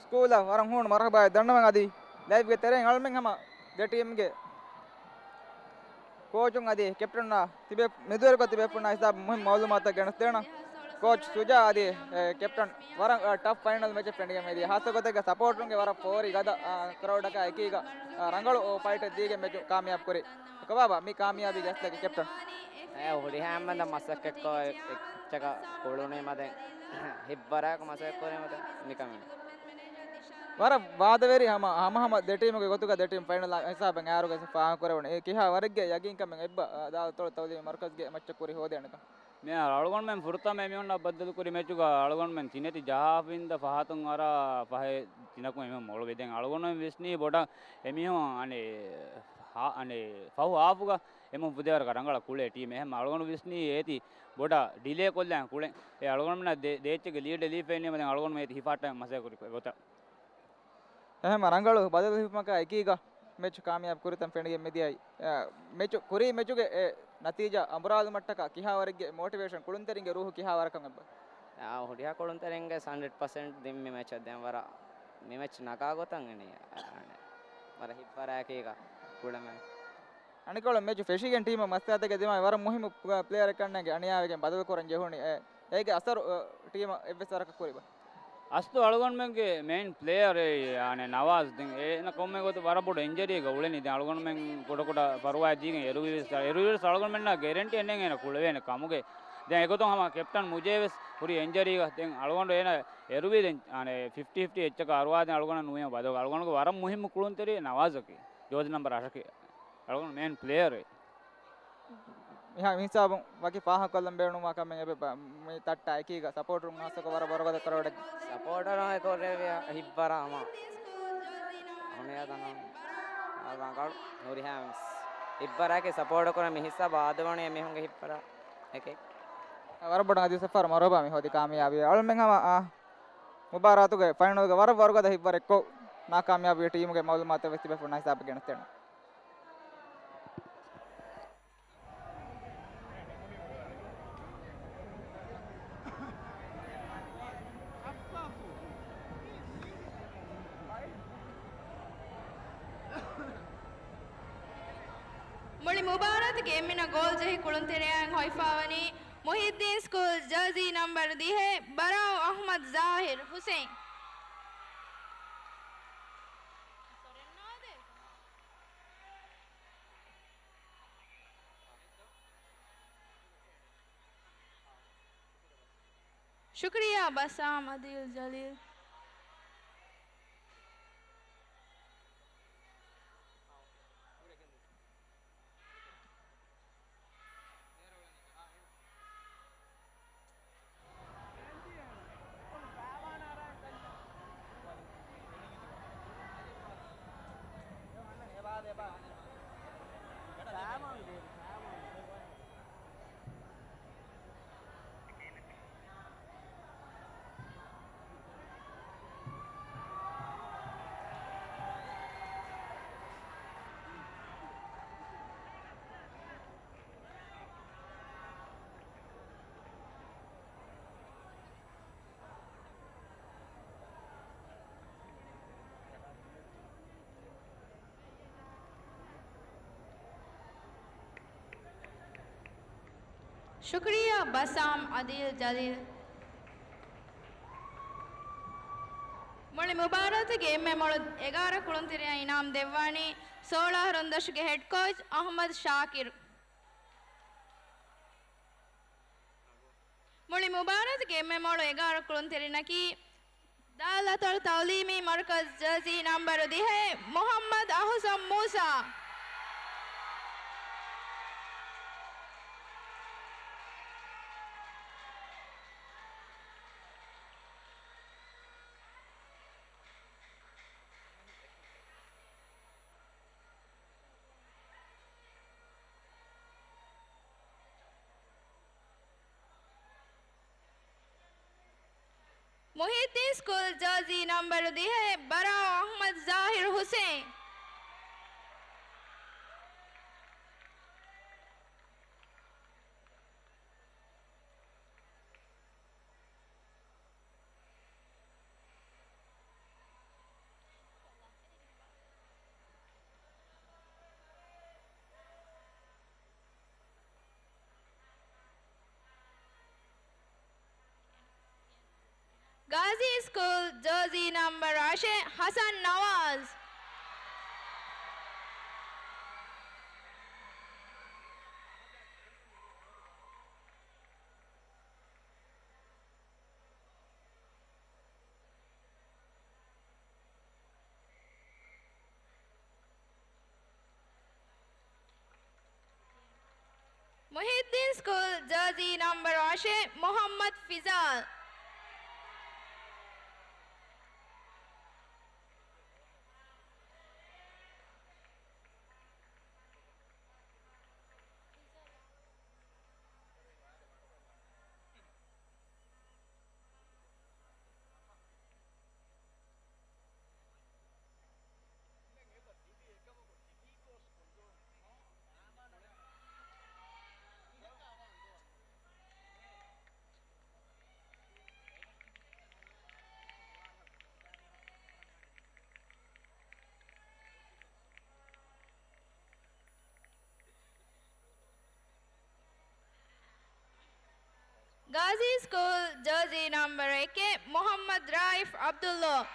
ސްކޫލަށް ވަރަށް ހޫނު މަރުހަބާއެއް ދަންނަވަން. އަދި ލައިވްގެ ތެރެއިން އަޅުމެން ހަމަ ދެ ޓީމްގެ ކޯޗުން އަދި ކެޕްޓަން ތިބޭ މެދުވެރިކޮށް ތިބޭފުންނާ ހިސާބު މުހިންމު މައުލޫމާތު ގެނެސްދޭނަން. ކޯޗް ސުޖާ އަދި، އެ، ކެޕްޓަން ވަރަށް، އަ، ޓަފް ފައިނަލް މެޗެއް ފެނިގެން މިދިޔަ. ހާއްސަ ގޮތެއްގަ ސަޕޯޓުންގެ ވަރަށް ފޯރި ގަދަ، އަ، ކްރައުޑަކާ އެކީގަ، އަ، ރަނގަޅު ފައިޓެއް ދީގެން މެޗު ކާމިޔާބު ކުރި. ކޮބާބާ މި ކާމިޔާބީގެ އަސްލަކީ ކެޕްޓަން؟ އެ ހުރިހާ އެންމެން މަސައްކަތްކޮށް އެ-، އެއްޗަކަށް ކުޅުނީމަ ދެން ހިތްވަރާއެކު މަސައްކަތް ކުރީމަ ދެން ނިކަމެއް. ވަރަށް ވާދަވެރި ހަމަ، ހަމަ ހަމަ ދެ ޓީމުގެ ގޮތުގަ ދެ ޓީމް ފައިނަލް ހިސާބެއް އާރުގަ ފާހަގަކުރެވުނު. އެ ކިހާ ވަރެއްގެ ޔަގީންކަމެއް އެއްބަ، އާ، ދާލަތޮޅު ތައުލީމީ މަރުކަޒްގެ މެޗަށް ކުރި ހޯދޭނެކަން؟ މިހާރު އަޅުގަނޑުމެން ފުރަތަމަ އެމީހުންނާ ބައްދަލުކުރި މެޗުގަ އަޅުގަނޑުމެން ތިނެތި ޖަހާފަ އިންދަ ފަހަތުން އަރާ ފަހެ ތިނަކު އެމީހުން މޮޅުވި. ދެން އަޅުގަނޑުމެން ވިސްނީ ބޮޑަށް އެމީހުން އަނެއް ހާ-، އަނެއް ފަހު ހާފުގަ އެމީހުން ފުދޭވަރަކަށް ރަނގަޅަށް ކުޅޭ ޓީމެއް. އެހެން އަޅުގަނޑު ވިސްނީ އޭތި ބޮޑަށް ޑިލޭ ކޮށްލާން ކުޅެން. އެ އަޅުގަނޑުމެންނަށް ދޭ-، ދޭއްޗެއްގެ ލީޑެއް ލީފައިންނީމަ ދެން އަޅުގަނޑުމެން އޭތި ހިފާއްޓަން މަސައްކަތް ކުރި ގޮތަށް. އެހެން ރަނގަޅު ބަދަލު ހިފުމަކާ އެކީގަ މެޗު ކާމިޔާބު ކުރިތަން ފެނިގެން މިދިޔައީ. އެ، މެޗު، ކުރީ މެޗުގެ އެ ނަތީޖާ އަނބުރާލުމަށްޓަކާ ކިހާވަރެއްގެ މޯޓިވޭޝަން، ކުޅުންތެރިންގެ ރޫހު ކިހާވަރަކަށް އެއްބަ؟ އާ، ހުރިހާ ކުޅުންތެރިންގެ ހަންޑްރެޑް ޕަސެންޓް ދިން މި މެޗަށް ދެން ވަރަށް މި މެޗް ނަގާ ގޮތަށް އިނީ. އާނެ. ވަރަށް ހިތްވަރާއެކީގަ ކުޅެމެ. އަނެކަކު މެޗު ފެށިގެން ޓީމަށް މަސްތާތެގެ ދިމާވި ވަރަށް މުހިއްމު ޕްލޭޔަރެއް ކަންނޭނގެ އަނިޔާވެގެން ބަދަލުކުރަން ޖެހުނީ. އެ، އޭގެ އަސަރު، އަ، ޓީމަށް އެއްވެސް ވަރަކަށް ކުރިބަ؟ އަސްލު އަޅުގަނޑުމެންގެ މެއިން ޕްލޭޔަރ އެ، އާނެ، ނަވާޒް. ދެން އޭނަ ކޮންމެ ގޮތު ވަރަށް ބޮޑު އިންޖަރީގަ އުޅެނީ. ދެން އަޅުގަނޑުމެން ކުޑަކުޑަ ފަރުވާ ދީގެން އެރުވިވެސް، އެރުވިވެސް އަޅުގަނޑުމެންނަށް ގެރެންޓީ އެންނެން އޭނަ ކުޅެވޭނެ ކަމުގެ. ދެން އެގޮތުން ހަމަ ކެޕްޓަން މުޖޭވެސް ހުރި އިންޖަރީގަ. ދެން އަޅުގަނޑު އޭނަ އެރުވީ ދެން، އާނެ، ފިފްޓީ ފިފްޓީ އެއްޗަކަށް އަރުވާދެން އަޅުގަނޑަށް ނުވީމަ ބަދަލު. އަޅުގަނޑުގެ ވަރަށް މުހިއްމު ކުޅުންތެރި ނަވާޒަކީ. ޖޯޒި ނަމްބަރު އަށަކީ. އަޅުގަނޑު މެއިން ޕްލޭޔަރެއް. މިހާ މިހިސާބުން ވަކި ފާހަގަކޮށްލަން ބޭނުންވާ ކަމެއް އެބަ މި ތައްޓާ އެކީގަ ސަޕޯޓަރުން ހާއްސަކޮށް ވަރަށް ވަރުގަދަ ކްރައުޑެއް. ސަޕޯޓަރުން އެކުރެވި ހިތްވަރާ ހަމަ ހަމަޔާ ދަނާ ރަނގަޅު ހުރިހާ ހިތްވަރާއެކޭ ސަޕޯޓް ކުރަން މި ހިސާބު އާދެވުނީ އެމީހުންގެ ހިތްވަރާ އެކޭ. ވަރަށް ބޮޑަށް އަދި ސަފަރު މަރުހަބާ މި ހޯދި ކާމިޔާބީ. އަޅުމެން ހަމަ، އާ، މުބާރާތުގެ ފައިނަލްގެ ވަރަށް ވަރުގަދަ ހިތްވަރެއްކޮށް ނާކާމިޔާބީ ޓީމުގެ މައުލޫމާތެއް ވެސް ތިބޭފުޅުންނާ ހިސާބަށް ގެނެސްދޭނަން. މުޅި މުބާރާތުގެ އެންމެނަށް ގޯލް ޖެހި ކުޅުންތެރިޔާއިން ހޮވިފައިވަނީ މުހިއްދީން ސްކޫލް ޖާޒީ ނަންބަރު ދިހައެއް ބަރާއު އަޙްމަދު ޒާހިރު ހުސެން. ޝުކުރިއްޔާ ބަސާމް އަދީލް ޖަލީލް. ޝުކުރިއްޔާ ބަސާމް އަދީލް ޖަލީލް. މުޅި މުބާރާތުގެ އެންމެ މޮޅު އެގާރަ ކުޅުންތެރިޔާ އިނާމް ދެއްވާނީ ސޯޅަ އަހަރުން ދަށުގެ ހެޑް ކޯޗް އަޙްމަދު ޝާކިރު. މުޅި މުބާރާތުގެ އެންމެ މޮޅު އެގާރަ ކުޅުންތެރިންނަކީ ދާލަތޮޅު ތައުލީމީ މަރުކަޒު ޖާޒީ ނަންބަރު ދިހައެއް މުޙައްމަދު އަހުސަން މޫސާ. މުހިއްދީން ސްކޫލް ޖާޒީ ނަންބަރު ދިހައެއް، ބަރާ އަޙްމަދު ޒާހިރު ހުސެން. ގާޒީ ސްކޫލް ޖާޒީ ނަންބަރު އަށެއް، ޙަސަން ނަވާޒް. މުހިއްދީން ސްކޫލް ޖާޒީ ނަންބަރު އަށެއް، މުޙައްމަދު ފިޒާލް. ގާޒީ ސްކޫލް ޖާޒީ ނަންބަރު އެކެއް، މުޙައްމަދު ރައީފް ޢަބްދުﷲ.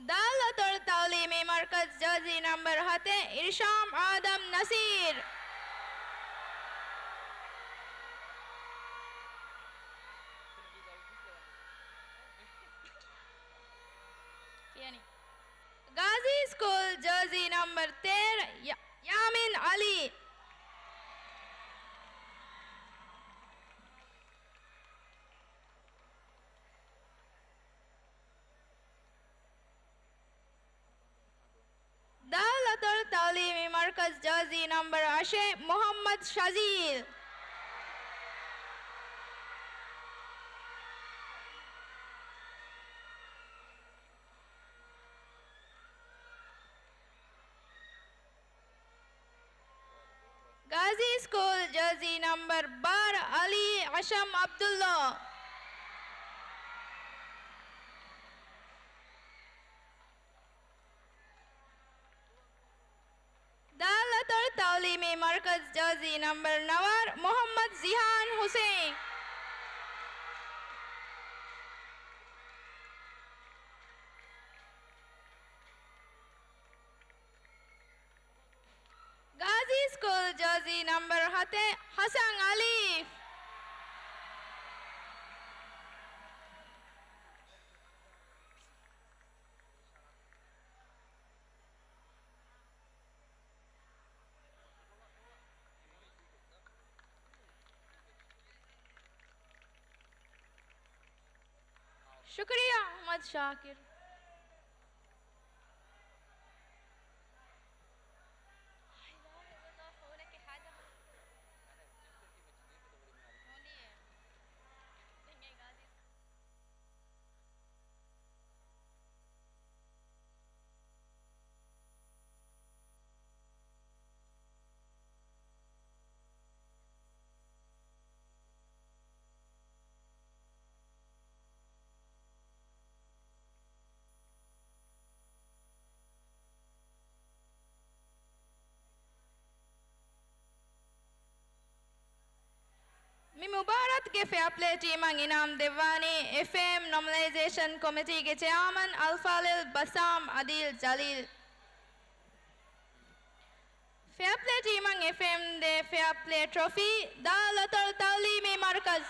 ދާއަތޮޅު ތަޢުލީމީ މަރުކަޒު ޖާޒީ ނަންބަރު ހަތެއް، އިރްޝާމް އާދަމް ނަސީރް. ގާޒީ ސްކޫލް ޖާޒީ ނަންބަރު ތޭރަ، ޔާ-، ޔާމީން ޢަލީ. ދާއަތޮޅު ތަޢުލީމީ މަރުކަޒު ޖާޒީ ނަންބަރު އަށެއް، މުޙައްމަދު ޝަޒީލް. ގާޒީ ސްކޫލް ޖާޒީ ނަންބަރު ބާރަ، ޢަލީ އަޝަމް ޢަބްދުﷲ. ދާއަތޮޅު ތަޢުލީމީ މަރުކަޒު ޖާޒީ ނަންބަރު ނަވާރަ، މުޙައްމަދު ޒިހާން ޙުސައިން. ގާޒީ ސްކޫލް ޖާޒީ ނަންބަރު ހަތެއް، ޙަސަން އަލީފް. ޝުކުރިއްޔާ އަޙްމަދު ޝާކިރު. މި މުބާރާތުގެ ފެއާޕްލޭ ޓީމަށް އިނާމް ދެއްވާނީ އެފްއޭއެމް ނޮމަލައިޒޭޝަން ކޮމިޓީގެ ޗެއާމަން އަލްފާޟިލް ބައްސާމް އަދީލް ޖަލީލް. ފެއާޕްލޭ ޓީމަށް އެފްއޭއެމް ދޭ ފެއާޕްލޭ ޓްރޮފީ، ދާއަތޮޅު ތަޢުލީމީ މަރުކަޒު.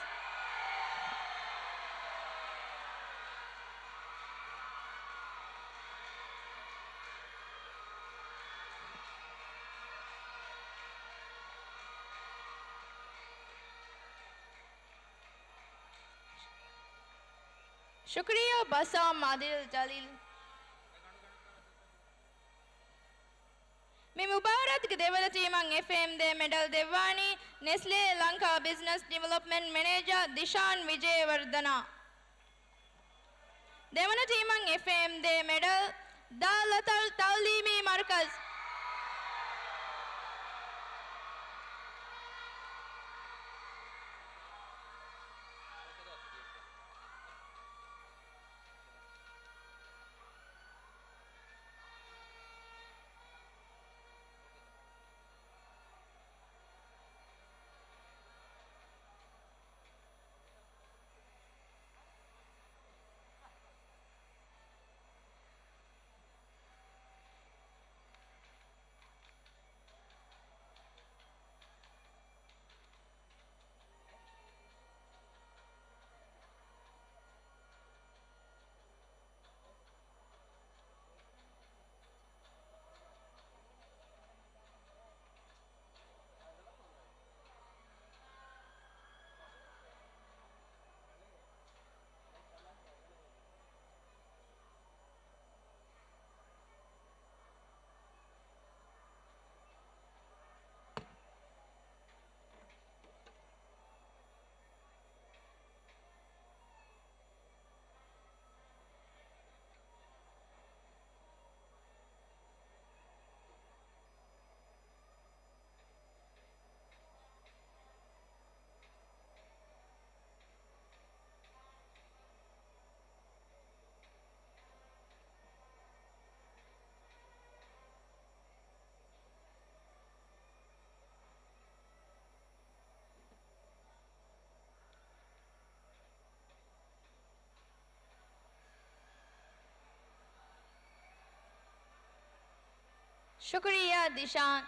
ޝުކުރިއްޔާ ބައްސާމް އަދީލް ޖަލީލް. ދެވަނަ ޓީމަށް އެފްއޭއެމް ދޭ މެޑަލް ދެއްވާނީ ނެސްލޭ ލަންކާ ބިޒްނަސް ޑިވެލޮޕްމަންޓް މެނޭޖަރ ދިޝާން ވިޖޭވަރްދަނާ. ދެވަނަ ޓީމަށް އެފްއޭއެމް ދޭ މެޑަލް ދާލަތަޅު ތައުލީމީ މަރުކަޒް. ޝުކުރިއްޔާ ދިޝާން.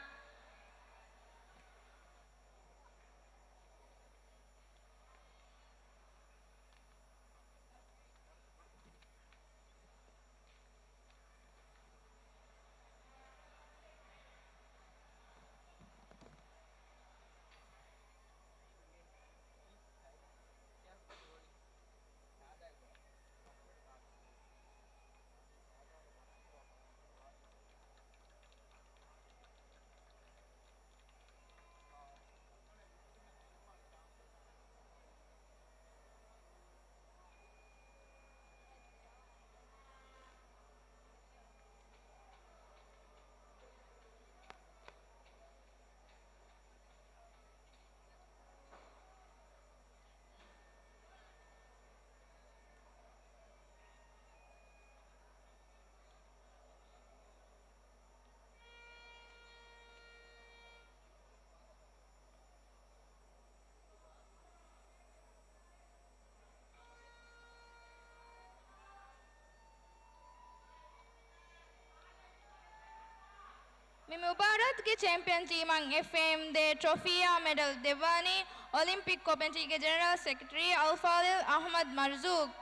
މި މުބާރާތުގެ ޗެމްޕިއަން ޓީމަށް އެފްއޭއެމް ދޭ ޓްރޮފީއާ މެޑަލް ދެއްވާނީ އޮލިމްޕިކް ކޮމިޓީގެ ޖެނެރަލް ސެކްރެޓަރީ އަލްފާޟިލް އަޙްމަދު މަރްޒޫޤް.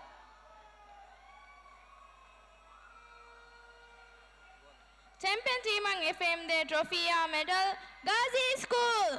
ޗެމްޕިއަން ޓީމަށް އެފްއޭއެމް ދޭ ޓްރޮފީއާ މެޑަލް، ޣާޒީ ސްކޫލް.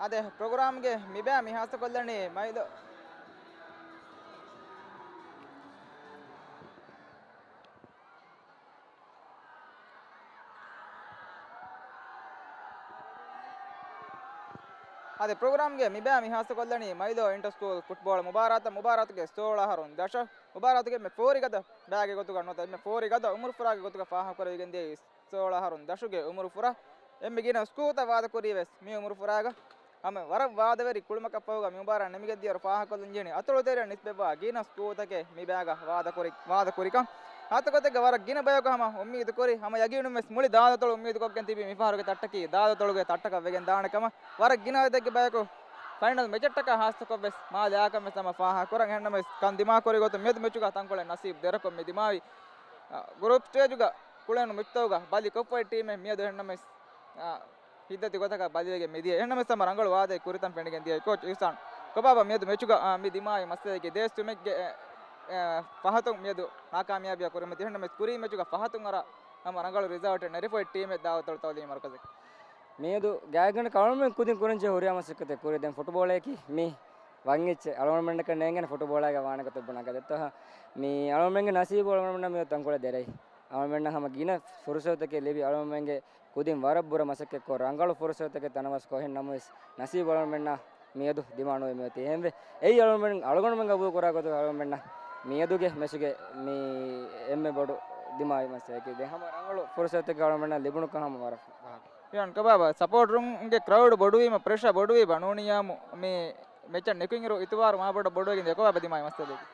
އާދެ، ޕްރޮގްރާމްގެ މިބައި މި ހާއްސަކޮށްލަނީ މައިލޯ. އާދެ، ޕްރޮގްރާމްގެ މިބައި މި ހާއްސަކޮށްލަނީ މައިލޯ އިންޓަރ ސްކޫލް ފުޓްބޯޅަ މުބާރާތަށް. މުބާރާތުގެ ސޯޅަ އަހަރުން ދަށަށް މުބާރާތުގެ އެންމެ ފޯރިގަދަ ބައެއްގެ ގޮތުގަ ނުވަތަ އެންމެ ފޯރިގަދަ އުމުރުފުރާގެ ގޮތުގަ ފާހަގަކުރެވިގެންދިޔަ ސޯޅަ އަހަރުން ދަށުގެ އުމުރުފުރާ އެންމެ ގިނަ ސްކޯރުތައް ވާދަކުރީ ވެސް މި އުމުރުފުރާގަ ހަމަ ވަރަށް ވާދަވެރި ކުޅުމަކަށް ފަހުގަ މި މުބާރާތް ނިމިގެންދިޔައިރު ފާހަގަކޮށްލަން ޖެހެނީ އަތޮޅު ތެރެއަށް ނިސްބަތްވާ ގިނަ ސްކޯރުތަކެއް މި ބައިގަ ވާދަކުރި، ވާދަކުރިކަން. ހާއްސަގޮތެއްގަ ވަރަށް ގިނަ ބަޔަކު ހަމަ އުއްމީދުކުރި، ހަމަ ޔަގީނުން ވެސް މުޅި ދާލަތޮޅު އުއްމީދުކޮށްގެން ތިބި މިފަހަރުގެ ތައްޓަކީ ދާލަތޮޅުގެ ތައްޓަކަށް ވެގެން ދާނެ ކަމަށް. ވަރަށް ގިނަ އަދަދެއްގެ ބަޔަކު ފައިނަލް މެޗަށްޓަކާ ހާއްސަކޮށް ވެސް މާލެ އާކަން ވެސް ހަމަ ފާހަގަކުރަން. އެހެންނަމަވެސް ކަން ދިމާކުރި ގޮތުން މިއަދު މެޗުގަ ތަންކޮޅެއް ނަސީބު ދެރަކޮށް މި ދިމާވި، އަ، ގްރޫޕް ސްޓޭޖުގަ ކުޅެން މިއްތަވުގަ ބަލި ކޮށްފައި ޓީމެއް މިއަދު އެހެންނަމަވެސް، އާ، ހިތްދަތި ގޮތަކަށް ބަލިވެގެން މިދިޔަ. އެހެންނަމަވެސް ހަމަ ރަނގަޅު ވާދައެއް ކުރިތަން ފެނިގެން ދިޔަ. ކޯޗް އިހްސާން، ކޮބާބާ މިއަދު މެޗުގަ، އާ، މި ދިމާވި މައްސަލައިގެ ދޭސްތުމެއްގެ، އެ، އެ، ފަހަތުން މިއަދު ނާކާމިޔާބީއަށް ކުރިމަތި. އެހެންނަމަވެސް ކުރީ މެޗުގަ ފަހަތުން އަރާ ހަމަ ރަނގަޅު ރިޒަލްޓެއް ނެރެފައި ޓީމެއް ދާލަތޮޅު ތައުލީމީ މަރުކަޒެއް. މިއަދު ގާތްގަނޑަކަށް އަޅުގަނޑުމެން ކުދިން ކުރަންޖެހޭ ހުރިހާ މަސައްކަތެއް ކުރި. ދެން ފުޓްބޯޅައަކީ މި ވަންއެއްޗެއް. އަޅުގަނޑުމެންނަކަށް ނޭނގޭނެ ފުޓްބޯޅައިގަ ވާނެ ގޮތެއް ބުނާކަށް ދެއްތޯ. މި އަޅުގަނޑުމެންގެ ނަސީބު އަޅުގަނޑުމެންނަށް މިއޮތް ތަންކޮޅެއް ދެރައި. އަޅުގަނޑުމެންނަށް ހަމަ ގިނަ ފުރުސަތުތަކެއް ލިބި އަޅުގަނޑުމެންގެ ކުދިން ވަރަށް ބުރަ މަސައްކަތްކޮށް ރަނގަޅު ފުރުސަތުތަކެއް ތަނަވަސްކޮށް އެހެން ނަމަވެސް ނަސީބު އަޅުގަނޑުމެންނަށް މިއަދު ދިމާނުވެ މިއޮތީ. އެހެންވެ، އެއީ އަޅުގަނޑުމެން، އަޅުގަނޑުމެން ގަބޫލުކުރާ ގޮތުގަ އަޅުގަނޑުމެންނަށް މިއަދުގެ މެޗުގެ މި އެންމެ ބޮޑު ދިމާވި މައްސަލައަކީ ދެން ހަމަ ރަނގަޅު ފުރުސަތެއް އަޅުގަނޑުމެންނަށް ލިބުނުކަން ހަމަ ވަރަށް ފަހަރު. ކިޔާން ކަބާބާ، ސަޕޯޓަރުންގެ ކްރައުޑް ބޮޑުވީމަ، ޕްރެޝަ ބޮޑުވީ ބަނޫނިޔާމު މި މެޗަށް ނިކުތްއިރު އިތުބާރު މާބޮޑަށް ބޮޑުވެގެން ދިޔަ ކަބާބާ ދިމާވި މައްސަލައަކީ.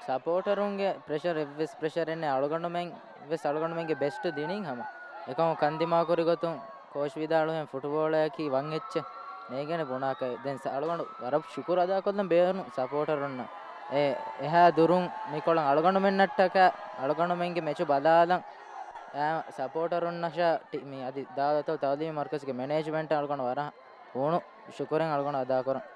ސަޕޯޓަރުންގެ ޕްރެޝަރެއްވެސް ޕްރެޝަރެއް ނެތް. އަޅުގަނޑުމެން ވެސް އަޅުގަނޑުމެންގެ ބެސްޓް ދިނީ ހަމަ. އެކަމު ކަންދިމާކުރި ގޮތުން ކޯޗް ވިދާޅުވިހެން ފުޓުބޯޅައަކީ ވަން އެއްޗެއް ނޭނގޭނެ ބުނާކަށް. ދެން ސަ-، އަޅުގަނޑު ވަރަށް ޝުކުރު އަދާކޮށްލަން ބޭނުން ސަޕޯޓަރުންނަށް. އެ-، އެހާ ދުރުން މިކޮޅަށް އަޅުގަނޑުމެންނަށްޓަކާ އަޅުގަނޑުމެންގެ މެޗު ބަލާލަން އައި ސަޕޯޓަރުންނަށާ ޓީ-، މި އަދި ދާލަތޮޅު ތައުލީމީ މަރުކަޒުގެ މެނޭޖްމަންޓަށް އަޅުގަނޑު ވަރަށް ހޫނު ޝުކުރެއް އަޅުގަނޑު އަދާކުރަން.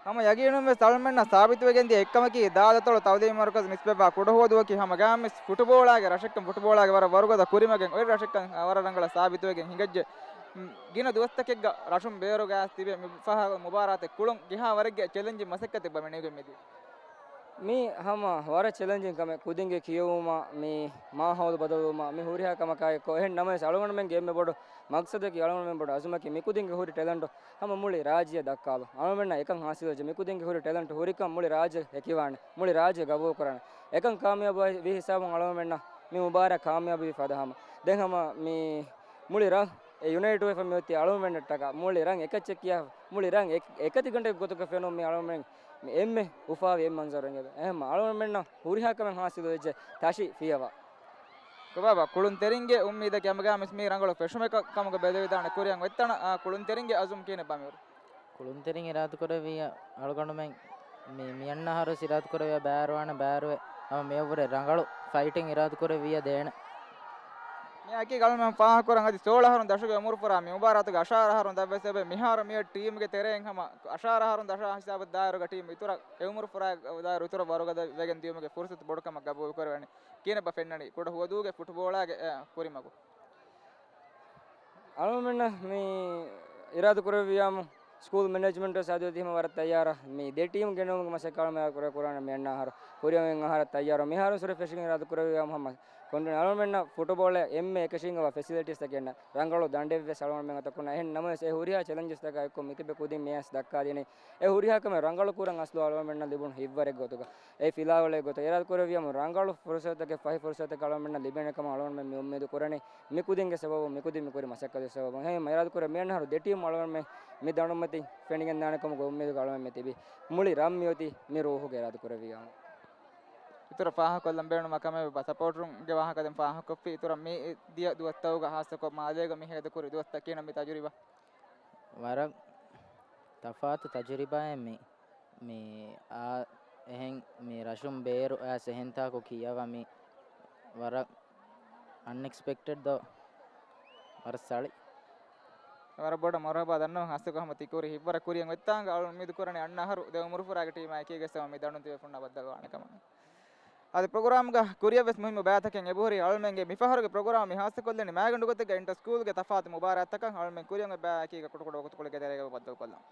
ހަމަ ޔަގީނުންވެސް އަޅުމެންނަށް ސާބިތުވެގެންދިޔަ އެއްކަމަކީ، ދާލަތޮޅު ތައުލީމީ މަރުކަޒު ނިސްބަތްވާ ކުޑަހުވަދުއަކީ ހަމަ ގާމިސް ފުޓުބޯޅާގެ ރަށެއްކަން، ފުޓުބޯޅާގެ ވަރަށް ވަރުގަދަ ކުރިމަގެއް އޮތް ރަށެއްކަން ވަރަށް ރަނގަޅަށް ސާބިތުވެގެން ހިނގައްޖެ. ގިނަ ދުވަސްތަކެއްގަ ރަށުން ބޭރުގަ ތިބެ މި ފަހަރު މުބާރާތެއް ކުޅުން ކިހާ ވަރެއްގެ ޗެލެންޖިން މަސައްކަތެއްބާ މި ނިމިގެން މިދިޔަ. މީ ހަމަ ވަރަށް ޗެލެންޖިން ކަމެއް. ކުދިންގެ ކިޔެވުމާ، މި މާހައުލު ބަދަލުވުމާ، މި ހުރިހާ ކަމަކާއެއްކޮށް، އެހެން ނަމަވެސް އަޅުގަނޑުމެންގެ އެންމެ ބޮޑު މަގްސަދަކީ، އަޅުގަނޑުމެން ބޮޑު އަޒުމަކީ، މި ކުދިންގެ ހުރި ޓެލެންޓު ހަމަ މުޅި ރާއްޖެއަށް ދައްކާލުން. އަޅުގަނޑުމެންނަށް އެކަން ހާސިލްވެއްޖެ. މި ކުދިންގެ ހުރި ޓެލެންޓު ހުރިކަން މުޅި ރާއްޖެ ހެކިވާނެ، މުޅި ރާއްޖެ ގަބޫލުކުރާނެ. އެކަން ކާމިޔާބު ވި ހިސާބުން އަޅުގަނޑުމެންނަށް މި މުބާރާތް ކާމިޔާބުވި ފަދަ ހަމަ. ދެން ހަމަ މި މުޅި ރަށް އެ ޔުނައިޓް ވެފަ މިއޮތީ އަޅުގަނޑުމެންނަށްޓަކާ. މުޅި ރަށް އެކައްޗެއް ކިޔާ، މުޅި ރަށް އެކް-، އެކަތިގަނޑެއް ގޮތުގަ ފެނުން މި އަޅުގަނޑުމެން މި އެންމެ އުފާވި އެއް މަންޒަރެއް. އެހެންމަ އަޅުގަނޑުމެންނަށް ހުރިހާ ކަމެއް ހާސިލު ވެއްޖެ ތަށި ފިޔަވާ. ކޮބާބާ، ކުޅުންތެރިންގެ އުއްމީދަކީ ހަމަގާމިސް މީ ރަނގަޅު ފެށުމެއް ކަ-، ކަމުގަ ބެލެވިދާނެ. ކުރިއަށް އޮތްތަނަށް، އާ، ކުޅުންތެރިންގެ އަޒުމް ކިހިނެއްބާ މިހުރީ؟ ކުޅުންތެރިން އިރާދަކުރެއްވިއްޔާ އަޅުގަނޑުމެން މި-، މިއަންނަ އަހަރު ވެސް އިރާދަކުރެއްވިއްޔާ ބައިވެރިވާނެ ބައިވެރިވެ، ހަމަ މިއަށްވުރެ ރަނގަޅު ފައިޓެއް އިރާދަކުރެއްވިއްޔާ ދޭނެ. މިއަކީ އަޅުގަނޑުމެން ފާހަގަކުރަން އަދި ސޯޅަ އަހަރުން ދަށުގެ އުމުރުފުރާ މި މުބާރާތުގެ އަށާރަ އަހަރުން ދަށްވެސް އެބަ މިހާރު މިއޮތް ޓީމުގެ ތެރެއިން ހަމަ އަށާރަ އަހަރުން ދަށާ ހިސާބަށް ދާއިރުގަ ޓީމު އިތުރަށް އެ އުމުރުފުރާ ދާއިރު އިތުރަށް ވަރުގަދަ ވެގެން ދިޔުމުގެ ފުރުސަތު ބޮޑުކަމަށް ގަބޫލުކުރެވެނީ. ކިހިނެއްބާ ފެންނަނީ ކުޑަ ހުވަދޫގެ ފުޓުބޯޅާގެ، އެ، ކުރިމަގު؟ އަޅުގަނޑުމެންނަށް މި އިރާދަކުރެއްވިއްޔާމު، ސްކޫލް މެނޭޖްމަންޓު ވެސް އަދިވެސް ހަމަ ވަރަށް ތައްޔާރަށް މި ދެ ޓީމް ގެނައުމުގެ މަސައްކަތް އަޅުގަނޑުމެން ކުރެ ކުރާނެ މި އަންނަ އަހަރު. ކުރިއަށް އަހަރަށް ތައްޔާރު. މިހާރު ސުރެ ފެށިގެން އިރާދަކުރެއްވިއްޔާމު ހަމަ ކޮންޑިން އަޅުގަނޑުމެންނަށް ފުޓުބޯޅަ އެންމެ އެކަށީގެންވާ ފެސިލިޓީސްތަކެއް ނެތް. ރަނގަޅު ދަނޑެއްވެސް އަޅުގަނޑުމެން އަތަށް ނެތް. އެހެން ނަމަވެސް އެ ހުރިހާ ޗެލެންޖެސްތަކާ އެއްކޮށް މިތިބެ ކުދިން މިއަސް ދައްކާދިނީ. އެ ހުރިހާ ކަމެއް ރަނގަޅު ކުރަން އަސްލު އަޅުގަނޑުމެންނަށް ލިބުނު ހިތްވަރެއް ގޮތުގަ. އެ ފިލާވަޅެއް ގޮތަށް އިރާދަކުރެއްވިއްޔާމު ރަނގަޅު ފުރުސަތުތަކެއް ފަހި ފުރުސަތުތަކެއް އަޅުގަނޑުމެންނަށް ލިބޭނެ ކަމަށް އަޅުގަނޑުމެން މި އުއްމީދު ކުރަނީ. މި ކުދިންގެ ސަބަބުން، މި ކުދިން މި ކުރި މަސައްކަތުގެ ސަބަބުން. އެހެން އިރާދަކުރެ މިއަންނަ އަހަރު ދެ ޓީމް އަޅުގަނޑުމެން މި ދަނޑުމަތިން ފެނިގެންދާނެ ކަމުގެ އުއްމީދުގަ އަޅުގަނޑުމެން މި ތިބީ. މުޅި ރަށް މިއޮތީ މި ރޫހުގަ އިރާދަކުރެއްވިއްޔާމު. އިތުރަށް ފާހަގަކޮށްލަން ބޭނުންވާ ކަމެއް ބަ ސަޕޯޓްރުންގެ ވާހަކަ ދެން ފާހަގަކޮށްފި އިތުރަށް މި ދިޔަ ދުވަސްތަކުގަ ހާއްސަކޮށް މާލޭގަ މި ހޭދަކުރި ދުވަސްތަކީނަ މި ތަޖުރިބާ. ވަރަށް ތަފާތު ތަޖުރިބާއެއް މި. މި އާ އެހެން މި ރަށުން ބޭރު އައިސް އެހެންތާކު ކިޔަވަމި ވަރަށް އަންއެކްސްޕެކްޓެޑް ދޯ ވަރަށް ސަޅި. ވަރަށް ބޮޑަށް މަރުހަބާ ދަންނަވަން ހާއްސަކޮށް ހަމަ ތި ކުރި ހިތްވަރަށް ކުރިއަށް އޮތްތާނގަ އަޅުން އުއްމީދު ކުރަނީ އަންނަ އަހަރު ދެ އުމުރުފުރާގެ ޓީމާ އެކީގަ ސަމަ މި ދަނޑުން ތިބޭފުންނާ ބައްދަލުވާނެ ކަމަށް. އަދި ޕްރޮގްރާމްގަ ކުރިއަށް ވެސް މުހިއްމު ބައިތަކެއް އެބަހުރި. އަޅުމެންގެ މިފަހަރުގެ ޕްރޮގްރާމް މި ހާއްސަކޮށްލަނީ މާގަނޑު ގޮތެއްގަ އިންޓަ ސްކޫލްގެ ތަފާތު މުބާރާތްތަކަށް. އަޅުމެން ކުރިއަށް އޮތް ބައި އެކީގަ ކުޑަކުޑަ ވަގުތުކޮޅެއްގެ ތެރޭގަ ބައްދަލުކޮށްލަން.